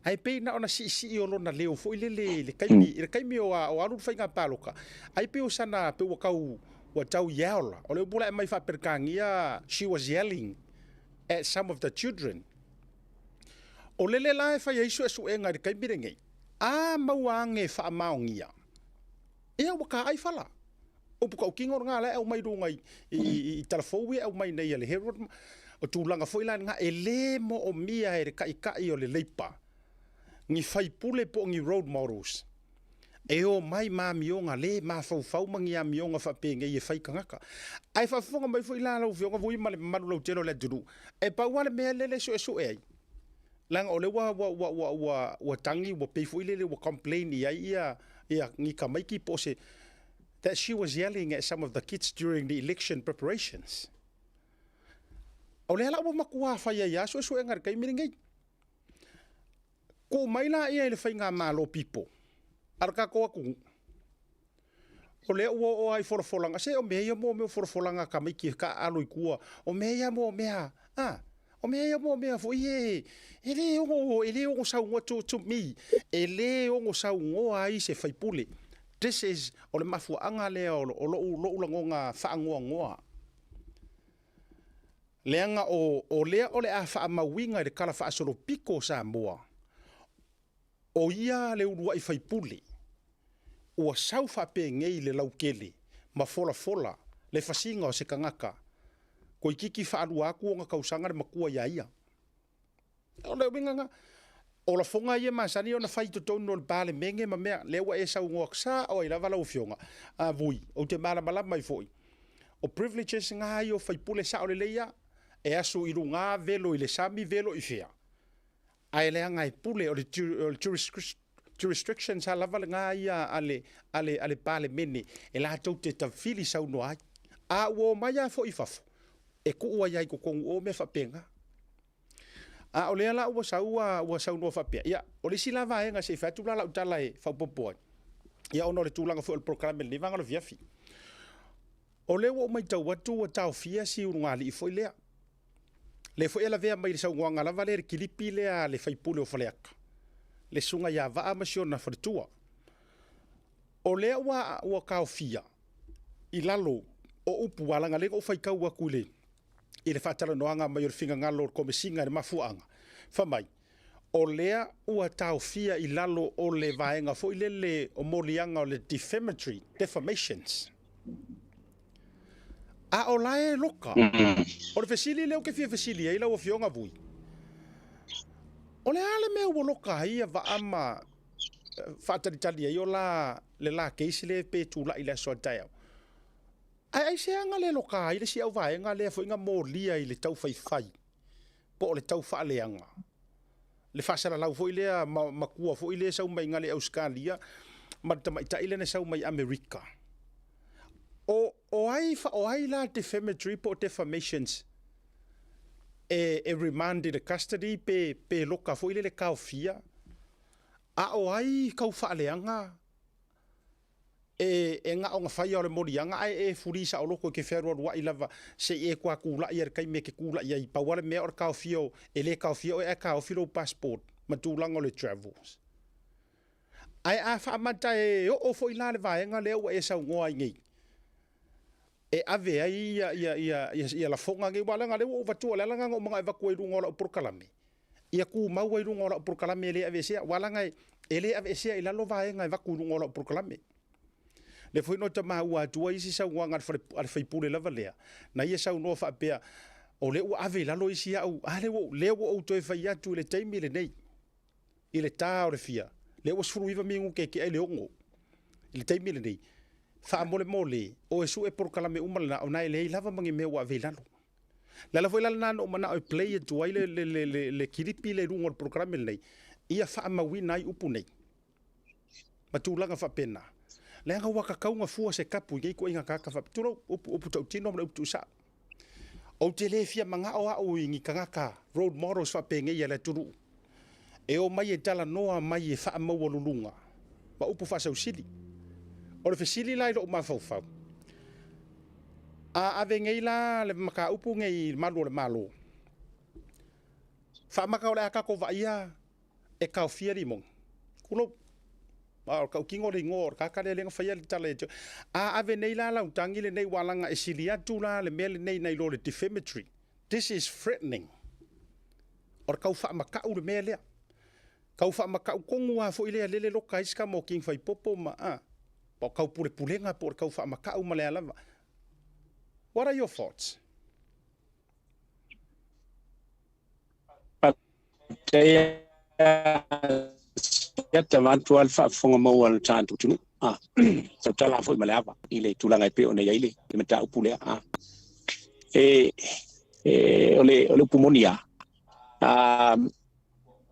ae pei na ona siisii o lona leo foi lele i le taimi, i le taimi o, o alu le faiga palota, ai pei o sana, pei ua tau, ua tau yell. O le upu la e aumai faa-Peretania, she was yelling at some of the children. O lele la e fai ai suesuega i le taimi lenei, a maua ane e faamaonia, Ia ua taai fala. Upu tautino lena la e aumai luga i, i, i, i talafou ia e aumai nei a le Herald. O tulaga foi la lena e le moomia e le taitai o le Leipa ni faipule po o ni role models e omai ma amioga le mafaufau ma ni amioga faapenei e fai tagata. Ae faafofoga mai foi la lau Afioga Vui ma le mamalu lautele o le atunuu, e pau lava le mea lele e suesue ai, leaga o lea ua, ua, ua, ua, ua, ua tagi, ua pei foi lele ua complain i ai ia, ia ni tamaiti po o se, that she was yelling at some of the kids during the election preparations. O lea la ua matua fai ai lava suesuega i le taimi lenei. Tuu mai laia i le faigamalo pipo a le tatou atunuu, o lea ua oo lava i folafolaga, se o mea ia mo mea o folafolaga a tamaiti e taaalo i tua, o mea ia mo mea, a, o mea ia mo mea foi e, e le ono, e le ono saunoa to, to me, e le ono saunoa ai se faipule. This is, o le mafuaaga lea o, o lou, lou lagona faanoanoa. Leaga o, o lea o le a faamauina i le Tala Faasolopito o Samoa, o ia le uluai faipule ua sau faapenei le lautele ma folafola le fasiga o se tagata toeitiiti faalua atu ona tausaga le matua ia ia. O le uiga lena, o lafoga ia e masani ona fai i totonu o le Palemene ma mea, lea ua e saunoa sao ai lava lau Afioga, a Vui, ou te malamalama ai foi, o privileges na ia o faipule sao lelei lava, e asu i luga velo i le sami, velo i fea, ae leaga e pule, o le jurisdiction sa lava lena ia a le, a le, a le Palemene e latou te tafili saunoa ai. A ua omai lava foi i fafo, e tuu ai lava i totonu o mea faapena. A o lea la ua sau ua, ua saunoa faapea, ia, o le isi la vaega se i fai atu la lau tala e faaopoopo ai, ia ona o le tulaga foi o le polokalame i lenei vaega o le afiafi. O lea ua ou matau atu ua taofia si ulugalii foi lea. Lea foi e lavea mai i le saunoaga lava lea i le kilipi lea a le faipule o Faleata, le susuga ia Vaa ma si ona faletua. O lea ua, ua taofia i lalo o upu, aua leaga lea na ou faitau atu i le, i le faatalanoaga mai o le finagalo o le Komesina i le mafuaaga, fai mai, o lea ua taofia i lalo o le vaega foi lele o moliaga o le defamatory, defamations. A o la e loka. O le fesili lea ou te fia fesili ai lau Afioga Vui, o le a le mea ua loka ai ia Vaa ma faatalitali ai o la le la case lea pe tulai i le aso a taeao? Ae aisea na le loka ai le isi auvaega lea foi na molia i le taufaifai po o le tau faaleaga, le faasalalau foi lea matua foi lea e sau mai i le Ausetalia ma le tamaitai lea na sau mai Amerika. O, o ai, o ai la defamatory po o defamations e, e remand i le custody pe, pe loka foi lele taofia, a o ai kau faaleaga E, e na o na faia o le moliaga ae e fuli saoloto e te fealualuai lava se i e toa kula'i ai i le taimi e te kula'i ai. Pau lava le mea o le taofia o, e le taofia oe ae taofi lou passport ma tulaga o le travels. Ae a faamata e oo foi la le vaega lea ua e saunoa ai nei, e ave ai ia, ia, ia, ia, ia lafoga nei, aua leaga o lea ua ou avatua, o le ala lena na ou manao e avatu ai i luga o lau polokalame, ia tumau ai i luga o lau polokalame e le aveesea, aua leaga e, e le aveesea i lalo vaega e avatu i luga o lau polokalame. Lea foi na ota maua atu ai isi saunoaga a le fale, a le faipule lava lea, na ia saunoa faapea, o lea ua ave i lalo isi au, a lea ua, lea ua ou toe fai atu i le taimi lenei, i le ta o le fia, lea ua 19 minute e tea i le 6 i le taimi lenei, faamolemole, o e sue polokalame uma lena, ona e leai lava ma ni mea ua ave i lalo. Le ala foi la lena na ou manao e play atu ai le, le, le, le, le kilipi lea i luga o le polokalame lenei, ia faamauina ai upu nei. Ma tulaga faapena. Leaga ua kakauga fua se kapu i nei ituaiga tagata faapea. Tulou, upu, upu tautino ma le upu tuusao. Ou te le fia manao au i ni tagata role models faapenei a le atunuu e omai e talanoa mai e faamaualuluga ma upu faasausili. O le fesili la i lou mafaufau, a ave nei la le mataupu nei i malu o le Malo, faamata o le a tatou vaaia e taofia limoni. Tulou. A o le tautino le igoa o le tagata lea lea na faia le tala ia te oe. A ave nei la lau tagi lenei ua laga e sili atu la le mea lenei nai lo le defamatory. This is threatening. O le tau faamatau le mea lea. Tau faamatau tonu lava foi lea lele loka ai si tama o King Faipopo ma a. Po o tau pulepulega po o le tau faamatau ma le a lava. What are your thoughts? Siata vaeatu le faafofoga maua a le tatou atunuu. Tautala foi ma le ava i le tulaga e pei ona i ai le mataupu lea. E, e, o le, o le upu moni lava,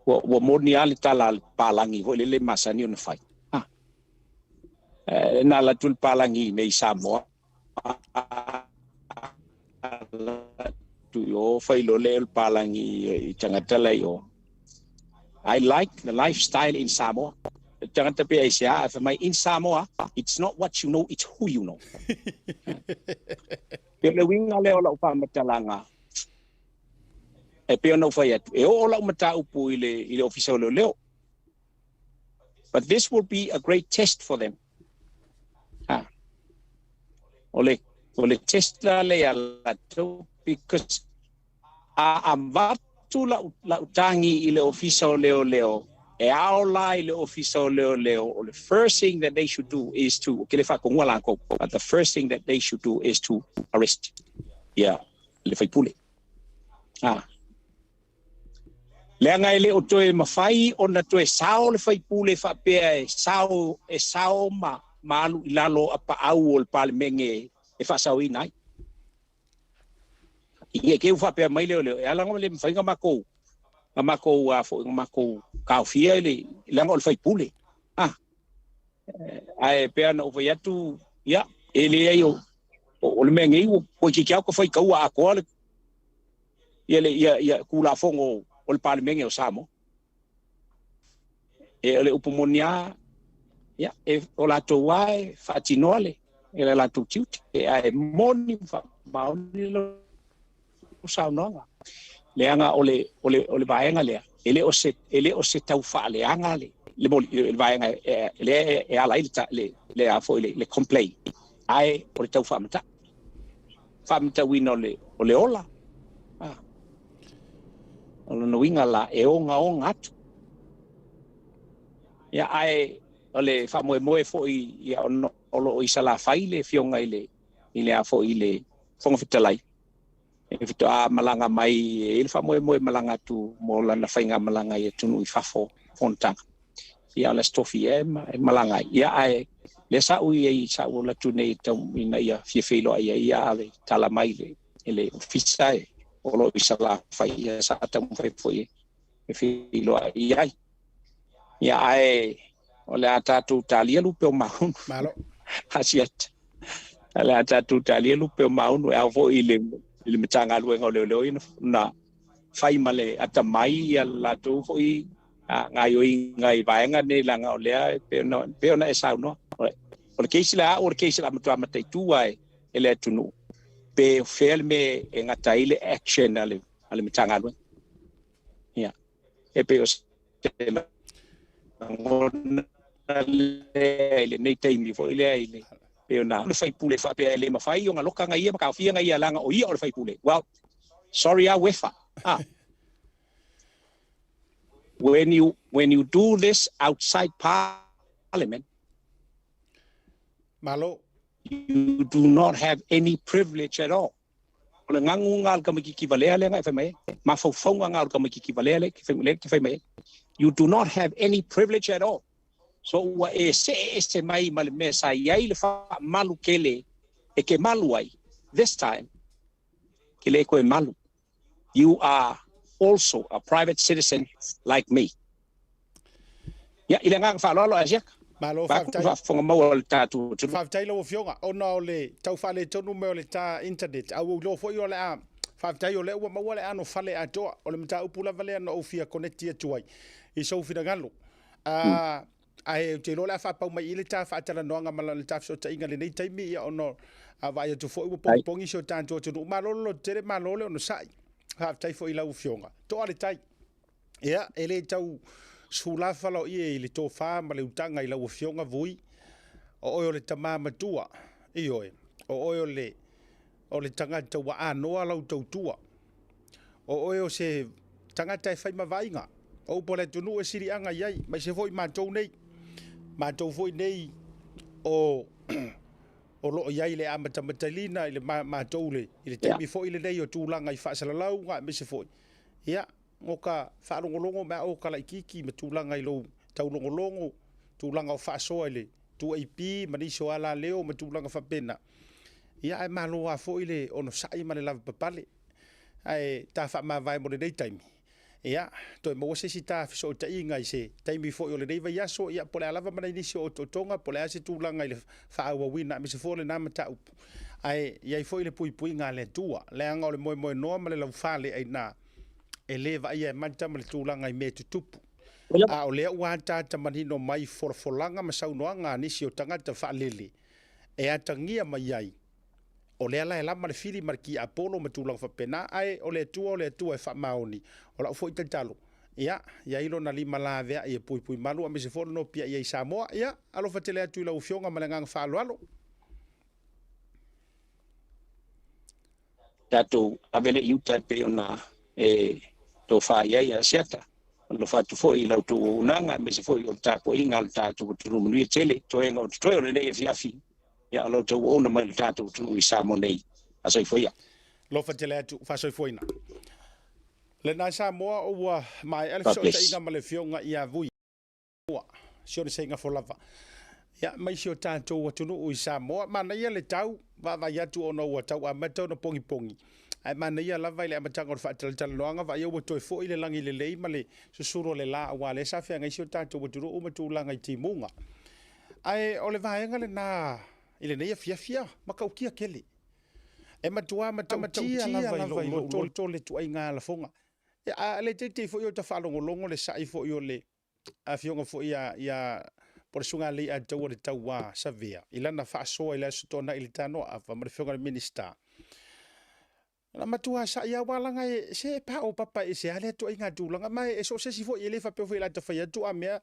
ua, ua moni lava le tala a le palagi foi lele masani ona fai. Na alu atu le palagi i inei i Samoa, atu i o fai loa lea o le palagi i tagata la i o. I like the lifestyle in Samoa. Le tagata pe aisea ae fai mai in Samoa it's not what you know it's who you know. Pe o le uiga lea o lau faamatalaga e pei ona ou fai atu e oo lau mataupu i le i le Ofisa o Leoleo. But this will be a great test for them. Ha. O le, o le test la le ia latou because a avatu lau, lau tagi i le ofisa o leoleo, e ao la i le ofisa o leoleo, o le first thing that they should do is to, ke le faatonua latou, but the first thing that they should do is to arrest ia le faipule. Ha. Leaga e le o toe mafai ona toe sao le faipule faapea e sao e sao ma ma alu i lalo apaau o le Palemene e faasaoina ai. I ke u faapea mai lea o lea, e ala ona le mafai ona makou na makou a foi na makou taofia i le leaga o le faipule. Ah, ae pei ona ou fai atu, ia, e leai o o le mea nei ua toeitiiti lava ua fai taua atoa le ia le ia ia Tulafono o le Palemene o Samoa. E o le upu moni lava, ia, e, o latou lava e faatinoa le e le latou tiute, e, ae moni ma faamaoni lau saunoaga. Leaga o le, o le, o le vaega lea, e le o se, e le o se tau faaleaga le, le, moli, le vaega e, lea e ala ai le, le, le, a foi le, le complain, ae o le tau faamatau. Faamatauina o le, o le ola. Ah. O lona uiga la, e ogaoga atu. Ia, ae o le faamoemoe foi ia ona o lo o i Salafai le afioga i le, i le a foi i le Fofoga Fetalai, e faatoa malaga mai, e i ai le faamoemoe e malaga atu mo lana faigamalaga i atunuu i fafo fonotaga. Ia o le Aso Tofi ea e malaga ai. Ia ae lea sa ou i ai, sa ou alu atu nei tau ina ia fia feiloai ai, ia ave tala mai le i le ofisa e o lo o i Salafai, ia sa taumafai foi e feiloai ai. Ia ae o le a tatou talia lupe o maunu. Malo. Asiata. O le a tatou talia lupe o maunu e ao foi i le, i le Matagaluega o Leoleo ia na fai ma le atamai ia latou foi gaoioiga i vaega nei leaga o lea e pei ona, pei ona e saunoa. O le keisi la au o le keisi la matua mataitu lava e le atunuu pe o fea le mea e gata ai le action a le, a le Matagaluega. Ia. E pei o se lagona lea i lenei taimi foi lea i le pei ona le faipule faapea e le mafai ona loka ia ma taofia ia leaga o ia o le faipule. Well, sorry a uefa. Ah. When you, when you do this outside parliament, Malo. You do not have any privilege at all. O le gaguga a le tamaitiiti valea lea na e fai mai ai. Mafaufauga na o le tamaitiiti valea lea e te fai mai ai. You do not have any privilege at all. So ua e see ese mai ma le mea sa i ai le faamalu tele e te malu ai, this time, ke le toe malu. You are also a private citizen like me. Ia, i le agaga faaaloalo, Asiaka. Malo Vaeatu le faafetai. faafofoga maua a le tatou atunuu. Faafetai lau Afioga, ona o le tau faaletonu mai o le ta internet, a ua ou iloa foi o le a, faafetai o lea ua maua le anofale atoa. O le mataupu lava lea na ou fia koneti atu ai i sou finagalo. A, ae ou te iloa o le a faapau mai i i le ta faatalanoaga ma le ta fesootaiga i lenei taimi, ia ona a vaai atu foi ua pogipogi si o tatou atunuu. Malo le lototele, malo le onosai. Faafetai foi i lau Afioga. Toa le tai. Ia, e le tau sulafa lau ie i le tofa ma le utaga i lau Afioga Vui, o oe o le tama matua, ioe, o oe o le, o le tagata ua anoa lau tautua, o oe o se tagata e fai ma vaaiga, o upu a le atunuu e siliaga i ai, aemaise foi matou nei, matou foi nei o o lo o i ai le amatamataliina i le matou i le taimi foi lenei o tulaga i faasalalauga aemaise foi, ia, O ka faalogologo me a o ka laitiiti ma tulaga i lou taulogologo, tulaga o faasoa i le 2AP ma nisi o alaleo ma tulaga faapena. Ia ae malo lava foi le onosai ma le lavapapale. Ae ta faamavae mo lenei taimi. Ia, toe maua se isi ta fesootaiga i se taimi foi o lenei vaiaso, ia po o le a lava ma nai nisi o otootoga, po o le a se tulaga i le faaauauina aemaise foi o lena mataupu. Ae i ai foi le puipuiga a le Atua, leaga o le moemoenoa ma le laufaleaina e le vaaia e mata ma le tulaga i mea e tutupu. A o lea ua ataata manino mai folafolaga ma saunoaga a nisi o tagata faalele e atagia mai ai, o lea la e lama le fili ma le tiapolo ma tulaga faapena, ae o le Atua o le Atua e faamaoni. O lau foi tatalo, ia, i ai lona lima laveai e puipui malu aemaise foi o le nopiai ai i Samoa. Ia, alofa tele atu i lau Afioga ma le agaga faaaloalo. Tatou ave lea i uta e pei ona e tofa i ai Asiata. Alofa atu foi i la outou auaunaga aemaise foi o le tapuaiga a le tatou atunuu. Manuia tele toega o totoe o lenei afiafi, ia o la outou auauna mai i le tatou atunuu i Samoa nei. Faasoifua ia. Alofa tele atu, faasoifuaina. Lena Samoa ua maea le God bless. fesootaiga ma le Afioga ia Vui. Ua sione seigafo lava. Ia, mai si o tatou atunuu i Samoa. Manaia le tau, vaavaai atu ona ua tau amata ona pogipogi. Ae manaia lava i le amataga o le faatalatalanoaga, vaaia ua toe foi le lagi lelei ma le susulu o le la, aua o lea sa feagai si o tatou atunuu ma tulaga i timuga. Ae o le vaega lena i lenei afiafi, a, matautia tele. E matua matautia lava i lou loto le ituaiga lafoga. Ia, a le teitei foi o ta faalogologo le sai foi o le Afioga foi ia, ia po o le Susuga Leiataua le Tauā Savea i lana faasoa i le Aso Toonai i le Tanoaava ma le Afioga i le Minisita. Na matua sa'i lava aua leaga e, se e paopapa ese lava lea ituaiga tulaga, ma e so o se isi foi, e le faapea foi o le a ta fai atu a mea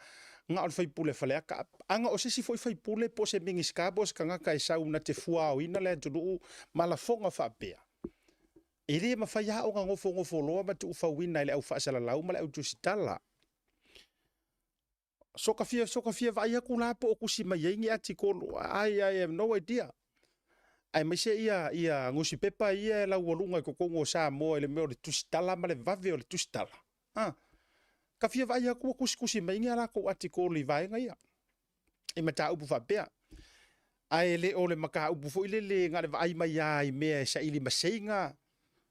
na o le sui usufono a Faleata. Ana o se isi foi sui usufono po o se Minisita po o se tagata e sau na te fuaoina le atunuu ma lafoga faapea, e le mafai lava ona nofonofo loa ma tuufauina e le au faasalalau ma le au tusitala. So ka fia, so ka fia vaai atu la po o tusi mai ai ni atikolo. I have no idea. Aemaise ia, ia nusipepa ia e laualuga i totonu o Samoa i le mea o le tusitala ma le vave o le tusitala. Ah, ka fia vaai atu ua tusitusi mai ni a latou atikolo i vaega ia, i mataupu faapea. Ae le o le mataupu foi lele na o le vaai mai lava i mea e saili maseiga,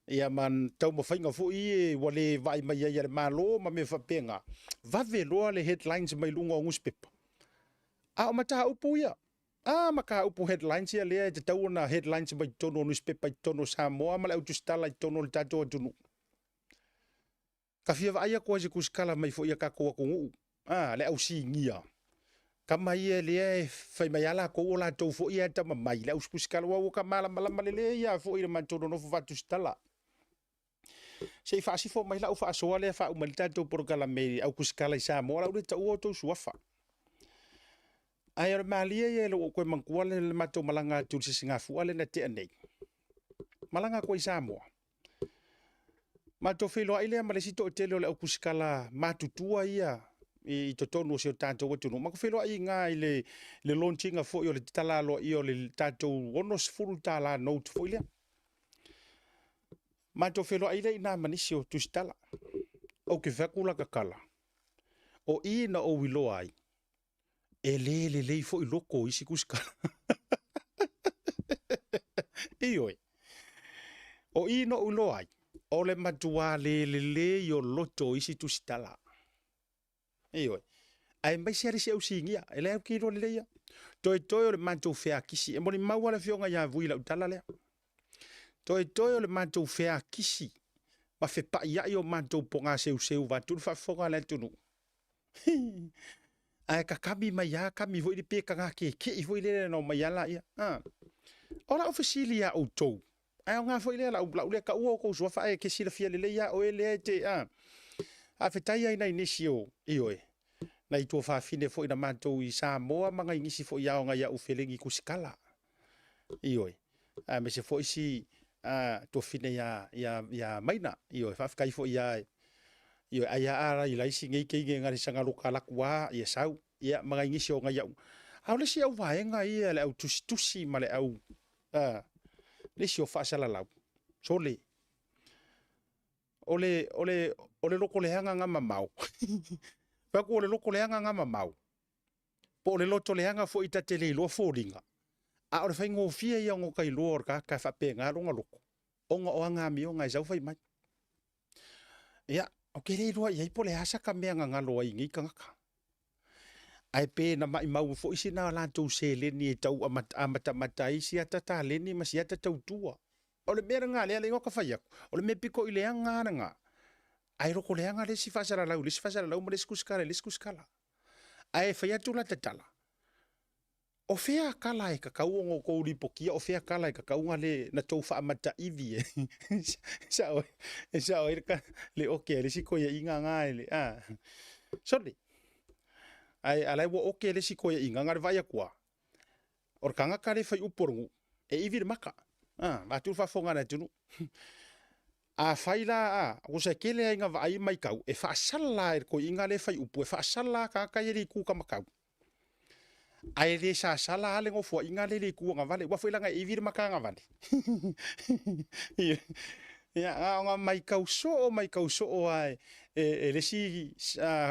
ia ma taumafaiga foi ia ua le vaai mai ai a le Malo ma mea faapena. Vave loa le headlines mai luga o nusipepa. A o mataupu ia, a mataupu headlines ia lea e tatau ona headlines mai totonu o nusipepa i totonu o Samoa ma le au tusitala i totonu o le tatou atunuu. Ka fia vaai atu ai se tusitala mai foi i a tatou atunuu, a, le au sinia. Tama ia lea e fai mai a latou o latou foi e atamamai, le au tusitala, ua ua malamalama lelei lava foi i le matou nonofo faatusitala. Se i faasifo mai lau faasoa lea faauma ai le tatou polokalame i au tusitala i Samoa, o le a ou le taua outou suafa. Ae o le malie ia e le ua ou toe manatua le matou malaga atu i le Sisigafua lea na tea nei. Malaga atu ai i Samoa. Matou feiloai lea ma le isi toatele o le au tusitala matutua ia i totonu o si o tatou atunuu. Matou feiloai i ina i le, le launch ina foi o le tatala aloaia o le tatou $60 note foi lea. Matou feiloai lea i ina ma nisi o tusitala. Ou te fai atu la tatala, o i na ou iloa ai, e le lelei foi loto o isi tusitala. Ioe. O i na ou iloa ai, o le matua le lelei o loto o isi tusitala. Ioe. Aemaise lava le isi au sinia, e leai ou te iloa lelei ia. Toetoe o le matou feakisi, e molimau lava le afioga ia Vui i lau tala lea. Toetoe o le matou feakisi ma fepaiai o matou poga seuseu vaeatu le faafofoga a le atunuu. Ae kakami mai lava kami foi lea pe taga keke'i foi lele na omai lava laia. O lau fesili ia outou, ae aoga foi lea lau, lau lea taua outou suafa ae e te silafia lelei lava oe lea e te, a. Faafetai lava i nai nisi o, ioe, nai tuafafine foi na matou i Samoa ma nai nisi foi ao nai au felegi tusitala. Ioe, aemaise foi si tuafine ia, ia, ia Maina. Ioe, faafetai foi ia, ioe, ai a a lai lai si nei teine na le saga loka laku a, ia sau, ia, ma nai nisi o nai au. A o le isi au vaega ia le au tusitusi ma le au, le isi o faasalalau, sole, o le, o le, o le loto leaga na mamao. Fai atu o le loto leaga na mamao. Po o le loto leaga foi ta te le iloa foliga, a o le faigofie ia ona ta iloa o le tagata e faapena lona loto, ona o ana amioga e sau fai mai. Ia, ou te le iloa i ai po o le a sata mea na galo ai i nei tagata. Ae pe na maimau foi sina latou seleni e tau amatamata ai si ata taleni ma si ata tautua. O le mea lena lea le igoa ka fai atu, o le mea pito i leaga lava lena, ae loko leaga le isi faasalalau i le isi faasalalau ma le isi kusikala i le isi kusikala. Ae fai atu lata tala, o fea tala e tatau ona outou lipotia, o fea tala e tatau ona le na tou faamataivi e sao ai, e sao ai le oke a le isi toeaiina na e le, a, sole. Ae a la e ua oke le isi toeaiina, na o le vaai atu lava, o le tagata lea e fai upu o le nuu, e ivi le maka, a, vaeatu le faafofoga a le atunuu. Afai la, a, tusa e tele lava ina vaai ma matau, e faasala lava e le toeaina lea e fai upu, e faasala lava tagata ia i le itu kamakau. Ae le sasala lava le nofoaiga lea i le itu agavale, aua foi leaga e ivi le mata agavale. Ia, na ona matau soo, matau soo lava e le isi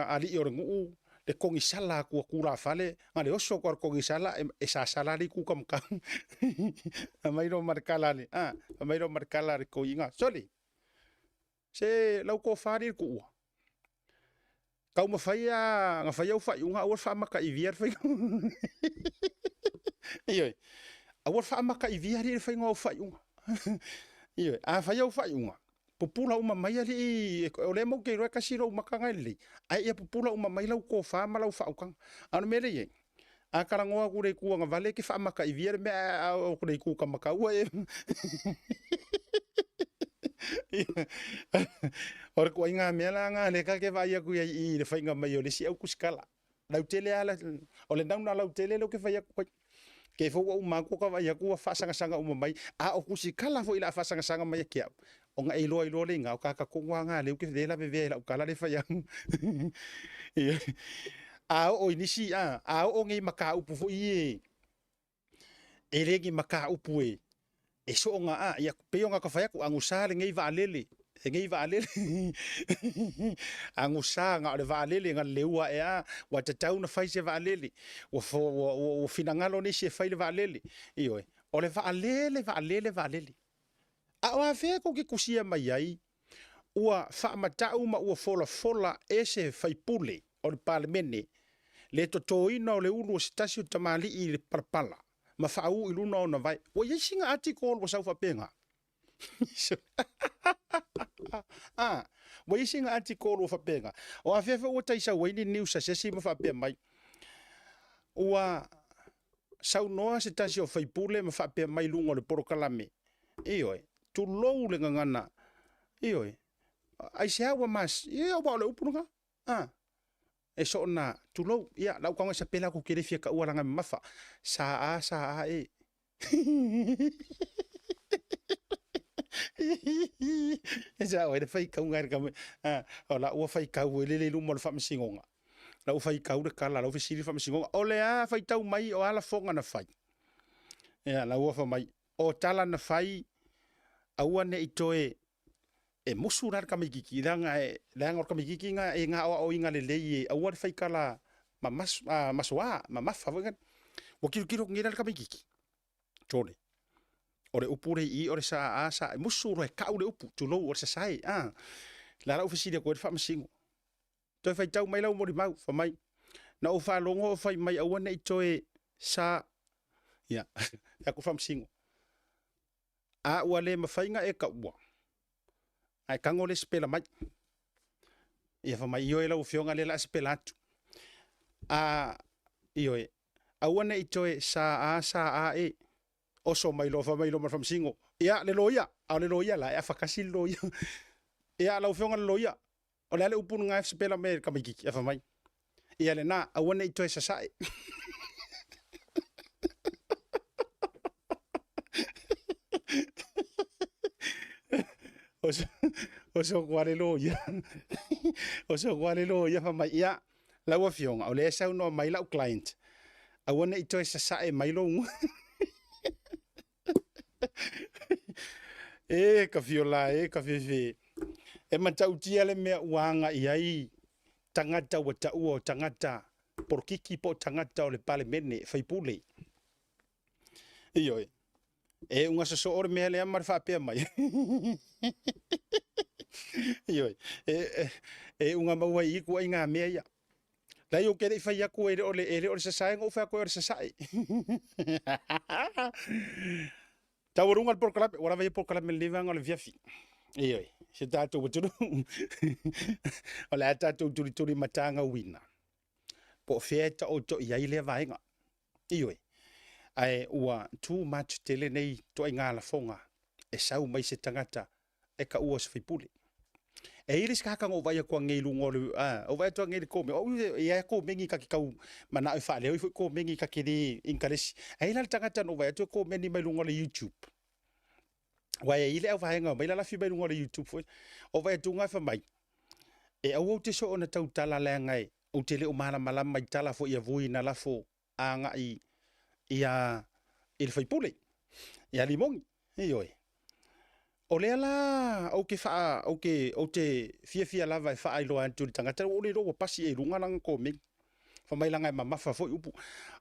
alii o le nuu le kogisala atu a tulafale, na o le oso atu lava o le kogisala e sasala lava le itu kamakau. Fai mai loa ma le tala a le, fai mai loa ma le tala a le toeaina, sole, se lau tofa alii le tuua, taumafai lava na fai au faaiuga aua le faamataiivia le faiga. Ioe, aua le faamataiivia alii le faiga o au faaiuga. Ioe, a fai au faaiuga, pupula uma mai alii, o lea matou te iloa e tasi lou maka na e lelei, ae ia pupula uma mai lau tofa ma lau faautaga. A o le mea lea e i ai, a talanoa atu i le itu agavale e te faamataivia le mea, ae a oo atu i le itu kamakau ua e O le ituaiga mea la lena lea ta te vaai atu i ai i le faiga mai o le isi au tusitala. Lautele lava, o le nauna lautele lea ou te fai atu ai. Kei foi ua uma atu ta vaai atu ua faasagasagauma mai, a o tusitala foi o le a faasagasaga mai ia te au, ona e iloa ai loa le iga, o tagata tonu lava na lea ou te le lavevea i lau tala lea e fai atu. A oo i nisi, a oo nei mataupu foi ia e le ni mataupu e e soona a, ia pei ona ta fai atu, agusa lenei vaalele, lenei vaalele, agusa na o le vaalele na leleua ae a, ua tatau ona fai se vaalele, ua, ua, ua finagalo nisi e fai le vaalele, ioe, o le vaalele, vaalele, vaalele. A o afea tou te tusia mai ai, ua faamatau ma ua folafola e se faipule o le Palemene le totoina o le ulu o se tasi o tamalii i le palapala ma faaū i luna ona vae. Ua i ai sina article ua sau faapena? A, ua i ai sina article ua faapena? O afea foi ua taisau ai ni news a se isi ma faapea mai, ua saunoa se tasi o faipule ma faapea mai i luga o le polokalame, ioe, tulou le gagana, ioe, aisea ua mas, ia aua o le upu lena, a, e soona, tulou, ia, lau tago e sapela atu ou te le fia taua leaga e mamafa, sa a, sa a e. E sao ai le faitauga e le tama, a, o lau ua faitau e lele i luma o le faamasinoga. Lau faitau le tala, lau fesili le faamasinoga, o le a faitau mai o a lafoga na fai? Ia, lau ua fai mai, o tala na fai, aua ne i toe e musu la le tamaititi, leaga e, leaga o le tamaititi na e na aoaoina lelei e aua le faitala mamas, masoa, mamafa foi na. Ua tilotilo atu nei la le tamaititi, sole, o le upu lea i i o le sa a sa, e musu loa e tau le upu, tulou, o le sasae, a. La lau fesili atu ai le faamasino, Toe faitau mai lau molimau, fai mai, Na ou faalogo o fai mai aua ne i toe sa ia aku faamasino. A ua le mafai na e taua, ae tago le sipela mai. Ia fai mai, ioe lau Afioga lea o le a sipela atu. A, ioe, aua ne i toe sa a sa a e. Oso mai loa fai mai loa ma le faamasino, ia le loia, a o le loia la, e afa tasi le loia. Ia lau Afioga i le loia, o le a le upu lena e sipela mai ai i le tamaitiiti? Ae fai mai, ia lena, aua ne i toe sasae. Oso atu lava le loia, oso atu lava le loia fai mai, ia, lau Afioga, o lea e saunoa mai lau client, aua ne i toe sasae mai lou E ka fiola e ka fefe. E matautia le mea ua agai ai tagata ua taua o tagata polokiki po o tagata o le Palemene, faipule. Ioe. E uga sosoo le mea lea ma le faapea mai. Ioe. E, e, e uga maua i i ituaiga mea ia. Leai ou te le i fai atu e le o le, e le o le sasae na ou fai atu ai o le sasae. Taualuga le polokalame, ua lava ia polokalame i lenei vaega o le afiafi. Ioe, si o tatou atunuu. O le a tatou tulituli matagauina po o fea e taoto i ai lea vaega. Ioe, ae ua too much tele nei ituaiga lafoga e sau mai se tagata e taua o se faipule. E i ai le isi tagata na ou vaai atu anei i luga o le, a, ou vaai atu anei i le komeni, o au e i ai komeni ta te tau manao e faaleo ifo i komeni ta te le inkalesi. Ae i ai la le tagata na ou vaai atu e komeni mai luga o le YouTube. Aua e i ai le auvaega e omai lalafi mai luga o le YouTube foi. Ou vaai atu fai mai, e aua ou te soona tautala leaga e ou te le o malamalama i tala foi a Vui na lafo agai ia i le faipule ia Limoni. Ioe. O lea la ou te faa, ou te, ou te fiafia lava e faailoa atu i le tagata, ua ou le iloa ua pasi ea i luga lana komeni. Fai mai leaga e mamafa foi upu.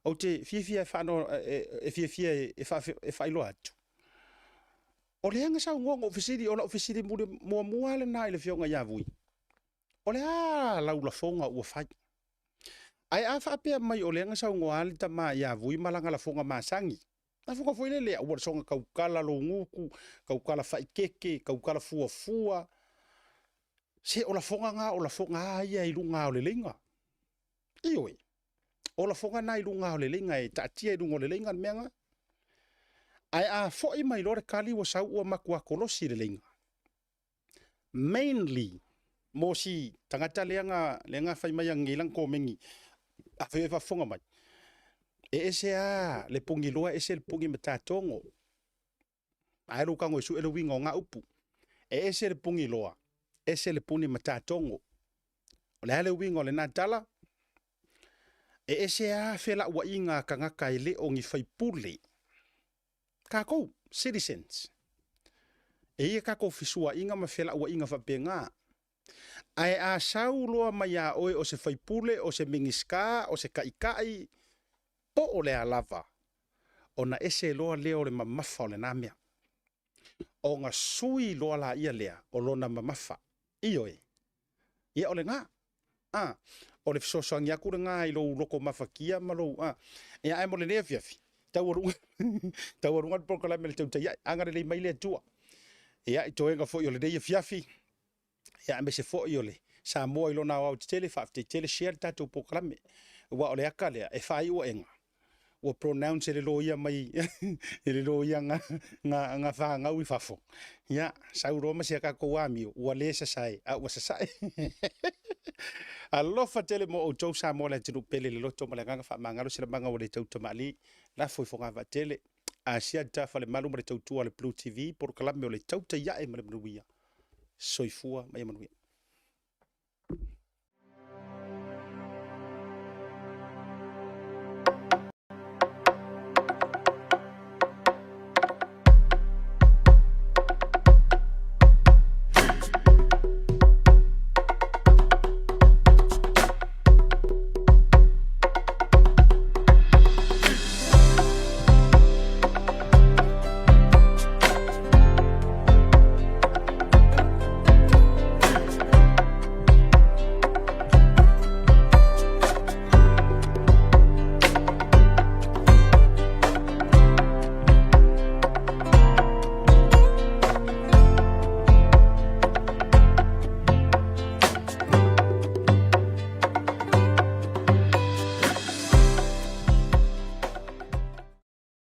Ou te fiafia e faano, e fiafia e, e faailoa atu. O lea na saunoa na ou fesili, o lau fesili muli, muamua lena i le afioga ia Vui. O le a lau lafoga ua fai? Ae a faapea mai o lea na saunoa le tama ia Vui ma lana lafoga masani, lafoga foi lele, aua le soona tautala lou gutu, tautala faikeke, tautala fuafua. Se o lafoga na, o lafoga a ia i luga o le leiga. Ioe, o lafoga na i luga o le leiga, e taatia i luga o le leiga le mea na. Ae a foi mai loa le tali ua sau ua matua kolosi le leiga. Mainly mo si tagata lea na lea na fai mai anei lana komeni afai o e faafofoga mai, e ese a le pogiloa ese le pogi matatogo. Ae lou tago e sue le uiga o na upu. E ese le pogiloa, ese le puni matatogo. O le a le uiga o lena tala? E ese a felauaiga a tagata e le o ni faipule. Takou, citizens. E i ai takou fesuaaiga ma felauaiga faapena. Ae a sau loa mai ia oe o se faipule, o se Minisita, o se Taitai, po o le a lava, ona ese loa lea o le mamafa o lena mea. Ona sui loa laia lea o lona mamafa. Ioe. Ia o lena. A, o le fesoasoani atu lena i lou loto mafatia ma lou, a. Ia ae mo lenei afiafi, taualuga, taualuga le polokalame a le Tautai Ae, agalelei mai le Atua. Ia, i toega foi o lenei afiafi, ia aemaise foi o le Samoa i lona aoaotetele, faafetai tele, share le tatou polokalame. Aua o le ata lea e faaiu aena, ua pronounce e le loia mai e le loia na, na, na fanau i fafo. Ia, sau loa ma si a tatou amio, ua le sasae, a ua sasae. Alofa tele mo outou Samoa le atunuu pele le loto ma le agaga faamagalo se lamaga ua le tau tamalii. Lafo i fogavaatele. Asiata Falemalu ma le tautua a le Blue TV, polokalame o le Tautai Ae ma le Manuia. Soifua ma ia manuia.